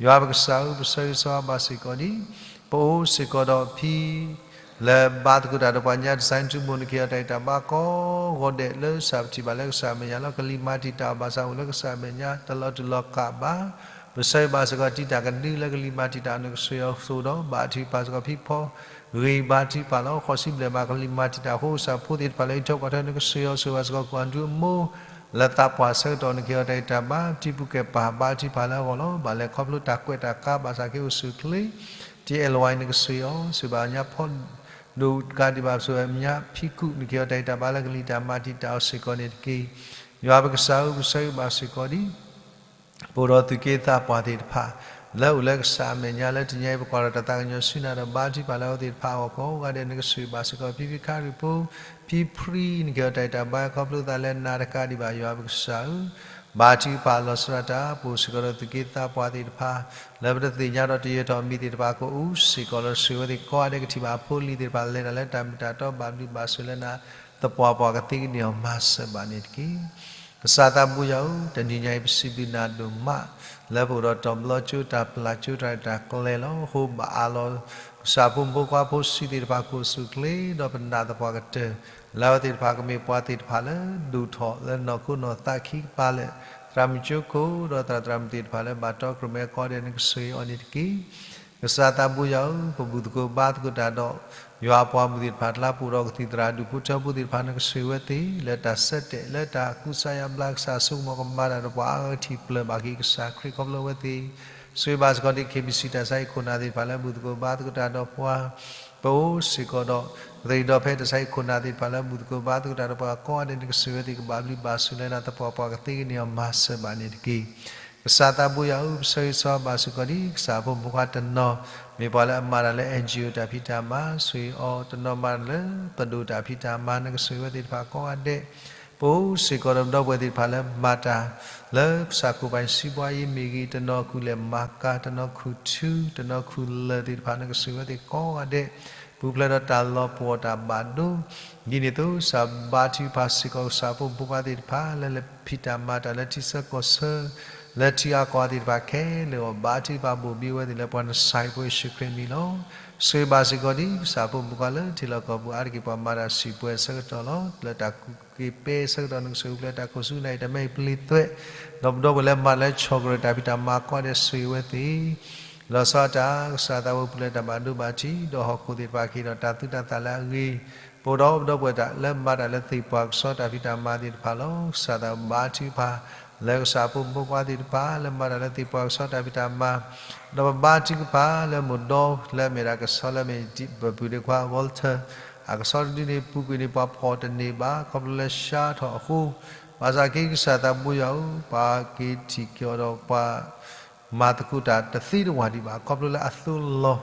ယွၤပကစၢ်ဧၢ ပဆၢဂ့ၤဆၢဝါဘၣ်စ့ၢ်ကီးဒ် ပအိၣ်စ့ၢ်ကီးဒီးဖံ လၢဘါသကိးတၢ်ဒီးပှၤညါ Design Tomorrow နကဟ့ၣ်အီၤတၢ်ဂံၢ်တၢ်ဘါကိးဂီၤဒဲးလၢကစၢ်ပထံၣ်ဘၣ်လၢကစၢ်အမဲာ်ညါလီၤ. ကလံၤမၤတံာ်တာ်အီၤဘၣ်ဆၣ်အိၣ်လၢကစၢ်အမဲာ်ညါ တလီၤတူာ်လီၤကာ်ဘၣ်. ပဆၢဂ့ၤဘၣ်စ့ၢ်ကီးတံၤတၢ်ကဒုလၢကလံၤမၤတံာ်တာ်အီၤ နကဆိၣ်ဂ့ၤအီၤဆိၣ်ဒီး ဘါထုကဖၣ်စ့ၢ်ကီးဖံဖီ ဂ့ၤဘါထုကဖၣ်လီၤ. ဃိးဆံဘျဲၣ်မးကလံၤမၤတံာ်တာ်အဃိ ကစၢ်ဖိသ့ၣ်တဖၣ်လၢအံးထွဲကွၢ်ထွဲ နကဆိၣ်ဂ့ၤအီၤဆိၣ်ဂ့ၤဘၣ်စ့ၢ်ကီး ကွၢ်ဒူအမိၢ် လၢသးပှၢ်ဆၢကတီၢ် နကဟ့ၣ်အီၤတၢ်ဂံၢ်တၢ်ဘါ တံၤပူၤကဲၣ်ပၤ ဘါထုကဖၣ်လၢအဂီၢ်လီၤ. ဘၣ်လဲၤခီဖျိတၢ်ကွဲးတၢ်ကါဘၣ်ဆၣ်က့အိၣ်ဆူၣ်အိၣ်ချ့ တံၤအဲၣ်လဝါအံၤ နကဆိၣ်ဂ့ၤအီၤ ဆိၣ်ဂ့ၤဘၣ်ညါဖီဒိၣ်တကးဒံးဘၣ် ဆိၣ်ဂ့ၤဘၣ်ညါဖံကူၣ် နကဟ့ၣ်အီၤတၢ်ဂံၢ်တၢ်ဘါလၢကလံၤတၢ်မၤတံာ်တာ်အီၤစ့ၢ်ကီးန့ၣ်တက့ၢ်. ယွၤပကစၢ်ဧၢ ပဆၢဂ့ၤဘၣ်စ့ၢ်ကီးဒ် ပအိၣ်ဒီးသူၣ်က့သးပှၢ်သ့ၣ်တဖၣ် လၢအိၣ်လၢကစၢ်အမဲာ်ညါ လၢတနံၤအံၤ ပကွၢ်ထီၣ်တၢ်သးကညီၤဆူနၤဒီး ဘါထုကဖၣ်လၢအဝဲသ့ၣ်တဖၣ်အဂီၢ်ကိးဂၤဒဲး နကဆိၣ်ဂ့ၤဘၣ်စ့ၢ်ကီး ဖံဖံခါရံၣ်ဖိ ဖံဖှံ နကဟ့ၣ်အီၤတၢ်ဂံၢ်တၢ်ဘါ ခီဖျိသးလၢနၤတကးဒံးဘၣ် ယွၤပကစၢ်ဧၢ ဘါထုကဖၣ်လီၤဆီဒၣ်တၢ် ပအိၣ်စ့ၢ်ကီးဒီးသူၣ်က့သးပှၢ်သ့ၣ်တဖၣ် လၢပတသ့ၣ်ညါဒီးတယၢၤထီၣ်အမံၤသ့ၣ်တဖၣ် ကအိၣ်စ့ၢ်ကီးလီၤ ဆိၣ်ဂ့ၤအဝဲသ့ၣ်ကိးဂၤဒဲး ကထံၣ်ဘၣ်အဖိအလံၤသ့ၣ်တဖၣ် လဲၤတၢ်လၢတၢ်မ့ၢ်တၢ်တီ ဘၣ်ဘျုးဘၣ်ဆိၣ်လၢနၤ သပှၢ်ပှၢ်ကသ့ကန့ၢ်အီၤမၤစၢၤဘၣ်န့ၣ်တက့ၢ်. ကစၢ်သးဘိယွၤဧၢ, တနံၤညါအံၤ ပစံးဘျုးနၤဒိၣ်မး လၢပအိၣ်ဒီးတီၤဘျီကၠိ တၢ်ပျၢ်ကၠိ တၢ်ရဲၣ်တၢ်ကျဲၤလီၤ. အဃိဘၣ်အါလီၤ ကစၢ်ဖိမုၣ်ဖိခွါဖိဆံးသ့ၣ်တဖၣ် ကအိၣ်ဆူၣ်အိၣ်ချ့ ဒီးပနာ်သပှၢ်ကတၢၢ် လၢအဝဲသ့ၣ်တဖၣ်ကမ့ၢ်ပှၤသ့ၣ်တဖၣ်လၢ ဒိၣ်ထီၣ်လၢနီၢ်ခိနီၢ်သးခံကပၤလၢာ် သရၣ်မုၣ်ကၠိခိၣ် ဒီးသရၣ်သရၣ်မုၣ်သ့ၣ်တဖၣ်လၢဘၣ်တီခိၣ်ရိၣ်မဲကိးဂၤဒဲး နကဆိၣ်ဂ့ၤအီၤန့ၣ်တက့ၢ်. ကစၢ်သးဘိယွၤဧၢ, ပဘူၣ်သကိးဘါသကိးတၢ်ဒီး ယွၤအပှၤမုၣ်သ့ၣ်တဖၣ် တလါပအိၣ်ဒီးကသံၣ်သရၣ်ဒူၣ်ဖိထၢဖိသ့ၣ်တဖၣ် နကဆိၣ်ဂ့ၤဝဲသ့ၣ် လၢတၢ်ဆၢတဲာ် လၢတၢ်ကူစါယါဘျါ ကစၢ်ဆိကမိၣ်ကမၤတၢ်ဒီးပှၤအါဂၤထံၣ်ပျၢၢ်ဘၣ်က့ၤ ကစၢ်ခရံာ်ခီဖျိဝဲသ့ၣ် ဆိၣ်ဂ့ၤဘၣ်စ့ၢ်ကီးဒ် KBC တၢ်ဆါဟံၣ်ခိၣ်နၢ်သ့ၣ်တဖၣ်လၢဘူၣ်သကိးဘါသကိးတၢ်ဒီးပှၤ ပအိၣ်စ့ၢ်ကီးဒီး ကသံၣ်ဒီဖဲတၢ်ဆါဟံၣ်ခိၣ်နၢ်သ့ၣ်တဖၣ်လၢဘူၣ်သကိးဘါသကိးတၢ်ဒီးပှၤကိးဂၤဒဲး နကဆိၣ်ဂ့ၤဝဲသ့ၣ် ကဘၣ်ဘျုးဘၣ်ဆိၣ်လၢနသပှၢ်ပှၢ်ကသ့ကန့ၢ်အီၤမၤစၢၤဘၣ်န့ၣ်တက့ၢ်. ကစၢ်သးဘိယွၤဧၢ, ပဆၢဂ့ၤဆၢဝါဘၣ်စ့ၢ်ကီးဒ် ကစၢ်ဖိမုၣ်ဖိခွါတနီၤ မ့ၢ်ပှၤလၢအမၤတၢ်လၢ NGO တၢ်ဖံးတၢ်မၤ ဆိၣ်ဂ့ၤအီၤ, တနီၤမၤတၢ်လၢပဒိၣ်တၢ်ဖံးတၢ်မၤ နကဆိၣ်ဂ့ၤဝဲသ့ၣ်တဖၣ်ကိးဂၤဒဲး ပအိၣ်စ့ၢ်ကီးဒီးပဒီပုၢ်ဝဲၢ်သ့ၣ်တဖၣ်လၢမၤတၢ် လၢကစၢ်ခိၣ်ပှၤစံးဘှါအံၤမ့ၢ်ဂ့ၤ, တနီၤခူၣ်လဲၤမၤကၤ, တနီၤခူၣ်ထု, တနီၤခူၣ်လၢၢ်သ့ၣ်တဖၣ် နကဆိၣ်ဂ့ၤဝဲသ့ၣ်ကိးဂၤဒဲး ပူၤဖျဲးဒီးတၢ်လီၤပှီၢ်တၢ်ဘၣ်ဒိ ဒ်န့ၣ်အသိး ကစၢ်ဘါထုကဖၣ်စ့ၢ်ကီး ကစၢ်ဖိမုၣ်ဖိခွါသ့ၣ်တဖၣ် လၢလဲၤဖံးတၢ်မၤတၢ်လၢထံဆၢကီၢ်ဆၢ လၢထံအါကီၢ်အါသ့ၣ်တဖၣ်ခဲလၢာ်အဂီၢ် ဘါထုကဖၣ်ဘိၣ်ဘံဝဲသ့ၣ်လၢပှၤနစၢ်ဖိယ့ၣ်ၡူးခရံာ်အမံၤလီၤ. ဆိၣ်ဂ့ၤဘၣ်စ့ၢ်ကီးဒ် ကစၢ်ဖိမုၣ်ဖိခွါလၢထံလီၢ်ကီၢ်ပူၤအါတက့ၢ် ပှၤမၤတၢ်စံာ်ပှဲၤအဆၢကတီၢ်လီၤ. လၢတၢ်ကူၣ်က့ၤပဲအဆၢကတီၢ် နကဆိၣ်ဂ့ၤပူၤဖျဲးတၢ်ခိၣ်ဆူနၢ်အံၤ တၢ်မဲအံၤပျ့ၤသွဲး ဒီးပဒီပုၢ်ဝဲၢ်လၢမၤလၢဆီၣ်ကရၢၢ်တၢ်ဖံးတၢ်မၤကိးဂၤဒဲး ဆိၣ်ဂ့ၤဝဲသ့ၣ် လီၤဆီဒၣ်တၢ် ကစၢ်သးဝဲပူၤဖျဲးတၢ်ဘၣ်ဒိဘၣ်ထံး ဒီးဟီၣ်ခိၣ်သ့ၣ်တဖၣ်က့ၤဒီးတၢ်သူၣ်တၢ်သးလၢအဂ့ၤ ပအိၣ်ဒီးပဒီပုၢ်ဝဲၢ်လၢမၤတၢ်လၢသ့ၣ်ပှၢ်ကဆီတၢ်ဖံးတၢ်မၤသ့ၣ်တဖၣ်လီၤ. ကစၢ်သးဘါထုကဖၣ် လၢကစၢ်ဖိမုၣ်ဖိခွါသ့ၣ်တဖၣ် လၢမၤတၢ်လၢသ့ၣ်ပှၢ်ကဆီတၢ်ဖံးတၢ်မၤ ဒီးပဘါထုကဖၣ်လၢမိၢ်ဒီလၢအမ့ၢ်ဒၣ်ကဆီလၢအမ့ၢ်ပပုၢ်ဒ့ခွါ Walter အကဆီတဒုန့ၣ် ပူၤကွံာ်န့ၣ်ပှၤဖှီၣ်တန့ၢ်ဘၣ် ခီဖျိလၢရှါထီၣ်အဃိ ဘၣ်ဆၣ်က့ၤကစၢ်သးဘိယွၤဧၢ, ပှၤက့ၤထံၣ်က့ၤအီၤဒီးပှၤ မၤသကိးတၢ်တသ့တဝၢ်ဒံးဘၣ် ခီဖျိလၢအသိလီၤ.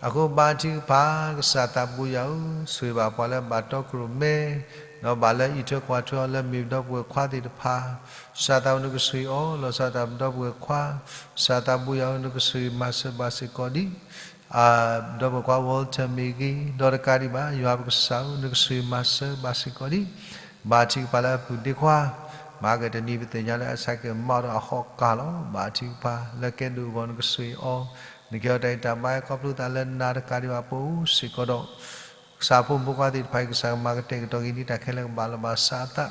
အဃိဘါထုကဖၣ် ကစၢ်သးဘိယွၤဧၢ, ဆိၣ်ဂ့ၤဘၣ်ပှၤလၢဘၣ်တီခိၣ်ရိၣ်မဲ ဒီးဘၣ်လၢအံးထွဲကွၢ်ထွဲအီၤလၢမ့ၢ်ပဒီပုၢ်ဝဲၢ်ခွါသ့ၣ်တဖၣ် ကစၢ်သးဧၢ နကဆိၣ်ဂ့ၤအီၤ လီၤဆီဒၣ်တၢ်ပဒီပုၢ်ဝဲၢ်ခွါ ကစၢ်သးဘိယွၤဧၢ နကဆိၣ်ဂ့ၤမၤစၢၤဘၣ်စ့ၢ်ကီးဒ် ပဒီပုၢ်ဝဲၢ်ခွါ Walter မ့ၢ်ဂ့ၤ ဒီးတကးဒံးဘၣ် ယွၤပကစၢ်ဧၢ နကဆိၣ်ဂ့ၤမၤစၢၤဘၣ်စ့ၢ်ကီးဒ် ဘါထုကဖၣ်လၢအပုၢ်ဒ့ခွါ မၤကတနံၤ ပသ့ၣ်ညါလၢအဆၢက့ၤမၤအီၤဒီးအဟီၣ်ကၢ်လီၤ. ဘါထုကဖၣ်လၢကဲဒိၣ်အဂီၢ် နကဆိၣ်ဂ့ၤအီၤ နကဟ့ၣ်အီၤတၢ်ဂံၢ်တၢ်ဘါ ခီဖျိသးလၢနၤ တကးဒံးဘၣ် ပအိၣ်စ့ၢ်ကီးဒီး ကစၢ်ဖိမုၣ်ဖိခွါသ့ၣ်တဖၣ်အံၤ ကစၢ်ကမၤကတဲာ်ကတီၤက့ၤန့ၢ်တၢ်ခဲလၢာ်ကဘၣ်လီၤဘၣ်စးအသး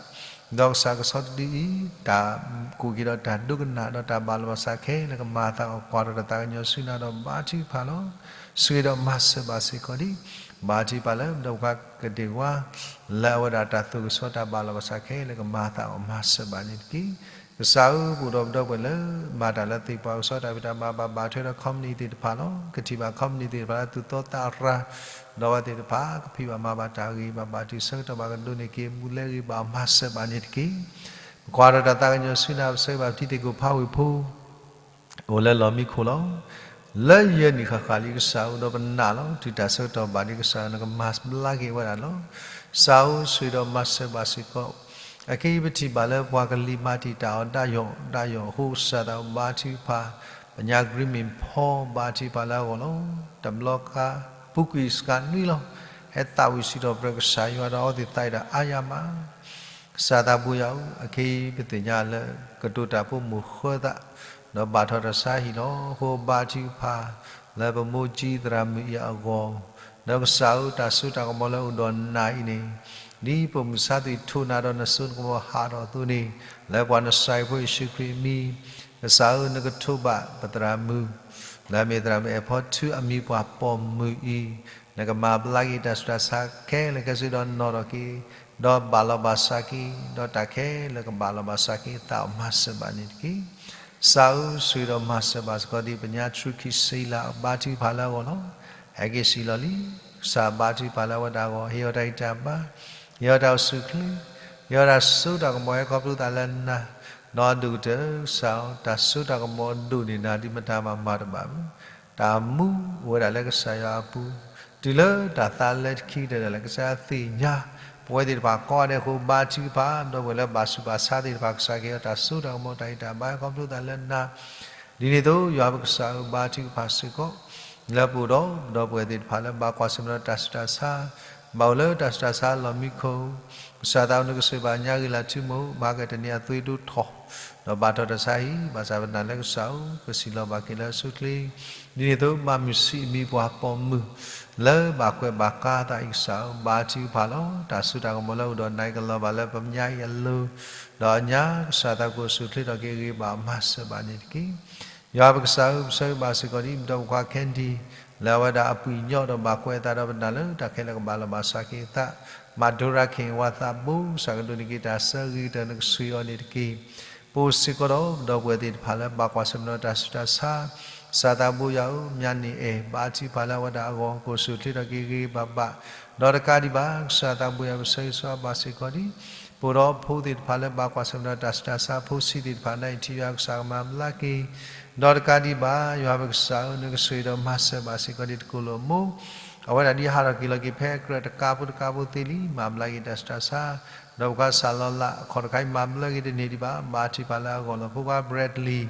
ဒီးကစၢ်ကဆီတဒုအံၤ တၢ်ကူၣ်က့ၤဒီးတၢ်ဒိကနၣ်ဒီးတၢ်ဘၣ်လီၤဘၣ်စးခဲလၢာ်ကမၤအသးအဂီၢ် ကွၢ်ထီၣ်တၢ်သးကညီၤဆူနၤဒီးဘါထုကဖၣ်လီၤ. ဆိၣ်ဂ့ၤဒီးမၤစၢၤဘၣ်စ့ၢ်ကီးဒ် ဘါထုကဖၣ်လၢပဒီပုၢ်ဝဲၢ်ခွါကဒ့ၣ်ဝါ လၢအဝဲဒၣ်တၢ်သိၣ်ကဆှီတၢ်ဘၣ်လီၤဘၣ်စးခဲလၢာ်ကမၤအသးအဂီၢ် မၤစၢၤဘၣ်န့ၣ်တက့ၢ်. ကစၢ်ဧၢ ပအိၣ်ဒီးပဒီပုၢ်ဝဲၢ်လၢ မၤတၢ်လၢသ့ၣ်ပှၢ်ကဆီတၢ်ဖံးတၢ်မၤ ဘၣ်ဘၣ်ထွဲဒီး company သ့ၣ်တဖၣ်လီၤ. ကထံၣ်ဘၣ် company သ့ၣ်တဖၣ်လၢသူၣ်သီသးရၤ ဒီးအဝဲသ့ၣ်တဖၣ် ကဖံးဘၣ်မၤဘၣ်တၢ်ဂ့ၤ ဘၣ်ဘၣ်တုၤဆၢကတီၢ်ဘၣ်ကဒိးန့ၢ်က့ၤ မူလဲဂ့ၤဘၣ် မၤစၢၤဘၣ်န့ၣ်တက့ၢ်. ပကွၢ်ထီၣ်တၢ်သးကညီၤဆူနၤ ပဆၢဂ့ၤဘၣ်ပထံသ့ၣ်ကိၣ်ဖးဝ့ၢ်ဖိ အိၣ်လၢလီၢ်မံခိၣ်လီၤ. လၢယဲၢ်နံၣ်ဃၣ်ဃၣ်လံကစၢ်ဧၢ ဒီးပနာ်လီၤ တုၤတၢ်ဆၢကတီၢ်ဘၣ်ဒံးကစၢ် နကမၤဘျါက့ၤဝဲဒၣ်လီၤ. ကစၢ်ဧၢ ဆိၣ်ဂ့ၤဒီးမၤစၢၤဘၣ်စ့ၢ်ကီး အခဲအံၤပထံၣ်ဘၣ်လၢပှၤကလံၤမၤတံာ်တာ်အီၤဒၣ်ယီၢ်ဒၣ်ယီၢ်အဃိ ကစၢ်သးဘါထုကဖၣ် ပညါ Green Min ဖီ ဘါထုကဖၣ်လၢအဂီၢ်လီၤ. တဘျီဃီ ပူၤကွံာ်စှၤနွံလီၤ. ဟဲသးဝံၣ်စံးထီၣ်ပတြၢၤကစၢ်ယွၤဒီးအဝဲသ့ၣ်သးဝံၣ်ဒီးအါယၤမး ကစၢ်သးဘိယွၤဧၢ, အခဲအံၤပသ့ၣ်ညါလၢ ကတိၤတၢ်ဖိမိၢ်ဃၢသး ဒီးဘၣ်ထီၣ်တၢ်ဆါဟံၣ်လီၤ. အဃိဘါထုကဖၣ် လၢပမိၢ်ကၠံသရၣ်မုၣ်အံၤအဂီၢ်, ဒီးကစၢ်ဧၢ တၢ်စိတၢ်ကမီၤလၢအိၣ်ဒီးနၤအံၤန့ၣ်, ဒ်ပမုၢ်ဆါသံၣ်ထိးနၤဒီးနစိနကမီၤဟးထီၣ်အသိးန့ၣ်, လၢပှၤနစၢ်ဖိယ့ၣ်ၡူးခရံာ်အမံၤ, ကစၢ်ဧၢ နကထိးဘၣ်ပသရၣ်မုၣ် လၢအမ့ၢ်သရၣ်မုၣ်အဲၣ်ဖီထုအမံၤပှၢ်ပိာ်မုၣ်အံၤ, နကမၤဘျါက့ၤတၢ်ဆူးတၢ်ဆါခဲလၢာ်ခဲဆ့ဒီးနီၣ်ထီၣ်က့ၤ, ဒီးဘၣ်လီၤဘၣ်စးက့ၤ, ဒီးတၢ်ခဲလၢာ်ကဘၣ်လီၤဘၣ်စးက့ၤ သးအိၣ်မၤစၢၤဘၣ်န့ၣ်တက့ၢ်. ကစၢ်ဧၢ ဆိၣ်ဂ့ၤဒီးမၤစၢၤဘၣ်စ့ၢ်ကီးဒ်ပညါ ထြူခံစံလၤ ဘါထုကဖၣ်လၢအဂီၢ်လီၤ. ဟဲက့ၤစံးလီၤလံ, ကစၢ်ဘါထုကဖၣ်လၢအဝဲဒၣ်အဂီၢ် ဟ့ၣ်အီၤတၢ်ဂံၢ်တၢ်ဘါ, ဟ့ၣ်အီၤတၢ်အိၣ်ဆူၣ်အိၣ်ချ့, ဟ့ၣ်အီၤတၢ်စိတၢ်ကမီၤဟဲခီဖျိသးလၢနၤ, ဒီးအဒိၣ်ကတၢၢ် ကစၢ်ဧၢ တၢ်စိတၢ်ကမီၤဒိၣ်န့ၢ်နၤဒ်မတၤမၤမၤတဘၣ်ဘၣ် တၢ်မူအိၣ်ဝဲဒၣ်လၢကစၢ်ယွၤအပူၤ, တုၤလၢတၢ်သးလၢတခံကတၢၢ်ဒၣ်လဲာ် ကစၢ်ယွၤသ့ၣ်ညါ, ပဝဲသ့ၣ်တဖၣ်ကိးဂၤဒဲးအဃိ ဘါထုကဖၣ် ဒီပုၢ်ဝဲၢ်လၢဘၣ်ဆူးဘၣ်ဆါသ့ၣ်တဖၣ် ကစၢ်ကဟ့ၣ်အီၤတၢ်စိတၢ်ကမီၤ တၢ်ဂံၢ်တၢ်ဘါဟဲခီဖျိသးလၢနၤ, ဒ်န့ၣ်အသိး ယွၤပကစၢ်ဧၢ ဘါထုကဖၣ်စ့ၢ်ကီး လၢပအိၣ်ဒီးပဒီပုၢ်ဝဲၢ်သ့ၣ်တဖၣ်လၢဘၣ်ကွၢ်ဆၢၣ်မဲာ်ဒီးတၢ်ဆူးတၢ်ဆါ, ဘၣ်အိၣ်လၢတၢ်ဆူးတၢ်ဆါလီၢ်မံခိၣ်, ကစၢ်သးအိၣ်နကဆိၣ်ဂ့ၤဘၣ်ညါဂ့ၤလၢ်ထူမိၢ် မၤကတၢၢ်တနံၤအသွံၣ်ဒိၣ်ထီၣ်, ဒီးဘၣ်ထီၣ်တၢ်ဆါဟံၣ်, ဘၣ်ဆၣ်ပနာ်လၢကစၢ်ဧၢ ပစံးလီၤဘၣ်က့ၤလၢအဆိအချ့, ဒ်န့ၣ်အသိးမၤမုာ်ဆံးအမံၤပှၤပိာ်မုၣ် လၢဘၣ်ကွဲးဘၣ်ကါသးအံၤကစၢ်ဧၢ ဘါထုကဖၣ်လီၤ. တၢ်စိတၢ်ကမီၤလၢအိၣ်ဒီးနၤအံၤကလီၤဘၣ်လၢပညါအံၤအလိၤ, ဒီးညါကစၢ်သးအိၣ်နကဆိၣ်ဂ့ၤအချ့ထီၣ်က့ၤဂ့ၤဘၣ်မၤစၢၤဘၣ်န့ၣ်တက့ၢ်. ယွၤပကစၢ်ဧၢ ပဆၢဂ့ၤဘၣ်စ့ၢ်ကီးဒ်ပဒီပုၢ်ဝဲၢ် Candy လၢအဝဲဒၣ်အပှ့ၤညီဒီးဘၣ်ကွဲးအသးဒီးပနာ်လၢတၢ်ခဲလၢာ်ကဘၣ်လီၤဘၣ်စးက့ၤအသး, မၤဒိရၤခ့ၣ်ဝါသးဘိ ကစၢ်ကဒိးန့ၢ်က့ၤတၢ်ဆၢဂ့ၤကတၢၢ်နကဆိၣ်ဂ့ၤအီၤန့ၣ်တက့ၢ်. ပအိၣ်စ့ၢ်ကီးဒီးပဒီပုၢ်ဝဲၢ်သ့ၣ်တဖၣ်လၢဘၣ်ကွၢ်ဆၢၣ်မဲာ်ဒီးတၢ်ဆူးတၢ်ဆါ, ကစၢ်သးဘိယွၤဧၢ မၠါန့ၢ်အဲၣ် ဘါထုကဖၣ်လၢအဝဲဒၣ်အဂီၢ် ကအိၣ်ဆူၣ်အိၣ်ချ့ထီၣ်က့ၤဂ့ၤဂ့ၤဘၣ်ဘၣ်, ဒီးတကးဒံးဘၣ် ကစၢ်သးဘိယွၤ ပဆၢဂ့ၤဆၢဝါဘၣ်စ့ၢ်ကီးဒ် ပအိၣ်ဒီးဖိသ့ၣ်တဖၣ်လၢဘၣ်ကွၢ်ဆၢၣ်မဲာ်ဒီးတၢ်ဆူးတၢ်ဆါ ဖိဆံးသ့ၣ်တဖၣ် နအံၤထံၣ်ယွၤကစၢ်ကမၤဘျါက့ၤ, ဒီးတကးဒံးဘၣ် ယွၤပကစၢ်ဧၢ နကဆိၣ်ဂ့ၤဒီးမၤစၢၤဘၣ်စ့ၢ်ကီးဒ်တကိၣ်လိာ်အမိၢ် အဝဲဒၣ်ဒ်ဟးထီၣ်က့ၤလီၤက့ၤဖဲအကြၢးတကါဖိတကါဖိသ့လံ မၤဘျါက့ၤတၢ်ဆူးတၢ်ဆါ, ဒီးပှၤစၢ်လီၤလး အခီၣ်တခါအံၤမၤဘျါက့ၤတန့ၢ်ဒံးဘၣ် ဘါထုကဖၣ်လၢအဂီၢ်လီၤ. ဖိခွါ Bradley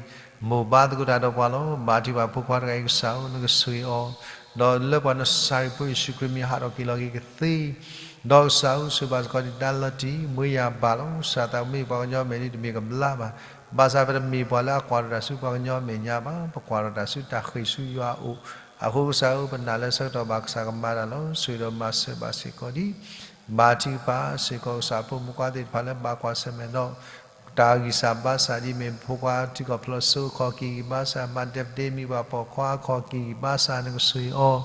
မိၢ်ဘါသကိးတၢ်ဒီးပှၤလီၤ. ဘါထုကဖၣ်ဖိခွါတဂၤအံၤကစၢ်ဧၢ နကဆိၣ်ဂ့ၤအီၤ, ဒီးလၢပှၤနစၤရ့းဖိယ့ၣ်ၡူးခရံာ်မံၤဟးထီၣ်က့ၤလီၤက့ၤကသ့ ဒီးကစၢ်ဧၢ ဆိၣ်ဂ့ၤဘၣ်စ့ၢ်ကီးဒ်တၢ်လီၤတံၢ် မ့ၢ်ယၤဘၣ်လီၤ. ကစၢ်သးမ့ၢ်ပှၤကညီမဲာ်ညါတမ့ၢ်ကဘျါဘၣ်, ဘၣ်ဆၣ်ပတမ့ၢ်ပှၤလၢအကွၢ်ထီၣ်တၢ်ဆူပှၤကညီမဲာ်ညါဘၣ်, ပကွၢ်ထီၣ်တၢ်ဆူတၢ်ဃ့ၢ်ဆူယွၤအအိၣ်, အဃိကစၢ်ဧၢ ပနာ်လၢဆၢကတီၢ်ဘၣ်ကစၢ်ကမၤတၢ်လီၤ. ဆိၣ်ဂ့ၤဒီးမၤစၢၤဘၣ်စ့ၢ်ကီးဒ် ဘါထုကဖၣ်စ့ၢ်ကီးကစၢ်ဖိမုၣ်ဖိခွါသ့ၣ်တဖၣ်လၢဘၣ်ကွၢ်ဆၢၣ်မဲာ်ဒီး တၢ်ဂံၢ်စၢ်ဘါစၢ်ဒ်မ့ၢ်ဖိခွါထံကီၢ်ဖျိးစိအခီၣ်က့ၤဂံၢ်ဘါစၢ်, မၤဒဲးပဒ့မံၤပှၤပိာ်ခွါအခီၣ်က့ၤဂံၢ်ဘါစၢ် နကဆိၣ်ဂ့ၤအီၤ,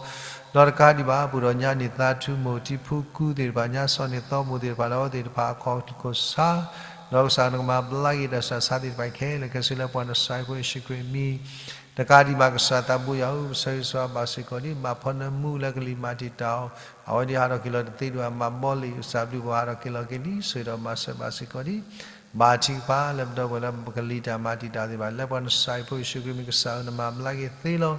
ဒီးတကးဒံးဘၣ် ပအိၣ်ဒီးညါန့ၢ်သးထူမိၢ် တံၤဖူကူသ့ၣ်တဖၣ် ညါစီၤန့ၢ်သီမိၢ်သ့ၣ်တဖၣ်လၢအဝဲသ့ၣ်တဖၣ်အခီၣ်က့ၤခိၣ်ဆါ, ဒီးကစၢ်နကမၤဘျါက့ၤတၢ်ဆူးတၢ်ဆါသ့ၣ်တဖၣ်ခဲလၢာ် ခဲဆ့လၢပှၤနစၤရ့းဖိယ့ၣ်ၡူးခရံာ်မံၤ တကးဒံးဘၣ် ကစၢ်သးဘိယွၤဧၢ ပဆၢဂ့ၤဆၢဝါဘၣ်စ့ၢ်ကီးဒ် မၤဖီနၢမူလၢကလံၤမၤတံာ်တာ်အီၤ, အဝဲဒ်ဟးထီၣ်က့ၤလီၤတသ့ဒံးဘၣ် မၤဘီလ့ၣ် ကစၢ်ဘျုးပှၤဟးထီၣ်က့ၤလီၤက့ၤလံ ဆိၣ်ဂ့ၤဒီးမၤစၢၤဘၣ်စ့ၢ်ကီးဒ် ဘါထုကဖၣ်လၢပဒီပုၢ်ဝဲၢ်လၢပကလံၤတၢ်မၤတံာ်တာ်သ့ၣ်တဖၣ် လၢပှၤနစၤရ့းဖိယ့ၣ်ၡူးခရံာ်မံၤကစၢ်ဧၢ နမၤဘျါက့ၤသ့လီၤ.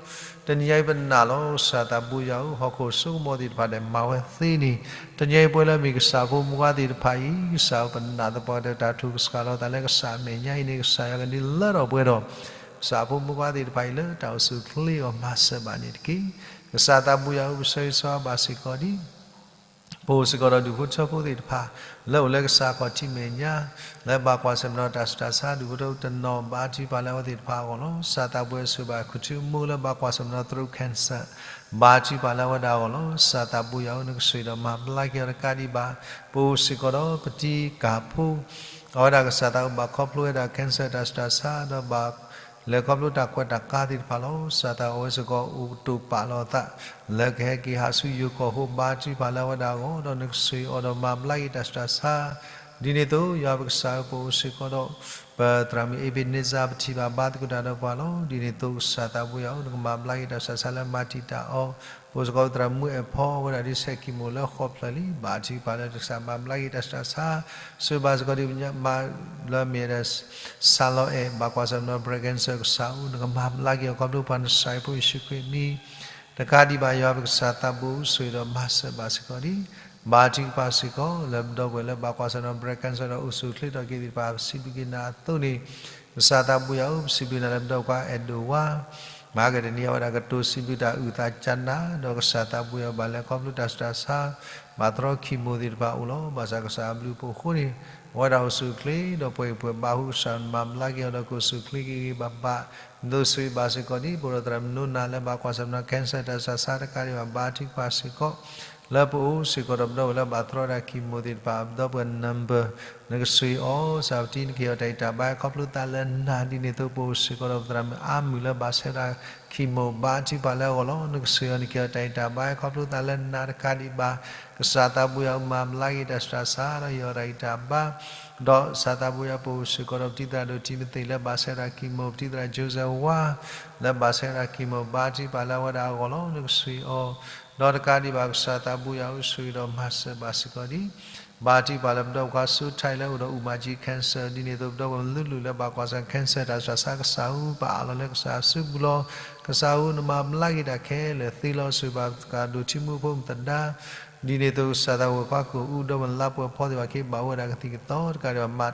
တနံၤအံၤပနာ်လီၤ ကစၢ်သးဘိယွၤဧၢ ဟီၣ်ခိၣ်စိကမီၤသ့ၣ်တဖၣ်ဒီးမၤဝဲသ့န့ၣ်, တနံၤအံၤပဝဲလၢမ့ၢ်ကစၢ်ဖိမုၣ်ဖိခွါသ့ၣ်တဖၣ်အံၤ ကစၢ်ဧၢ ပနာ်သပှၢ်ကတၢၢ်တၢ်ထုကဖၣ်လီၤသးလၢကစၢ်အမဲာ်ညါအံၤန့ၣ် ကစၢ်ယွၤကဒုးလၢထီၣ်ပှဲၤဒီး ကစၢ်ဖိမုၣ်ဖိခွါသ့ၣ်တဖၣ်အံၤလၢတၢ်အိၣ်ဆူၣ်အိၣ်ချ့အဂီၢ် မၤစၢၤဘၣ်န့ၣ်တက့ၢ်. ကစၢ်သးဘိယွၤဧၢ ပဆၢဂ့ၤဆၢဝါဘၣ်စ့ၢ်ကီးဒ် ပအိၣ်စ့ၢ်ကီးဒီးဒူၣ်ဖိထၢဖိသ့ၣ်တဖၣ် လၢအိၣ်လၢကစၢ်ခီၣ်ထံးမဲာ်ညါ လၢဘၣ်ကွၢ်ဆၢၣ်မဲာ်ဒီးတၢ်ဆူးတၢ်ဆါ ဒူၣ်ဖိထၢဖိတနီၤ ဘါထုကဖၣ်လၢအဝဲသ့ၣ်တဖၣ်အဂီၢ်လီၤ. ကစၢ်သးဘိယွၤဆိၣ်ဂ့ၤဘၣ် ခူၣ်ထူအမိၢ်လၢဘၣ်ကွၢ်ဆၢၣ်မဲာ်ဒီး throat cancer ဘါထုကဖၣ်လၢအဝဲဒၣ်အဂီၢ်လီၤ. ကစၢ်သးဘိယွၤဧၢ နကဆိၣ်ဂ့ၤဒီးမၤဘျါက့ၤအီၤတကးဒံးဘၣ် ပအိၣ်စ့ၢ်ကီးဒီးပတံၤကၢ်ဖိ အဝဲဒၣ်ကစၢ်သးဘိဘၣ်ခီဖျိဝဲဒၣ် cancer တၢ်ဆူးတၢ်ဆါဒီးဘၣ် လဲၤခီဖျိတၢ်ကွဲးတၢ်ကါသ့ၣ်တဖၣ်လီၤ. ကစၢ်သးဘိယွၤစ့ၢ်ကီးအိၣ်တိာ်ပာ်လီၤအသး လၢကဟဲက့ၤဟးဆူယိၤကီၢ်အဃိ ဘါထုကဖၣ်လၢအဝဲဒၣ်အဂီၢ် ဒီးနကဆိၣ်ဂ့ၤအီၤဒီးမၤဘျါက့ၤတၢ်ဆူးတၢ်ဆါ ဒ်န့ၣ်အသိး ယွၤပကစၢ်ဧၢ ပအိၣ်စ့ၢ်ကီးဒီး ပသရၣ်မုၣ် Ebenezer ပထံၣ်ဘၣ်ဘါသကိးတၢ်ဒီးပှၤလီၤ. ဒ်န့ၣ်အသိး ကစၢ်သးဘိယွၤဧၢ နကမၤဘျါက့ၤတၢ်ဆူးတၢ်ဆါလၢမၤတံာ်တာ်အီၤ ပအိၣ်စ့ၢ်ကီးပသရၣ်မုၣ်အဲၣ်ဖီ အဝဲဒၣ်ဒ်ဆဲးခံမိၢ်လၢဃီဖျၢၣ်လံ ဘါထုကဖၣ်လၢကစၢ်မၤဘျါက့ၤတၢ်ဆူးတၢ်ဆါ ဆိၣ်ဂ့ၤဘၣ်စ့ၢ်ကီးဒ်ပမၤလၢမ့ၢ်ဝဲဒၣ် စၢ်လီၤအဲၣ် ဘၣ်ကွၢ်ဆၢၣ်မဲာ်ဒီး breast cancer ကစၢ်ဧၢ နကမၤဘျါက့ၤအီၤခီဖျိပှၤနစၤရ့းဖိယ့ၣ်ၡူးခရံာ်မံၤ တကးဒံးဘၣ် ယွၤပကစၢ်သးဘိဆိၣ်ဂ့ၤဒီးမၤစၢၤဘၣ်စ့ၢ်ကီးဒ် ဘါထုကဖၣ်စ့ၢ်ကီးလၢပဒီပုၢ်ဝဲၢ်လၢဘၣ်ကွၢ်ဆၢၣ်မဲာ်ဒီး breast cancer ဒီးအိၣ်ဆူၣ်အိၣ်ချ့ထီၣ်က့ၤသ့ၣ်တဖၣ် ပစံးဘျုးက့ၤနၤအသိးန့ၣ် ကစၢ်သးဘိယွၤဧၢ ပစံးဘျုးနၤလၢပဒီပုၢ်ဝဲၢ်ခွါအဲၣ်ဒိးဝါ မၤကတၢၢ်တနံၤအဝဲဒၣ်ကတိၤစံးဘျုးတၢ်အုၣ်သးကၢ်နၤ ဒီးကစၢ်သးဘိယွၤဘၣ်လဲၤခီဖျိတၢ်ဆူးတၢ်ဆါ ဘၣ်သရီခံမိၢ်သ့ၣ်တဖၣ်အိၣ်လီၤ. ဘၣ်ဆၣ်ကစၢ်အဘျုးအဖှိၣ်အဃိန့ၣ် အဝဲဒၣ်အိၣ်ဆူၣ်အိၣ်ချ့ဒီးပှဲၤဂံၢ်ပှဲၤဘါအဃိ ကစၢ်မၤဘျါက့ၤအီၤဒီးကအိၣ်ဆူၣ်အိၣ်ချ့က့ၤဂ့ၤဂ့ၤဘၣ်ဘၣ် ဒ်သိးဆိၣ်ဂ့ၤဘၣ်စ့ၢ်ကီးဒ် ပအိၣ်ဒီးသရၣ်မုၣ်နိနၤလၢဘၣ်ကွၢ်ဆၢၣ်မဲာ်ဒီး cancer တၢ်ဆူးတၢ်ဆါတကးဒံးဘၣ် ဘါထုကဖၣ်စ့ၢ်ကီး လၢပအိၣ်စ့ၢ်ကီးဒီးပဒီပုၢ်ဝဲၢ်လၢဘၣ်သရီဒၣ်ခံမိၢ်သ့ၣ်တဖၣ် ပဒီပုၢ်ဝဲၢ် number နကဆိၣ်ဂ့ၤအီၤ ကစၢ်ပတံၤနကဟ့ၣ်အီၤတၢ်ဂံၢ်တၢ်ဘါခီဖျိသးလၢနၤ ဒ်န့ၣ်အသိးပအိၣ်စ့ၢ်ကီးဒီးပသရၣ်မုၣ်အါမုၢ်လၢဘၣ်ဆဲးဒၣ်ခံမိၢ် ဘါထုကဖၣ်လၢအဂီၢ်လီၤ. နကဆိၣ်ဂ့ၤအီၤနကဟ့ၣ်အီၤတၢ်ဂံၢ်တၢ်ဘါခီဖျိသးလၢနၤတကးဒံးဘၣ် ကစၢ်သးဘိယွၤမၤဘျါက့ၤတၢ်ဆူးတၢ်ဆါဒီးဟ့ၣ်အီၤတၢ်ဂံၢ်တၢ်ဘါ ဒီးကစၢ်သးဘိယွၤပအိၣ်စ့ၢ်ကီးဒီးပတံၤသရၣ်ဒိၣ်ထံမသ့းလၢဘၣ်ဆဲးဒၣ်ခံမိၢ် ပတံၤသရၣ် Joseph ဝါ လၢဘၣ်ဆဲးဒၣ်ခံမိၢ် ဘါထုကဖၣ်လၢအဝဲဒၣ်အဂီၢ်လီၤ. နကဆိၣ်ဂ့ၤအီၤ ဒီးတကးဒံးဘၣ် ကစၢ်သးဘိယွၤဧၢ ဆိၣ်ဂ့ၤဒီးမၤစၢၤဘၣ်စ့ၢ်ကီးဒ် ဘါထုကဖၣ်လၢပဒီပုၢ်ဝဲၢ်ခွါစိထါလၢအိၣ်ဒီးအူၣ်မၤကၠံ cancer ဒ်န့ၣ်အသိး ပဒီပုၢ်ဝဲၢ်မနုၤလူၤလၢဘၣ်ကွၢ်ဆၢၣ် cancer တၢ်ဆူးတၢ်ဆါ ကစၢ်ဧၢ ပအးလီၤလၢကစၢ်အစုပူၤလီၤ. ကစၢ်ဧၢ နမၤဘျါက့ၤတၢ်ခဲလၢာ်သ့လီၤ. ဆိၣ်ဂ့ၤဘၣ်သရၣ်ဒိၣ်ထံမူဖိမုၢ်သဒါ ဒ်န့ၣ်အသိး ကစၢ်သးဝဲၢ်ခွါကအိၣ်အူ ဒီပုၢ်ဝဲၢ်လါပှဲၤဖီသ့ၣ်တဖၣ်က့ၤ ဘၣ်အိၣ်ဝဲဒၣ်ကသံၣ်ကသီ တကးဒံးဘၣ် မၤ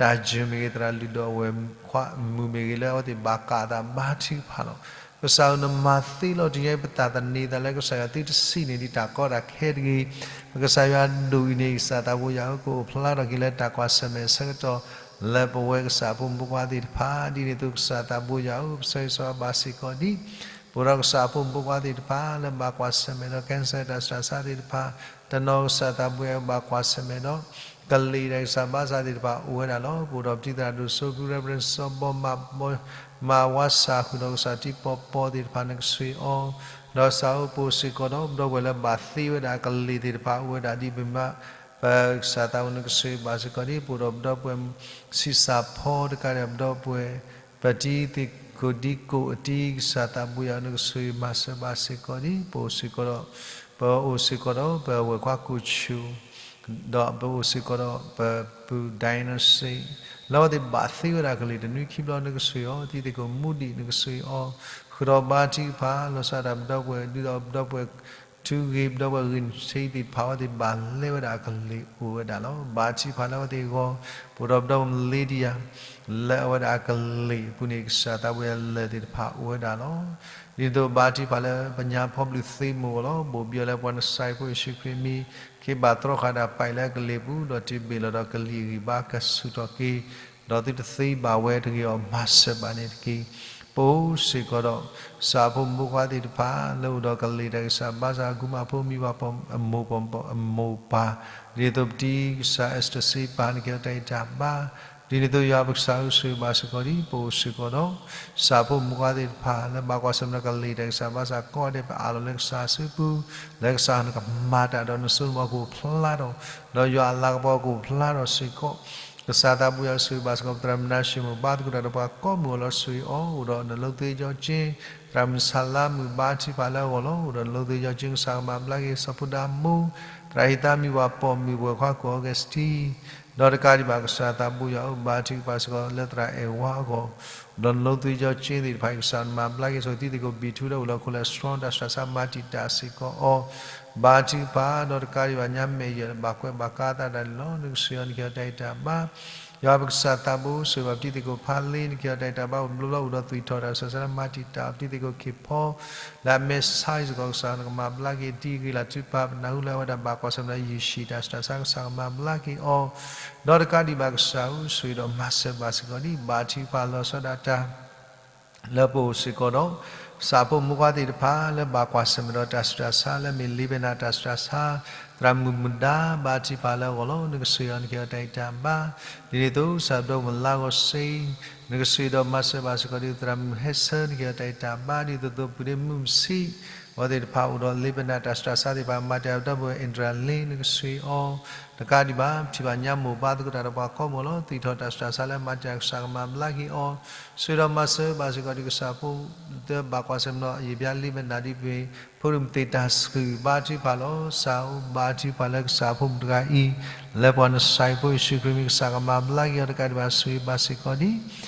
တၢ်ယၢၤမ့ၢ်ဂ့ၤ သရၣ်လုၢ်ဒိၣ်အဝဲၢ်ခွါမုၣ်မ့ၢ်ဂ့ၤ လၢအဝဲသ့ၣ်ဘၣ်ကးအသး ဘါထုကဖၣ်လီၤ. ကစၢ်ဧၢ နမၤသ့လီၤတံၢ်ညါအံၤ ပတၢ်သန့ၤသးလၢကစၢ်ယွၤ သုတဆံးန့ၢ်ဒံးတၢ်ကီတၢ်ခဲတဂ့ၤ. ပကစၢ်ယွၤဒိၣ်အံၤန့ၣ် ကစၢ်သးဘိယွၤဧၢ ကအိၣ်ဖျါထီၣ်က့ၤလၢတၢ်ကွၢ်ဆၢၣ်မဲာ်အဆၢကတီၢ် လၢပဝဲကစၢ်အဖိမုၣ်ဖိခွါသ့ၣ်တဖၣ် ဒ်န့ၣ်အသိး ကစၢ်သးဘိယွၤဧၢ ပဆၢဂ့ၤဆၢဝါဘၣ်စ့ၢ်ကီးဒံး ပအိၣ်ဒီးကစၢ်အဖိမုၣ်ဖိခွါသ့ၣ်တဖၣ် လၢဘၣ်ကွၢ်ဆၢၣ်မဲာ်ဒီး cancer တၢ်စှၤဆါသ့ၣ်တဖၣ်, တနီၤကစၢ်သးဘိယွၤဧၢ ဘၣ်ကွၢ်ဆၢၣ်မဲာ်ဒီး ကလံၤတၢ်ဂံၢ်စၢ်ဘါစၢ်သ့ၣ်တဖၣ်အိၣ်ဝဲဒၣ်လီၤ. ပအိၣ်ဒီးပတံၤသရၣ်ဒိၣ်စိဖု Reverend စီၤဘီမး မၤဝါစၢ်ဃုာ်ဒီး ကစၢ်တံၤပီၢ်ပီၢ်သ့ၣ်တဖၣ် နကဆိၣ်ဂ့ၤအီၤ, ဒီးကစၢ်ဧၢ ပအိၣ်စ့ၢ်ကီးဒီး ပဒီပုၢ်ဝဲၢ်လၢဘၣ်သ့ဝဲဒၣ်အကလံၤသ့ၣ်တဖၣ်အိၣ်ဝဲဒၣ်ဒ်ပမ့ၢ် ပကစၢ်သးဘိ နကဆိၣ်ဂ့ၤဘၣ်စ့ၢ်ကီးဒံး ပအိၣ်ဒီးပဒီပုၢ်ဝဲၢ် ဆံးစၢ်ဖီတကးဒံး ပဒီပုၢ်ဝဲၢ် ပတံၤသကိးဒံကိးအတံၤ ကစၢ်သးဘိယွၤ နကဆိၣ်ဂ့ၤမၤစၢၤဘၣ်စ့ၢ်ကီးဒံး ပအိၣ်စ့ၢ်ကီးဒီး ပအိၣ်စ့ၢ်ကီးဒီး ပဝဲၢ်ခွါကူၣ်ဆူၣ် ဒီးပအိၣ်စ့ၢ်ကီးဒီး ပပုၢ် Dynasty လၢအဝဲသ့ၣ်ဘၣ်သ့ဝဲဒၣ်ကလံၤတနွံခံဘျီ နကဆိၣ်ဂ့ၤအီၤ, တံၤသကိးမူဒံး နကဆိၣ်ဂ့ၤအီၤ, ဃုာ်ဒီးဘါထုကဖၣ် လီၤဆီဒၣ်တၢ် ပဒီပုၢ်ဝဲၢ် ဒုးဒီးပဒီပုၢ်ဝဲၢ် ထုးဂ့ၤ ပဒီပုၢ်ဝဲၢ်ဂ့ၤဆံးသ့ၣ်တဖၣ် အဝဲသ့ၣ်ဘၣ်လဲဝဲဒၣ်အကလံၤအိၣ်ဝဲဒၣ်လီၤ. ဘါထုကဖၣ်လၢအဝဲသ့ၣ်အဂီၢ် ပအိၣ်ဒီးပဒီပုၢ်ဝဲၢ် Lydia လၢအဝဲဒၣ်အကလံၤအပူၤန့ၣ် ကစၢ်သးဘိယွၤလၢာ်သ့ၣ်တဖၣ်အိၣ်ဝဲဒၣ်လီၤ. ဒ်သိးဘါထုကဖၣ်လၢပညါဖီဘျုးသ့မိၢ်အဂီၢ်လီၤ. ဘိၣ်ဘံအီၤလၢပှၤနစဲးဖိယ့ၣ်ၡူးခရံာ်အမံၤ က့ၤဘၣ်တြီဃာ်ဒၣ်ပာ်အံၤလၢအကလံၤပူၤ ဒီးတုၤဘၣ်လီၤဒီးကလံၤအဂံၢ်ဘါကဆူၣ်ထီၣ်က့ၤ ဒီးသုတသ့ဘၣ်ဝဲတဂ့ၤအီၤ မၤစၢၤဘၣ်န့ၣ်တက့ၢ်. ပအိၣ်စ့ၢ်ကီးဒီး ကစၢ်ဖိမုၣ်ဖိခွါသ့ၣ်တဖၣ် လၢအိၣ်ဒီးကလံၤတၢ်ဂံၢ်စၢ်ဘါစၢ် အကုၢ်မါဖိမံၤပှၢ် အမိၢ်ပၢ် အမိၢ်ပၢ် ဒ်သိးပတံၤကစၢ် Esther စ့ပၢ် နကဟ့ၣ်အီၤတၢ်ဂံၢ်တၢ်ဘါ ဒ်န့ၣ်အသိး ယွၤပကစၢ်ဧၢ ဆိၣ်ဂ့ၤဘၣ်စ့ၢ်ကီးဒံး ပအိၣ်စ့ၢ်ကီးဒီး ကစၢ်ဖိမုၣ်ဖိခွါသ့ၣ်တဖၣ် လၢဘၣ်ကွၢ်ဆၢၣ်မဲာ်ဒီးကလံၤတၢ်ဂံၢ်စၢ်ဘါစၢ်ကိးဂၤဒဲး ပအၢၣ်လီၤလၢကစၢ်အစုပူၤ လၢကစၢ်နကမၤတၢ်ဒီးနစိနမီၤကအိၣ်ဖျါထီၣ် ဒီးယွၤအလၤကပီၤကအိၣ်ဖျါထီၣ်စ့ၢ်ကီး ကစၢ်သးဘိယွၤ ဆိၣ်ဂ့ၤဘၣ်စ့ၢ်ကီး ပသရၣ်မုၣ်နါၡ့မိၢ် ဘါသကိးတၢ်ဒီးပှၤကိးမုၢ်အဂီၢ်လီၤ ဆိၣ်ဂ့ၤအီၤ အိၣ်ဒီးနလိသ့ကၠီက့ သရၣ်မုၣ်ဆၣ်လါမုၣ် ဘါထုကဖၣ်လၢအဂီၢ်လီၤ အိၣ်ဒီးနလိသ့ကၠီက့ ကစၢ်ကမၤဘျါက့ၤ စီၤဖိဒါမူ သရၣ်ဟံသါမံၤပှၢ် ပိာ်မုၣ် ပဝဲၢ်ခွါကူၣ် Augustine ဒီးတကးဒံးဘၣ် ကစၢ်သးဘိယွၤဧၢ ဘါထုကဖၣ်စ့ၢ်ကီး လၢသရၣ်အဲၣ်ဝါအဂီၢ် ဒီးနလိသ့ကၠီက့သ့ၣ်တဖၣ် ကစၢ်နမၤဘျါက့ၤ ဆိၣ်ဂ့ၤတံၤသကိး ဘံၣ်ထူ လၢအိၣ်လၢ cholesterol တၢ်စှၤဆါ မၤတံာ်တာ်စ့ၢ်ကီးအီၤ ဘါထုကဖၣ် ဒီးတကးဒံးဘၣ် ညါမဲာ်ယဲၢ် ဘၣ်ကွဲးဘၣ်ကါသးဒၣ်န့ၣ်လီၤ နကဆိၣ်ဂ့ၤအီၤ နကဟ့ၣ်အီၤတၢ်ဂံၢ်တၢ်ဘါ ယွၤပကစၢ်သးဘိ ဆိၣ်ဂ့ၤဘၣ်ပတံၤသကိးဖးလ့ နကဟ့ၣ်အီၤတၢ်ဂံၢ်တၢ်ဘါ အိၣ်တဘျီဘျီ အိၣ်ဒီးသွံၣ်ထီၣ်တၢ်စှၤဆါ မၤတံာ်တာ်အီၤ ပတံၤသကိးခ့ၣ်ဖီ လၢအမဲာ်ဆါအံၤစ့ၢ်ကီး ကစၢ်နကမၤဘျါက့ၤ တံၤဂ့ၤလၢ်ထုကဖၣ် ပနၢ်ဟူလၢအဝဲဒၣ်ဘၣ်ကွၢ်ဆၢၣ်မဲာ်ဒီး ယ့ၣ်ၡံၣ်တၢ်စှၤဆါ ကစၢ်ကမၤဘျါက့ၤအီၤ ဒီးတကးဒံးဘၣ်ကစၢ်ဧၢ ဆိၣ်ဂ့ၤဒီးမၤစၢၤဘၣ်စ့ၢ်ကီးဒံး ဘါထုကဖၣ်လီၤဆီဒၣ်တၢ် လၢပအိၣ်စ့ၢ်ကီးဒီး ကစၢ်ဖိမုၣ်ဖိခွါသ့ၣ်တဖၣ် လၢဘၣ်ကွၢ်ဆၢၣ်မဲာ်ဒီးတၢ်ဆူးတၢ်ဆါ လၢအမ့ၢ် လံာ်ဘဲနၣ် တၢ်ဆူးတၢ်ဆါ သရၣ်မုၣ်မုၢ်ဒါ ဘါထုကဖၣ်လၢအဂီၢ်လီၤ နကဆိၣ်ဂ့ၤအီၤ နကဟ့ၣ်အီၤတၢ်ဂံၢ်တၢ်ဘါ ဒ်န့ၣ်အသိး ကစၢ်ပဒီပုၢ်ဝဲၢ်လါဂီၤစ့ နကဆိၣ်ဂ့ၤဒီးမၤစၢၤဘၣ်စ့ၢ်ကီးဒံး သရၣ်မုၣ်ဟဲဆၢ နကဟ့ၣ်အီၤတၢ်ဂံၢ်တၢ်ဘါ ဒ်သိးသိးပုၢ်ဒ့မုၣ်မုၢ်ဆံး အဝဲသ့ၣ်တဖၣ်အိၣ်ဒီးလံာ်ဘဲနၣ်တၢ်ဆူးတၢ်ဆါသ့ၣ်တဖၣ် မၤတၢ်ပဒီပုၢ်ဝဲၢ် အ့ဒြၤလ့ နကဆိၣ်ဂ့ၤအီၤ တကးဒံးဘၣ် ပထံၣ်ဘၣ်ညါမိၢ် ဘါသကိးတၢ်ဒီးပှၤကိးမုၢ်အဂီၢ်လီၤ သွံၣ်ထီၣ်တၢ်ဆူးတၢ်ဆါလၢမၤတၢ် ကစၢ်ကမၤဘျါက့ၤအီၤ ဆိၣ်ဂ့ၤဒီးမၤစၢၤဘၣ်စ့ၢ်ကီးဒံး ကစၢ်ဖိ လၢဘၣ်ကွၢ်ဆၢၣ်မဲာ်ဒီး ယံာ်ဘျါလံာ်ဘဲနၣ်ဒ်ပမ့ၢ် ဖိဒိၣ်မုၣ်သ့ၣ်တၢ်ဆှုၣ် ဘါထုကဖၣ်လီၤ ကစၢ်ဧၢ ဘါထုကဖၣ်လၢကစၢ်ဖိမုၣ်တဂၤအံၤ လၢပှၤနစဲးဖိယ့ၣ်ၡူးခရံာ်မံၤ ကစၢ်ကမၤဘျါက့ၤအီၤ တကးဒံးဘၣ် ဆိၣ်ဂ့ၤဘၣ်စ့ၢ်ကီးဒံး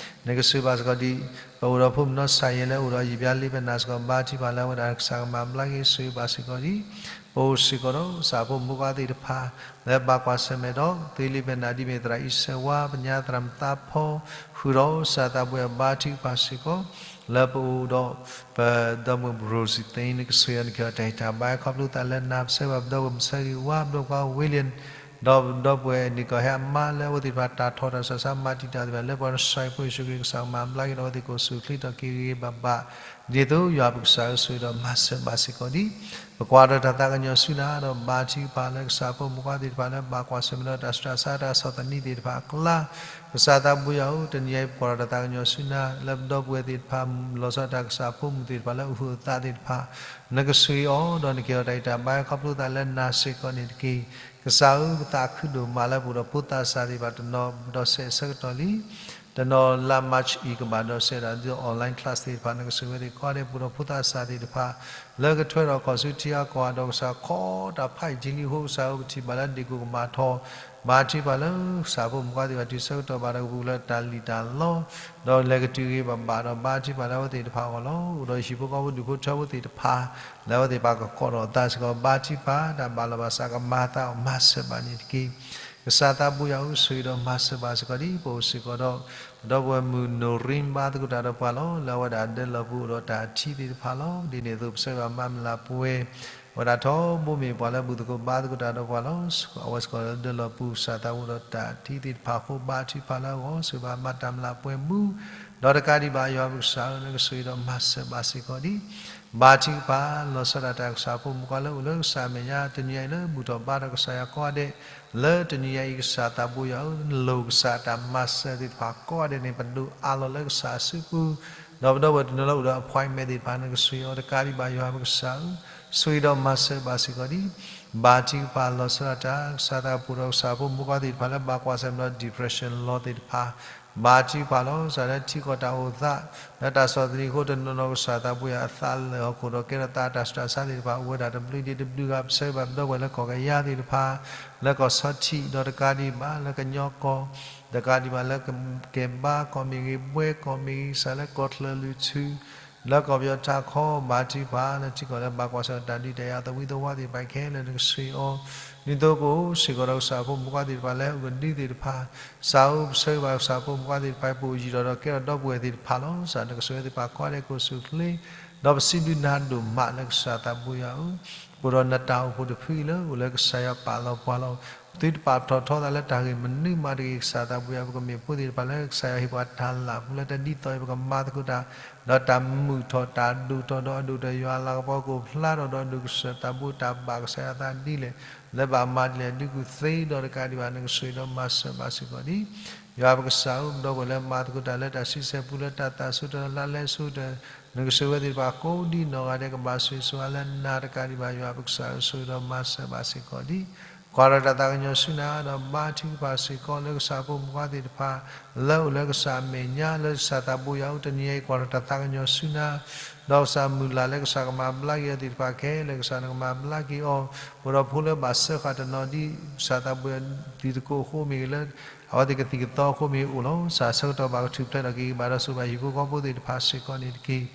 နကဆိၣ်ဂ့ၤဘၣ်စ့ၢ်ကီးဒံး ပအိၣ်ဒီးဖိမုၣ်နီၢ်စၢ်ယဲလၢ အိၣ်ဒီးယံာ်ဘျါလံာ်ဘဲနၣ်စ့ၢ်ကီး ဘါထုကဖၣ်လၢအဝဲဒၣ် ကစၢ်ကမၤဘျါက့ၤ ဆိၣ်ဂ့ၤဘၣ်စ့ၢ်ကီးဒံး ပအိၣ်စ့ၢ်ကီးဒီး ကစၢ်ဖိမုၣ်ဖိခွါသ့ၣ်တဖၣ် လၢဘၣ်ကွၢ်ဆၢၣ်မဲာ်ဒီး သုလံာ်ဘဲနၣ်ဒ်မ့ၢ် သရၣ်အံၣ်စဲးဝါ ပညါသရၣ်မုၣ်သးဖီ ဃုာ်ဒီးကစၢ်သးဘိယွၤ ဘါထုကဖၣ်စ့ၢ်ကီး လၢပအိၣ်ဒီး ပဒီပုၢ်ဝဲၢ် Rosie Thing နကဆိၣ်ဂ့ၤအီၤ နကဟ့ၣ်အီၤတၢ်ဂံၢ်တၢ်ဘါ ခီဖျိသးလၢနၤ ပဆၢဂ့ၤဘၣ်ပဒီပုၢ်ဝဲၢ် မုၢ်ဆၢဂ့ၤဝါ ပဒီပုၢ်ဝဲၢ် ဝ့လံ ဒီးပဒီပုၢ်ဝဲၢ် နံၣ်ကီၢ်ဟဲအမါ လၢအဝဲသ့ၣ်တဖၣ်တၢ်ထီၣ်တၢ်စှၤဆါ မၤတံာ်တာ်သ့ၣ်တဖၣ် လၢပှၤနစဲးဖိယ့ၣ်ၡူးခရံာ် ကစၢ်ကမၤဘျါက့ၤဒီး အဝဲသ့ၣ်ကအိၣ်ဆူၣ်အိၣ်ချ့ထီၣ်က့ၤဂ့ၤဂ့ၤဘၣ်ဘၣ် ဒ်သိးယွၤပကစၢ်ဧၢ ဆိၣ်ဂ့ၤဒီးမၤစၢၤဘၣ်စ့ၢ်ကီးဒံး ပကွၢ်ဒီးတၢ်သးကညီၤဆူနၤ ဒီးဘါထုကဖၣ်လၢကစၢ်ဖိမုၣ်ဖိခွါသ့ၣ်တဖၣ်လၢဘၣ်ကွၢ်ဆၢၣ်မဲာ်ဒီးတၢ်ဆူးတၢ်ဆါ တၢ်ဆီၣ်သနံးသ့ၣ်တဖၣ်အကျါ ကစၢ်သးဘိယွၤဧၢ တနံၤအံၤပကွၢ်ဒီးတၢ်သးကညီၤဆူနၤ လၢပဒီပုၢ်ဝဲၢ်သ့ၣ်တဖၣ် လီၤဆီဒၣ်တၢ် ကစၢ်ဖိမုၣ်သ့ၣ်တဖၣ်လၢအဟုးအသးသ့ၣ်တဖၣ် နကဆိၣ်ဂ့ၤအီၤ ဒီးနကဟ့ၣ်အီၤတၢ်ဂံၢ်တၢ်ဘါ ခီဖျိသးလၢနၤစ့ၢ်ကီးန့ၣ်တက့ၢ်. ကစၢ်ဧၢ ပသးခုဒိၣ်မးလၢပအိၣ်ဒီးဖိသးစၢ်သ့ၣ်တဖၣ် တနီၤဒီးစဲးအဆၢကတီၢ်လံ တနီၤလါ March အံၤ ကဘၣ်ဒီးစဲးဒီး online class သ့ၣ်တဖၣ် နကဆိၣ်ဂ့ၤဝဲသ့ၣ်ကိးဂၤဒဲး ပအိၣ်ဒီးဖိသးစၢ်သ့ၣ်တဖၣ် လၢကထွဲဒီးခီၣ်ဆူထံအကီၢ် ဒီးကစၢ်ခီတၢ်ဖးယံာ်လံအဃိ ကစၢ်ဧၢ ပထံၣ်ဘၣ်လၢဒ့ၣ်ကိၣ်ကမၣ်ထီၣ် ဘါထုကဖၣ်လၢကစၢ်ဖိမုၣ်ဖိခွါသ့ၣ်တဖၣ် တုၤဆၢကတီၢ်ဘၣ်ဒီးကပူၤလၢတၢ်လံၣ်တၢ်လီ ဒီးလဲၤကတုၤဂ့ၤဂ့ၤဘၣ်ဘၣ်ဒီး ဘါထုကဖၣ်လၢအဝဲသ့ၣ်တဖၣ်အဂီၢ်လီၤ. အိၣ်ဒီးဟံၣ်ဖိဃီဖိဒူၣ်ဖိထၢဖိသ့ၣ်တဖၣ် လၢအဝဲသ့ၣ်တဖၣ်ကကိးထီၣ်အသးစ့ၢ်ကီး ဘါထုကဖၣ် တၢ်ဘၣ်လီၤဘၣ်စးကမၤအသးအီၤ မၤစၢၤဘၣ်န့ၣ်တက့ၢ်. ကစၢ်သးဘိယွၤဧၢ, ဆိၣ်ဂ့ၤဒီးမၤစၢၤဘၣ်စ့ၢ်ကီးဒံး. ပအိၣ်စ့ၢ်ကီးဒီး ပဒီပုၢ်ဝဲၢ်မုၣ်နိၣ်ရံဘါသကိးတၢ်ဒီးပှၤလီၤ. လၢအဝဲဒၣ်ဒၢလီၢ်ပူၤအိၣ်ဒီးတၢ်ထံသ့ၣ်တဖၣ်လီၤ. ဒ်န့ၣ်အသိး ပဆၢဂ့ၤဘၣ်မၤမုာ်လၤပှဲၤ အဝဲဒၣ်ထီဘိမ့ၢ်ပှၤလၢဘူၣ်သကိးဘါသကိးတၢ်ဒီးပှၤလီၤ. အဝဲစ့ၢ်ကီးလၢဒၢလီၢ်ပူၤ ကစၢ်သးဘိဒီးတၢ်ထံသ့ၣ်တဖၣ်အဃိ ဘါထုကဖၣ်လၢအဂီၢ် ဆိၣ်ဂ့ၤဘၣ်မၤတၢ်မုာ်လၤပှဲၤမူ ဒီးတကးဒံးဘၣ် ယွၤပကစၢ်ဧၢ, နကဆိၣ်ဂ့ၤဒီးမၤစၢၤဘၣ်စ့ၢ်ကီးဒံး. ဘါထုကဖၣ်လီၤဆီဒၣ်တၢ် ကစၢ်ဖိမုၣ်ဖိလၢအိၣ်လၢကစၢ်အမဲာ်ညါ တနံၤညါအံၤလၢဘူၣ်ထီၣ်ဘါထီၣ်ကစၢ်ယွၤကိးဂၤဒဲး, လၢတနံၤညါအံၤ ကစၢ်သးဘိယွၤဧၢ, နလိၣ်ကစၢ်တၢ်မၤစၢၤသ့ၣ်တဖၣ်ကိးဂၤဒဲးန့ၣ် ပဒိးအးလီၤလၢကစၢ်အစုပူၤ, ဒီးပဒီပုၢ်ဝဲၢ်တနီၤလၢအိၣ်ဒီး appointment သ့ၣ်တဖၣ် နကဆိၣ်ဂ့ၤအီၤ တကးဒံးဘၣ် ယွၤပကစၢ်ဧၢ, ဆိၣ်ဂ့ၤဒီးမၤစၢၤဘၣ်စ့ၢ်ကီးဒံး. ဘါထုကဖၣ်လီၤဆီဒၣ်တၢ် ကစၢ်သးဘိဒီးကစၢ်ဖိမုၣ်ဖိသ့ၣ်တဖၣ်လၢဘၣ်ကွၢ်ဆၢၣ်မဲာ်ဒီး depression လီၤသ့ၣ်တဖၣ် ဘါထုကဖၣ်လီၤ. ကစၢ်လၢထံကီၢ်တၢ်အိၣ်သး လၢတၢ်ဆီၣ်သနံးအဃိ တနီၤနီၤကစၢ်သးဘိယွၤအသးလၢာ်ဟီၣ်ခိၣ်ဒီးကဲထီၣ်သးတၢ်ဆူးတၢ်ဆါသ့ၣ်တဖၣ် အိၣ်ဝဲဒၣ်တဘျုးဒံးတဘျုးဂၤ ပဆၢဂ့ၤဘၣ်ပဒီပုၢ်ဝဲၢ်လၢကီၢ်ကယၤသ့ၣ်တဖၣ် လၢကီၢ်ဆီထံး ဒီးတကးဒံးဘၣ်လၢကညီကီၢ် တကးဒံးဘၣ်လၢကဲဘါကီၢ်မ့ၢ်ဂ့ၤ ဘှဲကီၢ်မ့ၢ်ဂ့ၤ ကစၢ်လၢကီၢ်ချၢၣ်လွံၢ်ထူၣ် လၢကီၢ်ပယီၤထးခီ ဘါထုကဖၣ်လၢထံကီၢ်လၢဘၣ်ကွၢ်ဆၢၣ်တၢ်ဒုးတၢ်ယၤသဝံသဝါသ့ၣ်တဖၣ်ခဲလၢာ် နကဆိၣ်ဂ့ၤအီၤ ဒ်သိးပအိၣ်စ့ၢ်ကီးဒီးကစၢ်ဖိမုၣ်ဖိသ့ၣ်တဖၣ်လၢအကဒုသ့ၣ်တဖၣ် ကစၢ်ဧၢ ပဆၢဂ့ၤဘၣ်ကစၢ်ဖိမုၣ်ဖိသ့ၣ်တဖၣ် ပအိၣ်ယံၤဒီးဒီးကဲထီၣ်ဒီပုၢ်ဝဲၢ်သ့ၣ်တဖၣ်လီၤ. ကစၢ်နကဆိၣ်ဂ့ၤသ့ၣ်တဖၣ်ကိးဂၤဒဲးကိးဆူၣ်ချ့ ဒီးပစံးဘျုးနၤဒိၣ်မးလၢကစၢ်သးဘိယွၤဧၢ, ပအိၣ်ဒီးနတၢ်အိၣ်ဖှိၣ်တဖုအံၤလၢအိၣ်လၢကစၢ်ယွၤပာ်လီၤပှၤလီၤ. သုတပာ်ထီၣ်ထီသးလၢတၢ်ဂ့ၢ်မနုၤမးတဂ့ၤ ကစၢ်သးဘိယွၤ ပကမ့ၢ်ဖိသ့ၣ်တဖၣ်လၢကစၢ်ယွၤဟ့ၣ်ပှၤတၢ်လၢ်ပူၤလၢတၢ်ဒ်သိးအံၤ ပကမၤသကိးတၢ် ဒီးတၢ်မုာ်ထီၣ်တၢ်ဒိၣ်ထီၣ်ဒီးအဒိၣ်ဒီး ယွၤလၤကပီၤကအိၣ်ဖျါထီၣ်ဒီးအဒိၣ်ကစၢ်သးဘိတၢ်ဘၣ်ကစၢ်ယွၤအသးဒ်လဲၣ် လၢဘၣ်မၤဒ်လဲၣ် ဒုးကူၣ်သ့ဒီးတကးဒံးဘၣ် နကဆိၣ်ဂ့ၤဒီးမၤစၢၤဘၣ်စ့ၢ်ကီးဒံး ယွၤပကစၢ်ဧၢ ပဒီပုၢ်ဝဲၢ်လၢမၤသကိးတၢ်လၢတၢ်ဆံဆဲၣ်ပူလၢတၢ်သးစူၤတၢ်လၢလဲဆူတၢ် နကဆိၣ်ဂ့ၤဝဲသ့ၣ်တဖၣ်ကိးဒံးနီၢ်ဂၤဒဲး ကဘၣ်ဆိၣ်ဂ့ၤဆိၣ်ဝါလၢနၤတကးဒံးဘၣ် ယွၤပကစၢ်ဧၢ ဆိၣ်ဂ့ၤဒီးမၤစၢၤဘၣ်စ့ၢ်ကီးဒံး ကွၢ်ထီၣ်တၢ်သးကညီၤဆူနၤ ဒီးဘါထုကဖၣ်စ့ၢ်ကီးလၢကစၢ်ဖိမုၣ်ဖိသ့ၣ်တဖၣ် လၢအိၣ်လၢကစၢ်အမဲာ်ညါ လၢကစၢ်သးဘိယွၤဧၢ တနံၤအံၤ ကွၢ်ထီၣ်တၢ်သးကညီၤဆူနၤ ဒီးကစၢ်မုၢ်လၢ်လၢကစၢ်ကမၤဘျါက့ၤအီၤသ့ၣ်တဖၣ်ခဲလၢာ် ကစၢ်နကမၤဘျါက့ၤအီၤ ပအိၣ်ဒီးဖိလၢဘၣ်စၢဃာ်တနီၤဒ် ကစၢ်သးဘိယွၤတံၤသကိးအဃိမ့ၢ်ဂ့ၤလၢ အဝဲသ့ၣ်ကသံၣ်ကသီအဃိမ့ၢ်ဂ့ၤအိၣ်လီၤ. ကစၢ်ဆၢကတီၢ်ဘၣ်ကထူၣ်ဖျဲးထီၣ်က့ၤက့ၤဘၣ်ဒီးဆိၣ်ဂ့ၤဘၣ်ဟံၣ်ဖိဃီဖိသ့ၣ်တဖၣ်စ့ၢ်ကီးန့ၣ်တက့ၢ်.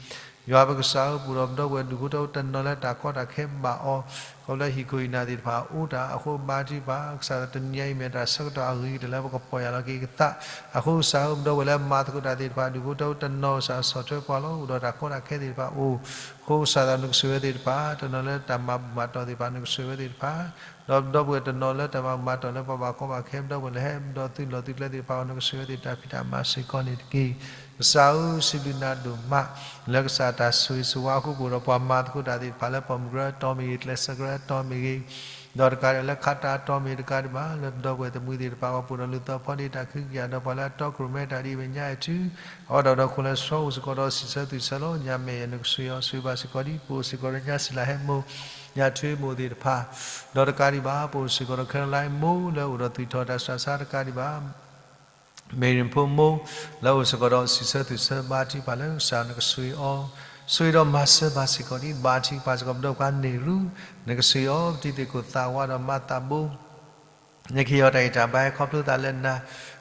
ယွၤပကစၢ်ဧၢ ပအိၣ်ဒီးပဒီပုၢ်ဝဲၢ်ဒူၣ်ဖိထၢဖိတနီၤလၢတၢ်ကီတၢ်ခဲဘၣ်အီၤ ခီဖျိလၢဟံၣ်ခိၣ်ဟံၣ်နၢ်သ့ၣ်တဖၣ်အိၣ်တၢ်အဃိ ဘါထုကဖၣ် ကစၢ်တနံၤအံၤမ့ၢ်တၢ်ဆၢကတီၢ်အဂ့ၤကတၢၢ်လၢပကပီၢ်ယၢ်လီၤက့ၤကသး အဃိကစၢ်ဧၢ ပဒီပုၢ်ဝဲၢ်လၢမၤသကိးတၢ်သ့ၣ်တဖၣ် ဒူၣ်ဖိထၢဖိတနီၤ ကစၢ်ဆီၣ်ထွဲပှၤလီၤ အိၣ်ဒီးတၢ်ကီတၢ်ခဲသ့ၣ်တဖၣ်အိၣ် အဃိကစၢ်သးနကဆိၣ်ဂ့ၤဝဲသ့ၣ်တဖၣ် တနီၤလၢတၢ်မၤဘူၣ်မၤတီၢ်သ့ၣ်တဖၣ် နကဆိၣ်ဂ့ၤဝဲသ့ၣ်တဖၣ် ဒီးပဒီပုၢ်ဝဲၢ်တနီၤလၢတၢ်မၤဘူၣ်မၤတီၢ်လၢပှၤဘၣ်ကီဘၣ်ခဲ ပဒီပုၢ်ဝဲၢ်လၢဟဲဒီးသုးလီၢ်သုးကျဲသ့ၣ်တဖၣ် နကဆိၣ်ဂ့ၤဝဲသ့ၣ်တဖၣ် တၢ်ဖံးတၢ်မၤစ့ၢ်ကီးန့ၣ်တက့ၢ်. ကစၢ်ဧၢ စံးဘျုးနၤဒိၣ်မး လၢကစၢ်တၢ်ဆိၣ်ဂ့ၤဆိၣ်ဝါအဃိ ပအိၣ်ဒီးပှၤမၤသကိးတၢ်သ့ၣ်တဖၣ်လၢ ပိာ်မုၣ်ကရၢအတီၤမ့ၢ်ဂ့ၤ ကျဲးစၢးကရၢအတီၤမ့ၢ်ဂ့ၤ ဒီးတကးဒံးလၢခးတၢ်အတီၤမ့ၢ်တကးဒံးဘၣ် လၢပဒီပုၢ်ဝဲၢ်တမှံၤသ့ၣ်တဖၣ် ပှၤပှဲၤဒီးလူၤသီဖီဒ့တၢ်ခုကယၤဒီးပှၤလၢအတီခိၣ်ရိၣ်မဲတၢ်ဒ်အံၤ မဲာ်ညါအဲၣ်ထူ အဝဲဒၣ်ဒီးခိၣ်လၢဆှီအိၣ်စ့ၢ်ကီးဒီးစံးဆၢသုးဆၢလီၤ. ညါမဲာ်ယဲၢ်နကဆိၣ်ဂ့ၤအီၤ ဆိၣ်ဂ့ၤဘၣ်စ့ၢ်ကီးဒံး ပအိၣ်စ့ၢ်ကီးဒီးညါစံလၤဟဲမိၢ် ညါထွ့မိၢ်သ့ၣ်တဖၣ် ဒီးတကးဒံးဘၣ် ပအိၣ်စ့ၢ်ကီးဒီး Caroline မိၢ်လၢအိၣ်ဒီးသွံၣ်ထီၣ်တၢ်ဆူးတၢ်ဆါတကးဒံးဘၣ် မ့ၢ်ရ့ၣ်ဖိမိၢ် လၢအိၣ်စ့ၢ်ကီးဒီးစံးဆၢသုးဆၢ ဘါထုကဖၣ်လၢကစၢ်နကဆိၣ်ဂ့ၤအီၤ ဆိၣ်ဂ့ၤဒီးမၤစၢၤဘၣ်စ့ၢ်ကီးဒံး ဘါထုကဖၣ်စ့ၢ်ကီး ပဒီပုၢ်ဝဲၢ်န့ၣ်ရူ နကဆိၣ်ဂ့ၤအီၤ ပတံၤသကိးသးဝးဒီးမၤသးဘိ နကဟ့ၣ်အီၤတၢ်ဂံၢ်တၢ်ဘါဟဲခီဖျိသးလၢနၤ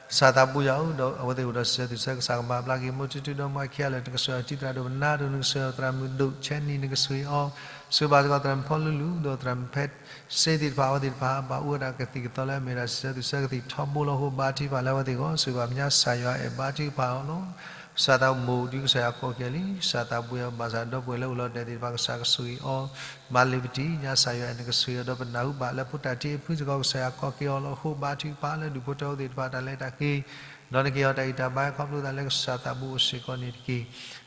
ကစၢ်သးဘိယွၤဧၢ ဒီးအဝဲသ့ၣ်အိၣ်ဒီးစံးဆၢသုးဆၢ ကစၢ်ကမၤဘျါက့ၤ မိၢ်ထူထူဒီးမါခံဂၤလၢာ် နကဆိၣ်ဂ့ၤအီၤ တံၤသရၣ်ဒိၣ်ပနၢ်ဒိၣ် နကဆိၣ်ဂ့ၤအီၤ သရၣ်မုၣ်ဒိၣ် Chenny နကဆိၣ်ဂ့ၤအီၤ ဆိၣ်ဂ့ၤဘၣ်စ့ၢ်ကီး သရၣ်မုၣ်ဖီလူလူ ဒီးသရၣ်မုၣ်ဖဲစ့သ့ၣ်တဖၣ် အဝဲသ့ၣ်တဖၣ် ဘၣ်အူဝဲဒၣ်ကသံၣ်ကသီလၢအမ့ၢ်ဒၣ်စံးဆၢသုးဆၢ ကသံၣ်ထီဘိလီၤအဃိ ဘါထုကဖၣ်လၢအဝဲသ့ၣ်အဂီၢ် ဆိၣ်ဂ့ၤဘၣ်မဲာ်ညါ ကစၢ်ယွၤအဲၣ်ဘါထုကဖၣ်အီၤလီၤ. ကစၢ်သးမိၢ်ဒုးကစၢ်ယွၤကိးက့ၤလံ ကစၢ်သးဘိယွၤ ဘၣ်ဆၣ်ဒီပုၢ်ဝဲၢ်လၢအိၣ်လီၤတဲာ်သ့ၣ်တဖၣ် ကစၢ်ကဆိၣ်ဂ့ၤအီၤ မၤလ့ၤပတံၤ ညါကစၢ်ယွၤအဲၣ်နကဆိၣ်ဂ့ၤအီၤ ဒီးပနၢ်ဟူဘၣ်လၢဖိတၢ်ထံအဖုစ့ၢ်ကီး ကစၢ်ယွၤကိးက့ၤအီၤလီၤ. အဃိဘါထုကဖၣ်လၢဒူၣ်ဖိထၢဖိသ့ၣ်တဖၣ် တၢ်လဲၤတၢ်က့ၤ ဒီးနကဟ့ၣ်အီၤတၢ်ဂံၢ်တၢ်ဘါဟဲခီဖျိသးလၢကစၢ်သးဘိအိၣ်စ့ၢ်ကီးန့ၣ်တက့ၢ်.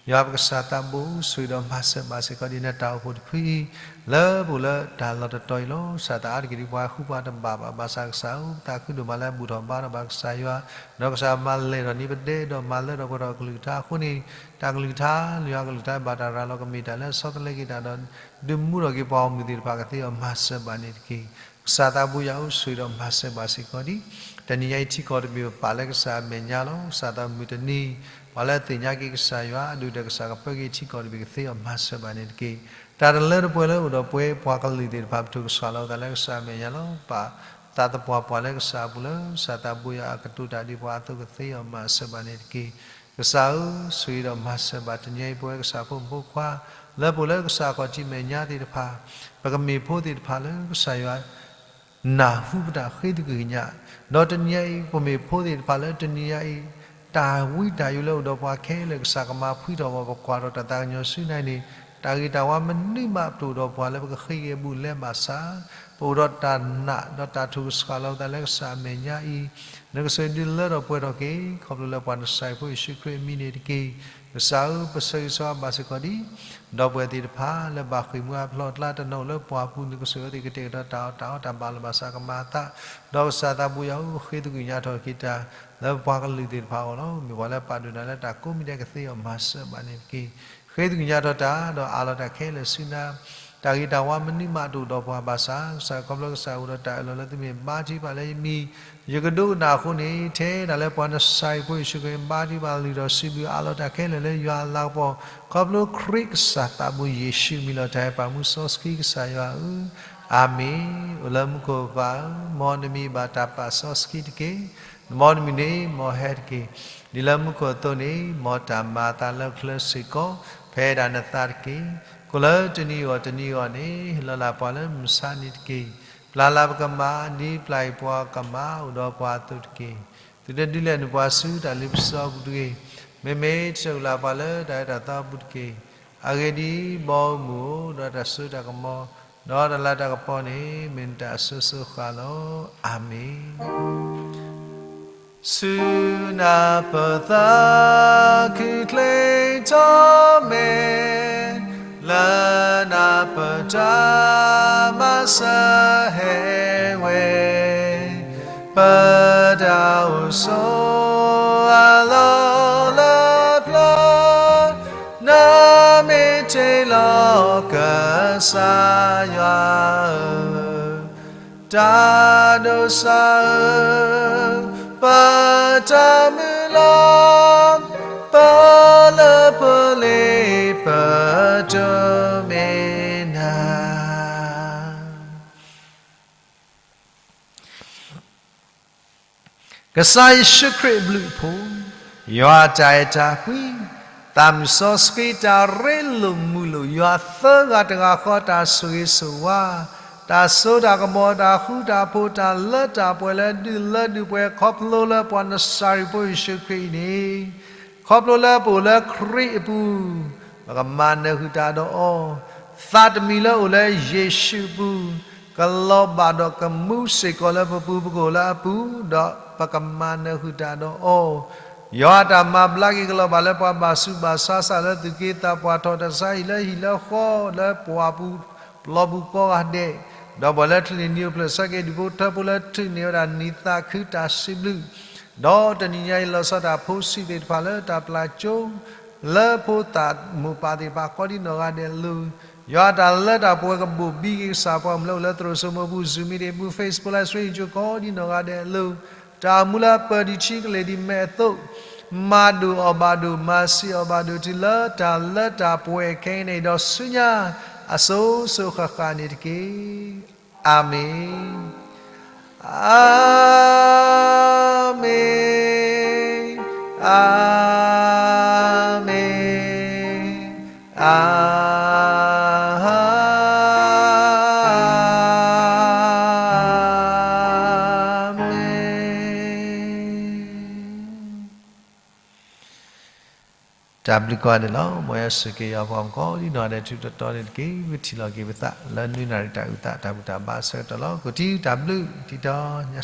ယွၤပကစၢ်သးဘိ ဆိၣ်ဂ့ၤဒီးမၤစၢၤဘၣ်စ့ၢ်ကီးဒ်နတၢ်အိၣ်ဖှိၣ်တဖုအံၤ လၢပအိၣ်လၢတၢ်လီၢ်တတီၤအံၤလီၤ. ကစၢ်သးအါတက့ၢ်ဒ်ပှၤဃုပှၤတဘၣ်ဘၣ် ဘၣ်ဆၣ်ကစၢ်ဧၢ ပသးခုဒိၣ်မးလၢဘူၣ်ထီၣ်ဘါထီၣ်ဘၣ်ကစၢ်ယွၤ ဒီးကစၢ်မၤလဲၢ်ထီၣ်န့ၢ်ပဒဲဒီးမၤလၢထီၣ်ပှဲၤထီၣ်အကလုၢ်ကထါအဃိန့ၣ် တၢ်ကလုၢ်ကထါ ယွၤကလုၢ်ကထါဘၣ်တၢ်ရၤလီၤကမ့ၢ်တၢ်လၢဆီတလဲက့ၤတၢ်ဒီး ဒုးမူထီၣ်က့ၤပှၤဂီၢ်မုၢ်သ့ၣ်တဖၣ်ကသ့အီၤ မၤစၢၤဘၣ်န့ၣ်တက့ၢ်. ကစၢ်သးဘိယွၤဧၢ ဆိၣ်ဂ့ၤဒီးမၤစၢၤဘၣ်စ့ၢ်ကီးဒ် တနံၤညါအံၤထံကီၢ်တဘ့ၣ်ပပာ်လၢကစၢ်အမဲာ်ညါလီၤ. ကစၢ်သးမုၢ်တနံၤ ပှၤလၢအသ့ၣ်ညါက့ၤကစၢ်ယွၤ အဒိၣ်ဒီးကစၢ်ကပၢက့ၤထံကီၢ်တဘ့ၣ်ကသ့အီၤ မၤစၢၤဘၣ်န့ၣ်တက့ၢ်. တၢ်တလၢတပှဲၤလၢအိၣ်ဒီးပဝဲပှၤကလုာ်သ့ၣ်တဖၣ် ပထိၣ်ကစှၤလီၤသးလၢကစၢ်အမဲာ်ညါလီၤ. ပာ်သးသပှၢ်ပှၢ်လၢကစၢ်အပူၤလၢ ကစၢ်သးဘိယွၤအကတိၤတၢ်ဒ်ပှၤအသိးကသ့အီၤ မၤစၢၤဘၣ်န့ၣ်တက့ၢ်. ကစၢ်ဧၢ ဆိၣ်ဂ့ၤဒီးမၤစၢၤဘၣ်တနံၤညါအံၤ ပဝဲကစၢ်ဖိမုၣ်ဖိခွါ လၢပအိၣ်လၢကစၢ်အခီၣ်ထံးမဲာ်ညါသ့ၣ်တဖၣ် ပကမ့ၢ်ဖိသ့ၣ်တဖၣ်လၢကစၢ်ယွၤ နၢ်ဟူပတၢ်ဃ့သကွံၢ်ကညး, ဒီးတနံၤညါအံၤ ပမ့ၢ်ဖိသ့ၣ်တဖၣ်လၢတနံၤညါအံၤ တၢ်ဝံတၢ်ယိးလၢအိၣ်ဒီးပှၤခဲလၢာ် ကစၢ်ကမၤဖှံထီၣ်ပှၤ ပကွၢ်ထီၣ်တၢ်သးကညီၤဆူညါန့ၣ် တၢ်ဂ့ၤတၢ်ဝါမနုၤမးပတအိၣ်ဒီးပှၤလၢပကဃ့က့ၤအဘူးအလဲဘၣ်ဆၣ် ပအိၣ်ဒီးတၢ်နာ်ဒီးတၢ်ထုကဖၣ်လီၤပသးလၢကစၢ်အမဲာ်ညါအံၤ နကစၢၢ်ဒုးလၢထီၣ်ပှဲၤထီၣ်က့ၤ ခီဖျိလၢပှၤနစၤရ့းဖိယ့ၣ်ၡူးခရံာ်အမံၤန့ၣ်တက့ၢ်. ကစၢ်ဧၢ ပဆၢဂ့ၤဆၢဝါဘၣ်စ့ၢ်ကီးဒံး ဒီပုၢ်ဝဲၢ်သ့ၣ်တဖၣ်လၢဘၣ်ဃ့ၢ်မှံဟးဖျိးအကျါ တနီၤအိၣ်လၢပှၢ်ပူၤ နကစၢ်အဝဲသ့ၣ်ကတဲာ်ကတီၤတၢ်အီၣ်တၢ်အီတၢ်ဘၣ်လီၤဘၣ်ဆၣ်ကမၤအသး ဒီးကစၢ်သးဘိယွၤဧၢ ဃ့သကွံၢ်ကညးထီၣ်က့ၤတၢ် လၢပှၤကလုာ်သ့ၣ်တဖၣ်အဂီၢ်လီၤ. မ့ၢ်ပှၤလၢပာ်ဒိၣ်နၤလၢတၢ်ကိးမံၤဒဲး ကသ့အီၤမၤစၢၤဘၣ်န့ၣ်တက့ၢ်. ဃ့သကွံၢ်ကညးထီၣ်တၢ် ဒီးအးလီၤတၢ်ခဲလၢာ်ဆူနၤ တၢ်ဂ့ၤတၢ်ဝါမနုၤမးတအိၣ်ဒီးပှၤဘၣ်ဆၣ် ကစၢ်ခီဖျိကစၢ်အိၣ်ဒီးတၢ်အၢၣ်လီၤလၢသုမ့ၢ်ဘါထုကဖၣ်လၢယမံၤ ယကဒိကနၣ်အဃိန့ၣ် ထဲဒၣ်လၢပှၤနစၤရ့းဖိယ့ၣ်ၡူးခရံာ်ဘါထုကဖၣ်လုၢ်ထီၣ်စံးဘျုးအးလီၤတၢ်ခဲလၢာ်လၢယွၤအလၤကပီၤ ခီဖျိခရံာ်ကစၢ်သးဘိယ့ၣ်ၡူးအမံၤလီၤ. တၢ်အဲၣ်ပၢ်မူစီဆှံကစၢ်ယွၤဧၢ, အၤမ့ၣ်. အိၣ်လၢမူခိၣ်ပၢ်ဧၢ, မ်နမံၤဘၣ်တၢ်ပာ်စီဆှံတက့ၢ်. မ်နမုၢ်နံၤန့ၣ်မ်ဟဲတက့ၢ်. ဒ်လၢမူခိၣ်အသိးန့ၣ် မ်တၢ်မၤအသးလၢချၢစ့ၢ်ကီး ဖဲဒၣ်နသးတက့ၢ်. ကိၣ်လၢတနံၤအဂီၢ်တနံၤအဂီၢ်န့ၣ် ဟ့ၣ်လီၤလၢပှၤလၢမုၢ်ဆါနံၤတက့ၢ်. ပျၢ်လၢပကမၤ ဒ်ပျၢ်အံၤပှၤကမၤအိၣ်ဒီးပှၤအသိးတက့ၢ်. သုတဒုးလဲၤနုာ်ပှၤဆူတၢ်လ့ပစီအပူၤတဂ့ၤ. မ့မ့ၢ်တၢ်အုၣ်လၢပှၤလၢတၢ်အၢတၢ်သီအပူၤတက့ၢ်. အဂ့ၢ်ဒ်အံၤ, ဘီမုၢ်ဧၢ, ဒီးတၢ်စိတၢ်ကမီၤ, ဒီးတၢ်လၤတၢ်ကပီၤန့ၣ် မ့ၢ်နတၢ်အစိၤစိၤဃၣ်လီၤ. အၤမ့ၣ်. ဆူနၢ်ပၢၢ်သးခုချ့ထီၣ်မဲာ်, လၢနၢ်ပၢၢ်တၢ်မၤစၢၤဟဲဝဲ, ပတၢ်အိၣ်ဆိးအလီၢ်လၢပျၢၤ, နမ့ၢ်တ့လီၤကစၢ်ယွၤဧၢ, တၢ်ဒိးစၢ်ဧၢ, ပတၢ်မုၢ်လၢ်, ပလၢပလ့ၤ ပတမ့ၢ်နၤ ကစၢ်ယ့ၣ်ၡူးခရံာ်အဘျုးအဖှိၣ်, ယွၤတၢ်အဲၣ်တၢ်ကွံ, သးမုၢ်စီဆှံတၢ်ရ့လိာ်မုာ်လိာ် ယွၤသၢဂၤတဂၤဃီတၢ်ဆိၣ်ဂ့ၤဆိၣ်ဝါ, တၢ်စိတၢ်ကမီၤ တၢ်ဃူတၢ်ဖိး တၢ်လၢတၢ်ပှဲၤလၢဒုၣ်လၢဒုၣ်ပှဲၤ ခီဖျိလၢပှၤနစၤရ့းဖိယ့ၣ်ၡူးခရံာ်အံၤန့ၣ်, ခီဖျိလၢပအိၣ်လၢခရံာ်အပူၤ, ပကမၤနၢၤဃုာ်တၢ်ဒီးအီၤ, သးတမံၤလၢအိၣ်လၢယ့ၣ်ၡူးအပူၤ, ကလီၤဘၣ်ဒီးကမူစ့ၢ်ကီးလၢပပူၤ ပကအိၣ်လၢအပူၤ, ဒီးပကမၤနၢၤဃုာ်တၢ်ဒီးအီၤ, ယွၤအတၢ်မၤဘျါက့ၤကလီၤဘၣ်လၢပှၤဘၣ်ဆူးဘၣ်ဆါ စးလၢသူၣ်က့သးပှၢ်ထီၣ် တၢ်ဆါဟံၣ်လၢဟံၣ်လၢဃီ လၢပှၢ်ပူၤပျီပူၤကိးဂၤဒဲး, ဒီးပှၤလၢချံးန့ၢ်နံၤအိၣ်ဖျဲၣ်ဆၢက့ၤ ဒူၣ်ဖိထၢဖိလၢထုးန့ၢ်ဝဲဒၣ်နံၤသးခုတၢ်စံးဘျုး, ဒီးတနံၤညါအံၤ လီၤဆီဒၣ်တၢ်ဖိဆံးသ့ၣ်တဖၣ်လၢတၢ်ပျၢ်ကၠိ လၢဖိသၣ်မိၢ်ပၢ်သ့ၣ်တဖၣ် ကိးဒံနီၢ်ဂၤဒဲးအလိၤ, ယွၤအတၢ်လၢတၢ်ပှဲၤကဘိၣ်ဘံက့ၤကစၢ်ပှၤမုၣ်လၢအိၣ်လၢသရိာ်စိမိၢ်ပူၤ Zoom meeting ပူၤ Facebook Live Stream ကိးဒံနီၢ်ဂၤဒဲးအလိၤ, တၢ်အိၣ်မူလၢပၢၤဒံးထံကလဲၤဒံးမဲာ်အသိး, မၤဒိၣ်အီၣ်ဘၣ်ဒိၣ် မၤဆံးအီၣ်ဘၣ်ဒိၣ်တုၤလၢတၢ်လၢတၢ်ပှဲၤခဲအံၤန့ၣ် ဒီးဆူညါ အစိၤစိၤဃၣ်ဃၣ်န့ၣ်တက့ၢ်. အၤမ့ၣ်, အၤမ့ၣ်, အၤမ့ၣ်, အၤမ့ၣ်. တၢ်ဘျုးကိးဂၤဒဲးလီၤ. မ်ယွၤဆိၣ်ဂ့ၤယွၤပှၤကိးဒံနီၢ်ဂၤဒဲး ထူးထူးတီၤတီၤန့ၣ်တက့ၢ်. ပထံၣ်လိာ်က့ၤပသးလၢနွံနၣ်ရံၣ်တၢ်အုၣ်သး တၢ်ဘူၣ်တၢ်ဘါအဆၢကတီၢ်လီၤ. ကထံၣ်တၢ်ဘျုး ထံၣ်တီ